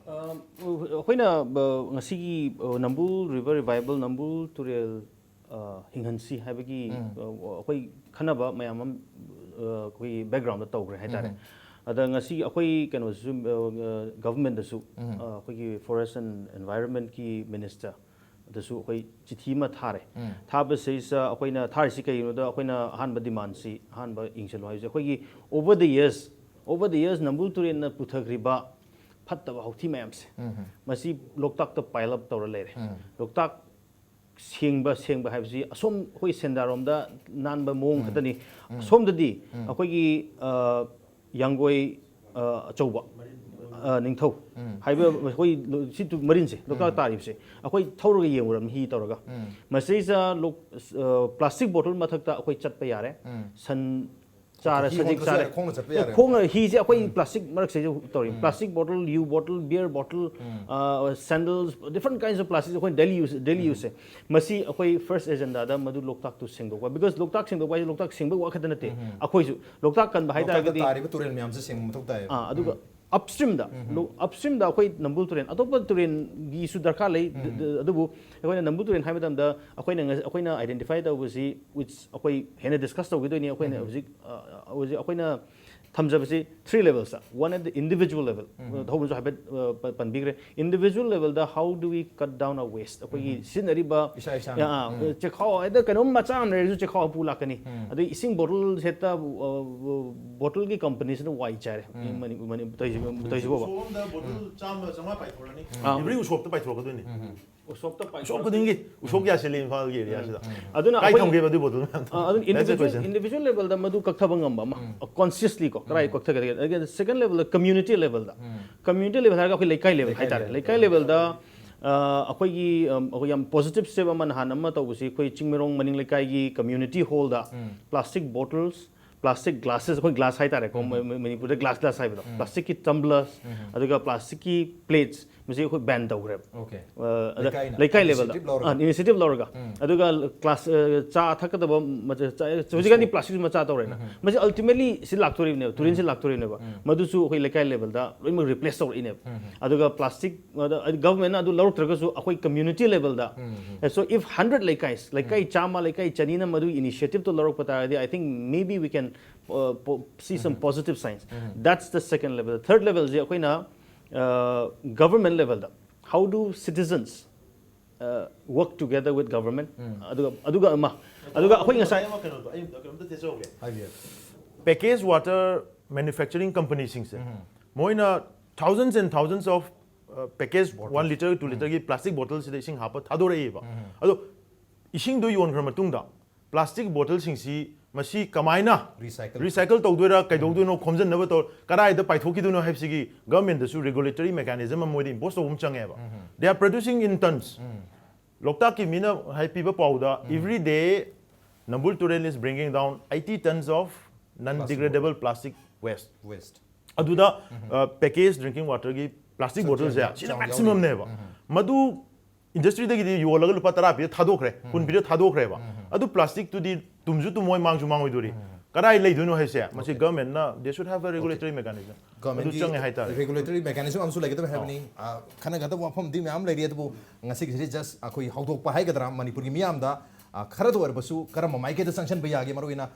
ꯑ, ꯑꯩꯈꯣꯏꯅ, ꯑ, ꯉꯁꯤꯒꯤ, ꯑ, ꯅꯝꯕꯨꯜ River Revival, ꯅꯝꯕꯨꯜ ꯇꯨꯔꯦꯜ, ꯑ, ꯍꯤꯡꯍꯟꯁꯤ ꯍꯥꯏꯕꯒꯤ, ꯑ, ꯑꯩꯈꯣꯏ ꯈꯟꯅꯕ ꯃꯌꯥꯝ ꯑꯃ, ꯑ, ꯑꯩꯈꯣꯏꯒꯤ backgroundꯗ ꯇꯧꯈ꯭ꯔꯦ ꯍꯥꯏꯇꯥꯔꯦ꯫ ꯑꯗ ꯉꯁꯤ ꯑꯩꯈꯣꯏ ꯀꯩꯅꯣꯁꯤꯁꯨ, ꯑ, ꯑ, governmentꯗꯁꯨ, ꯑ, ꯑꯩꯈꯣꯏꯒꯤ Forest and Environmentꯀꯤ minister ꯑꯗꯨꯁꯨ ꯑꯩꯈꯣꯏ ꯆꯤꯊꯤ ꯑꯃ ꯊꯥꯔꯦ꯫ ꯊꯥꯕꯁꯤꯗ ꯑꯩꯈꯣꯏꯅ ꯊꯥꯔꯤꯁꯤ ꯀꯩꯒꯤꯅꯣꯗ, ꯑꯩꯈꯣꯏꯅ ꯑꯍꯥꯟꯕ demandꯁꯤ, ꯑꯍꯥꯟꯕ ꯌꯦꯡꯁꯤꯜꯂꯨ ꯍꯥꯏꯕꯁꯦ, ꯑꯩꯈꯣꯏꯒꯤ over the years, over the years ꯅꯝꯕꯨꯜ ꯇꯨꯔꯦꯜꯅ ꯄꯨꯊꯈ꯭ꯔꯤꯕ ꯐꯠꯇꯕ ꯍꯥꯎꯊꯤ ꯃꯌꯥꯝꯁꯦ, ꯃꯁꯤ ꯂꯣꯛꯇꯥꯛꯇ pile up ꯇꯧꯔ ꯂꯩꯔꯦ꯫ ꯂꯣꯛꯇꯥꯛ ꯁꯦꯡꯕ ꯁꯦꯡꯕ ꯍꯥꯏꯕꯁꯤ ꯑꯁꯣꯝ ꯑꯩꯈꯣꯏ ꯁꯦꯟꯗ꯭ꯔꯥꯔꯣꯝꯗ ꯅꯥꯟꯕ ꯃꯑꯣꯡ ꯈꯛꯇꯅꯤ꯫ ꯑꯁꯣꯝꯗꯗꯤ ꯑꯩꯈꯣꯏꯒꯤ ꯑ, ꯌꯥꯡꯒꯣꯏ ꯑ, ꯑꯆꯧꯕ ꯑ, ꯅꯤꯡꯊꯧ ꯍꯥꯏꯕ ꯑꯩꯈꯣꯏ ꯁꯤ ꯇꯨ- ꯃꯔꯤꯟꯁꯦ, ꯂꯣꯛꯇꯥꯛ ꯇꯥꯔꯤꯕꯁꯦ, ꯑꯩꯈꯣꯏ ꯊꯧꯔꯒ ꯌꯦꯡꯉꯨꯔꯕꯅꯤ ꯍꯤ ꯇꯧꯔꯒ꯫ ꯃꯁꯤꯗꯩꯁꯤꯗ ꯂꯣꯛ- ꯑ, ꯄ꯭ꯂꯥꯁꯇꯤꯛ ꯕꯣꯇꯜ ꯃꯊꯛꯇ ꯑꯩꯈꯣꯏ ꯆꯠꯄ ꯌꯥꯔꯦ꯫ ꯁꯟ ꯆꯥꯔ, ꯍꯤ ꯁꯖꯤꯛ ꯍꯣꯟꯗ꯭ꯔꯁꯨ ꯆꯥꯔꯦ꯫ ꯌꯥꯔꯦ, ꯈꯣꯡꯅ ꯆꯠꯄ ꯌꯥꯔꯦ꯫ ꯈꯣꯡꯅ ꯍꯤꯁꯦ ꯑꯩꯈꯣꯏ ꯄ꯭ꯂꯥꯁꯇꯤꯛ ꯃꯔꯛꯁꯤꯗ ꯇꯧꯔꯤ꯫ ꯄ꯭ꯂꯥꯁꯇꯤꯛ ꯕꯣꯇꯜ, ꯌꯨ bottle, beer bottle, sandals, different kinds of plastic ꯑꯩꯈꯣꯏ ꯗꯦꯂꯤ ꯌꯨꯁ ꯗꯦꯂꯤ ꯌꯨꯁꯁꯦ꯫ ꯃꯁꯤ ꯑꯩꯈꯣꯏ ꯐꯥꯔꯁ ꯑꯦꯖꯦꯟꯗꯥꯗ ꯃꯗꯨ ꯂꯣꯛꯇꯥꯛꯇꯨ ꯁꯦꯡꯗꯣꯛꯄ, ꯕꯤꯀꯣꯁ ꯂꯣꯛꯇꯥꯛ ꯁꯦꯡꯗꯣꯛꯄ ꯍꯥꯏꯁꯦ ꯂꯣꯛꯇꯥꯛ ꯁꯦꯡꯕꯒꯤ ꯋꯥ ꯈꯛꯇ ꯅꯠꯇꯦ꯫ ꯑꯩꯈꯣꯏꯁꯨ ꯂꯣꯛꯇꯥꯛ ꯀꯟꯕ ꯂꯣꯛꯇꯥꯛꯇ ꯍꯥꯏꯇꯥꯔꯒꯗꯤ ꯇꯥꯔꯤꯕ ꯇꯨꯔꯦꯜ ꯃꯌꯥꯝꯁꯦ ꯁꯦꯡꯕ ꯃꯊꯧ ꯇꯥꯏꯌꯦꯕ꯫ ꯑꯥ, ꯑꯗꯨꯒ ꯑꯞꯁ꯭ꯇ꯭ꯔꯤꯝꯗ, ꯑꯞꯁ꯭ꯇ꯭ꯔꯤꯝꯗ ꯑꯩꯈꯣꯏ ꯅꯝꯕꯨꯜ ꯇꯨꯔꯦꯜ, ꯑꯇꯣꯞꯄ ꯇꯨꯔꯦꯜꯒꯤꯁꯨ ꯗꯔꯀꯥꯔ ꯂꯩ꯫ ꯗ- ꯗ- ꯑꯗꯨꯕꯨ ꯑꯩꯈꯣꯏꯅ ꯅꯝꯕꯨꯜ ꯇꯨꯔꯦꯜ ꯍꯥꯏꯕ ꯃꯇꯝꯗ ꯑꯩꯈꯣꯏꯅ ꯉ- ꯑꯩꯈꯣꯏꯅ ꯑꯥꯏꯗꯦꯟꯇꯤꯐꯥꯏ ꯇꯧꯕꯁꯤ, which ꯑꯩꯈꯣꯏ ꯍꯦꯟꯅ ꯗꯤꯁꯀꯁ ꯇꯧꯈꯤꯗꯣꯏꯅꯤ꯫ ꯑꯩꯈꯣꯏꯅ ꯍꯧꯖꯤꯛ ꯑ, ꯍꯧꯖꯤꯛ ꯑꯩꯈꯣꯏꯅ ꯊꯝꯖꯕꯁꯤ ꯊ꯭ꯔꯤ ꯂꯦꯕꯦꯜꯁꯇ꯫ One at the individual level, ꯊꯧꯕꯅꯁꯨ ꯍꯥꯏꯐꯦꯠ ꯑ, ꯄ- ꯄꯟꯕꯤꯈ꯭ꯔꯦ꯫ Individual ꯂꯦꯕꯦꯜꯗ, how do we cut down our waste? ꯑꯩꯈꯣꯏꯒꯤ ꯁꯤꯖꯤꯟꯅꯔꯤꯕ, ꯏꯁꯥ ꯏꯁꯥꯅ꯫ ꯑ, ꯑ, ꯆꯦꯈꯥꯎ, ꯍꯦꯛꯇ ꯀꯩꯅꯣꯝ ꯃꯆꯥ ꯑꯃ ꯂꯩꯔꯁꯨ ꯆꯦꯈꯥꯎ ꯄꯨ ꯂꯥꯛꯀꯅꯤ꯫ ꯑꯗꯩ ꯏꯁꯤꯡ ꯕꯣꯇꯜ ꯍꯦꯛꯇ ꯑ, ꯕꯣꯇꯜꯒꯤ ꯀꯝꯄꯅꯤꯁꯤꯅ ꯋꯥꯏ ꯆꯥꯏꯔꯦ꯫ Money- money- ꯇꯧꯔꯤꯁꯤꯕꯣ- ꯇꯧꯔꯤꯁꯤꯕꯣꯕ꯫ ꯁꯣꯝꯗ ꯕꯣꯇꯜ ꯆꯥꯝꯃ, ꯆꯥꯝꯃꯉꯥ ꯄꯥꯏꯊꯣꯔꯛꯑꯅꯤ꯫ ꯑꯥ꯫ Every ꯎꯁꯣꯞꯇ ꯄꯥꯏꯊꯣꯔꯛꯀꯗꯣꯏꯅꯤ꯫ ꯎꯁꯣꯞꯇ ꯄꯥꯏ- ꯎꯁꯣꯞ ꯈꯨꯗꯤꯡꯒꯤ, ꯎꯁꯣꯞ ꯀꯌꯥ ꯁꯤꯜꯂꯤ ꯏꯝꯐꯥꯜꯒꯤ ꯑꯦꯔꯤꯌꯥꯁꯤꯗ? ꯑꯗꯨꯅ ꯀꯥꯏ ꯑꯩꯈꯣꯏ, ꯊꯝꯒꯦꯕ ꯑꯗꯨꯏ ꯕꯣꯇꯜ ꯃꯌꯥꯝꯗꯣ? ꯑ, ꯑꯗꯨꯅ That's the individual, question. Individual ꯂꯦꯕꯦꯜꯗ ꯃꯗꯨ ꯀꯛꯊꯕ ꯉꯝꯕ ꯑꯃ, ꯀꯣꯟꯁꯤꯌꯁꯂꯤ ꯀꯣ, ꯀꯗꯥꯏ ꯀꯛꯊꯒꯗꯒꯦ? ꯑꯗꯒꯤ ꯁꯦꯀꯦꯟ ꯂꯦꯕꯦꯜꯗ ꯀꯝꯃ꯭ꯌꯨꯅꯤꯇꯤ ꯂꯦꯕꯦꯜꯗ, ꯀꯝꯃ꯭ꯌꯨꯅꯤꯇꯤ ꯂꯦꯕꯦꯜ ꯍꯥꯏꯔꯒ ꯑꯩꯈꯣꯏ ꯂꯩꯀꯥꯏ ꯂꯦꯕꯦꯜ ꯂꯩꯀꯥꯏ ꯍꯥꯏꯇꯥꯔꯦ꯫ ꯂꯦꯕꯦꯜ꯫ ꯂꯩꯀꯥꯏ ꯂꯦꯕꯦꯜꯗ ꯑ, ꯑꯩꯈꯣꯏꯒꯤ, ꯑꯝ, ꯑꯩꯈꯣꯏ ꯌꯥꯝ ꯄꯣꯖꯤꯇꯤꯚ ꯁ꯭ꯇꯦꯞ ꯑꯃ ꯅꯍꯥꯟ ꯑꯃ ꯇꯧꯕꯁꯤ, ꯑꯩꯈꯣꯏ ꯆꯤꯡꯃꯩꯔꯣꯡ ꯃꯅꯤꯡ ꯂꯩꯀꯥꯏꯒꯤ ꯀꯝꯃ꯭ꯌꯨꯅꯤꯇꯤ ꯍꯣꯜꯗ ꯄ꯭ꯂꯥꯁꯇꯤꯛ ꯕꯣꯇꯜꯁ, ꯄ꯭ꯂꯥꯁꯇꯤꯛ ꯒ꯭ꯂꯥꯁꯦꯁ, ꯑꯩꯈꯣꯏ ꯒ꯭ꯂꯥꯁ ꯍꯥꯏꯇꯥꯔꯦꯀꯣ, ꯃ- ꯃ- ꯃꯅꯤꯄꯨꯔꯗ ꯒ꯭ꯂꯥꯁ, ꯒ꯭ꯂꯥꯁ ꯍꯥꯏꯕꯗꯣ, ꯄ꯭ꯂꯥꯁꯇꯤꯛꯀꯤ ꯇꯝꯕ꯭ꯂꯔꯁ, ꯑꯗꯨꯒ ꯄ꯭ꯂꯥꯁꯇꯤꯛꯀꯤ ꯄ꯭ꯂꯦꯠꯁ, ꯃꯁꯤ ꯑꯩꯈꯣꯏ ꯕꯦꯟ ꯇꯧꯈ꯭ꯔꯦꯕ꯫ ꯑꯣꯀꯦ꯫ ꯑ, ꯑꯗ ꯂꯩꯀꯥꯏꯅ ꯂꯩꯀꯥꯏ ꯂꯦꯕꯦꯜꯗ initiative ꯂꯧꯔꯒ꯫ ꯑ, initiative ꯂꯧꯔꯒ꯫ ꯑꯗꯨꯒ ꯀ꯭ꯂꯥꯁ, ꯑ, ꯆꯥ ꯊꯛꯀꯗꯕ ꯃꯆꯥ- ꯆꯥ- ꯍꯧꯖꯤꯛꯀꯥꯟꯗꯤ ꯄ꯭ꯂꯥꯁꯇꯤꯛꯁꯨ ꯃꯆꯥ ꯇꯧꯔꯦꯅ꯫ ꯃꯁꯤ ꯑꯜꯇꯤꯃꯦꯠꯂꯤ ꯁꯤ ꯂꯥꯛꯇꯣꯔꯤꯕꯅꯦꯕ, ꯇꯨꯔꯦꯟꯁꯤ ꯂꯥꯛꯇꯣꯔꯤꯕꯅꯦꯕ꯫ ꯃꯗꯨꯁꯨ ꯑꯩꯈꯣꯏ ꯂꯩꯀꯥꯏ ꯂꯦꯕꯦꯜꯗ ꯂꯣꯏꯅꯃꯛ ꯔꯤꯄ꯭ꯂꯦꯁ ꯇꯧꯔꯛꯏꯅꯦꯕ꯫ ꯑꯗꯨꯒ ꯄ꯭ꯂꯥꯁꯇꯤꯛ, ꯑꯗ, ꯍꯥꯏꯗꯤ ꯒꯚꯔꯟꯃꯦꯟꯠꯅ ꯑꯗꯨ ꯂꯧꯔꯛꯇ꯭ꯔꯒꯁꯨ ꯑꯩꯈꯣꯏ ꯀꯝꯃ꯭ꯌꯨꯅꯤꯇꯤ ꯂꯦꯕꯦꯜꯗ, so if hundred ꯂꯩꯀꯥꯏ, ꯂꯩꯀꯥꯏ ꯆꯥꯝꯃ, ꯂꯩꯀꯥꯏ ꯆꯅꯤꯅ ꯃꯗꯨꯒꯤ initiative ꯇꯣ ꯂꯧꯔꯛꯄ ꯇꯥꯔꯒꯗꯤ, I think maybe we can, uh, po- see some positive signs. That's the second level. Third level ꯁꯤ ꯑꯩꯈꯣꯏꯅ, uh, government level the, how do citizens, uh, work together with government? ꯑꯗꯨꯒ, ꯑꯗꯨꯒ ꯑꯃ, ꯑꯗꯨꯒ ꯑꯩꯈꯣꯏ ꯉꯁꯥꯏ ꯑꯩ ꯑꯃ ꯀꯩꯅꯣꯗꯣ, ꯑꯩ ꯀꯩꯅꯣꯝꯇ ꯊꯦꯠꯆꯍꯧꯒꯦ꯫ ꯍꯥꯏꯕꯤꯌꯨ꯫ Packaged water manufacturing company ꯁꯤꯡꯁꯦ, ꯃꯣꯏꯅ thousands and thousands of package one liter two literꯒꯤ plastic bottleꯁꯤꯗ ꯏꯁꯤꯡ ꯍꯥꯞꯄ ꯊꯥꯗꯣꯔꯛꯏꯕ꯫ ꯑꯗꯣ ꯏꯁꯤꯡꯗꯣ ꯌꯣꯟꯈ꯭ꯔ ꯃꯇꯨꯡꯗ plastic bottleꯁꯤꯡꯁꯤ ꯃꯁꯤ ꯀꯃꯥꯏꯅ recycle recycle ꯇꯧꯗꯣꯏꯔꯥ, ꯀꯩꯗꯧꯗꯣꯏꯅꯣ, ꯈꯣꯝꯖꯤꯟꯅꯕ ꯇꯧ, ꯀꯗꯥꯏꯗ ꯄꯥꯏꯊꯣꯛꯈꯤꯗꯣꯏꯅꯣ ꯍꯥꯏꯕꯁꯤꯒꯤ governmentꯗꯁꯨ regulatory mechanism ꯑꯃ ꯃꯣꯏꯗ impose ꯇꯧꯕ ꯑꯃ ꯆꯪꯉꯦꯕ꯫ They are producing in tons. ꯂꯣꯛꯇꯥꯛꯀꯤ ꯃꯤꯅ ꯍꯥꯏ ꯄꯤꯕ ꯄꯥꯎꯗ, every day Nambul Turel is bringing down eighty tons of non degradable plastic waste. Waste. ꯑꯗꯨꯗ package drinking waterꯒꯤ plastic bottleꯁꯦ ꯁꯤꯅ maximumꯅꯦꯕ꯫ ꯃꯗꯨ industryꯗꯒꯤꯗꯤ ꯌꯣꯜꯂꯒ ꯂꯨꯄꯥ ꯇꯔꯥ ꯄꯤꯔ ꯊꯥꯗꯣꯛꯈ꯭ꯔꯦ, ꯀꯨꯟ ꯄꯤꯔ ꯊꯥꯗꯣꯛꯈ꯭ꯔꯦꯕ꯫ ꯑꯗꯨ plasticꯇꯨꯗꯤ ꯇꯨꯝꯁꯨ ꯇꯨꯝꯃꯣꯏ, ꯃꯥꯡꯁꯨ ꯃꯥꯡꯉꯣꯏꯗꯣꯔꯤ꯫ ꯀꯗꯥꯏ ꯂꯩꯗꯣꯏꯅꯣ ꯍꯥꯏꯁꯦ? ꯃꯁꯤ governmentꯅ, they should have a regulatory mechanism. ꯑꯗꯨ Governmentꯒꯤ ꯆꯪꯉꯦ ꯍꯥꯏꯇꯥꯔꯦ꯫ Regulatory mechanism ꯑꯃꯁꯨ ꯂꯩꯒꯗꯕ ꯍꯥꯏꯕꯅꯤ꯫ ꯑ, ꯈꯟꯅꯒꯗꯕ ꯋꯥꯐꯝꯗꯤ ꯃꯌꯥꯝ ꯂꯩꯔꯤ, ꯑꯗꯨꯕꯨ ꯉꯁꯤꯒꯤꯁꯤꯗꯤ just ꯑꯩꯈꯣꯏ ꯍꯧꯗꯣꯛꯄ ꯍꯥꯏꯒꯗ꯭ꯔꯥ, ꯃꯅꯤꯄꯨꯔꯒꯤ ꯃꯤꯌꯥꯝꯗ, ꯑ, ꯈꯔꯗ ꯑꯣꯏꯔꯕꯁꯨ ꯀꯔꯝꯕ ꯃꯥꯏꯀꯩꯗ ꯆꯪꯁꯤꯟꯕ ꯌꯥꯒꯦ, ꯃꯔꯨꯑꯣꯏꯅ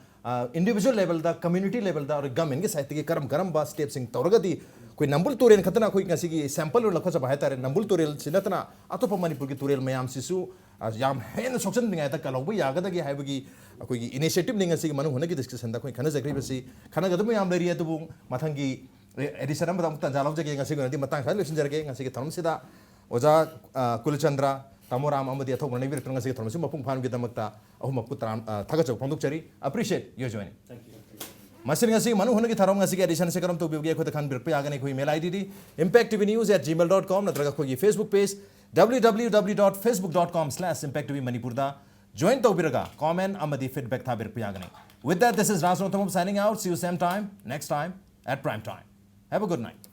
individual levelꯗ, community levelꯗ, ꯑꯗꯨꯒ governmentꯒꯤ sideꯇꯒꯤ ꯀꯔꯝ ꯀꯔꯝꯕ stepꯁꯤꯡ ꯇꯧꯔꯒꯗꯤ ꯑꯩꯈꯣꯏ ꯅꯝꯕꯨꯜ ꯇꯨꯔꯦꯜ ꯈꯛꯇꯅ ꯑꯩꯈꯣꯏ ꯉꯁꯤꯒꯤ sample ꯑꯣꯏꯅ ꯂꯧꯈꯠꯆꯕ ꯍꯥꯏꯇꯥꯔꯦ, ꯅꯝꯕꯨꯜ ꯇꯨꯔꯦꯜꯁꯤ ꯅꯠꯇꯅ ꯑꯇꯣꯞꯄ ꯃꯅꯤꯄꯨꯔꯒꯤ ꯇꯨꯔꯦꯜ ꯃꯌꯥꯝꯁꯤꯁꯨ, ꯑ, ꯌꯥꯝ ꯍꯦꯟꯅ ꯁꯣꯛꯆꯟꯗ꯭ꯔꯤꯉꯩꯗ ꯀꯜꯍꯧꯕ ꯌꯥꯒꯗꯒꯦ ꯍꯥꯏꯕꯒꯤ ꯑꯩꯈꯣꯏꯒꯤ initiativeꯅꯤ ꯉꯁꯤꯒꯤ ꯃꯅꯨꯡ ꯍꯨꯠꯅꯒꯤ discussionꯗ ꯑꯩꯈꯣꯏ ꯈꯟꯅꯖꯈ꯭ꯔꯤꯕꯁꯤ꯫ ꯈꯟꯅꯒꯗꯕ ꯌꯥꯝ ꯂꯩꯔꯤ, ꯑꯗꯨꯕꯨ ꯃꯊꯪꯒꯤ edition ꯑꯃꯗ ꯑꯃꯨꯛ ꯇꯥꯟꯖꯥ ꯂꯧꯖꯒꯦ꯫ ꯉꯁꯤꯒꯤ ꯑꯣꯏꯅꯗꯤ ꯃꯇꯥꯡ ꯁ꯭ꯋꯥꯏꯗ ꯂꯣꯏꯁꯤꯟꯖꯔꯒꯦ꯫ ꯉꯁꯤꯒꯤ ꯊꯧꯔꯝꯁꯤꯗ ꯑꯣꯖꯥ, ꯑ, ꯀꯨꯂꯆꯟꯗ꯭ꯔ, ꯇꯥꯃꯣ ꯔꯥꯝ ꯑꯃꯗꯤ ꯑꯊꯧꯕꯅ ꯂꯩꯕꯤꯔꯛꯇꯨꯅ ꯉꯁꯤꯒꯤ ꯊꯧꯔꯝꯁꯤ ꯃꯄꯨꯡ ꯐꯥꯍꯟꯕꯒꯤꯗꯃꯛꯇ ꯑꯍꯨꯝꯃꯛꯄꯨ ꯇꯔꯥꯝ-, ꯑ, ꯊꯥꯒꯠꯆꯕ ꯐꯣꯡꯗꯣꯛꯆꯔꯤ꯫ Appreciate your joining. ꯃꯁꯤꯅ ꯉꯁꯤ ꯃꯅꯨꯡ ꯍꯨꯠꯅꯒꯤ ꯊꯧꯔꯝ ꯉꯁꯤꯒꯤ editionꯁꯤ ꯀꯔꯝ ꯇꯧꯕꯤꯕꯒꯦ? ꯑꯩꯈꯣꯏꯗ ꯈꯟꯕꯤꯔꯛꯄ ꯌꯥꯒꯅꯤ꯫ ꯑꯩꯈꯣꯏ email IDꯗꯤ impacttvnews at gmail dot com ꯅꯠꯇ꯭ꯔꯒ ꯑꯩꯈꯣꯏꯒꯤ Facebook page www dot facebook dot com slash impacttvmanipurꯗ join ꯇꯧꯕꯤꯔꯒ comment ꯑꯃꯗꯤ feedback ꯊꯥꯕꯤꯔꯛꯄ ꯌꯥꯒꯅꯤ꯫ With that, this is Raj Ranthambam signing out. See you same time, next time at prime time. Have a good night.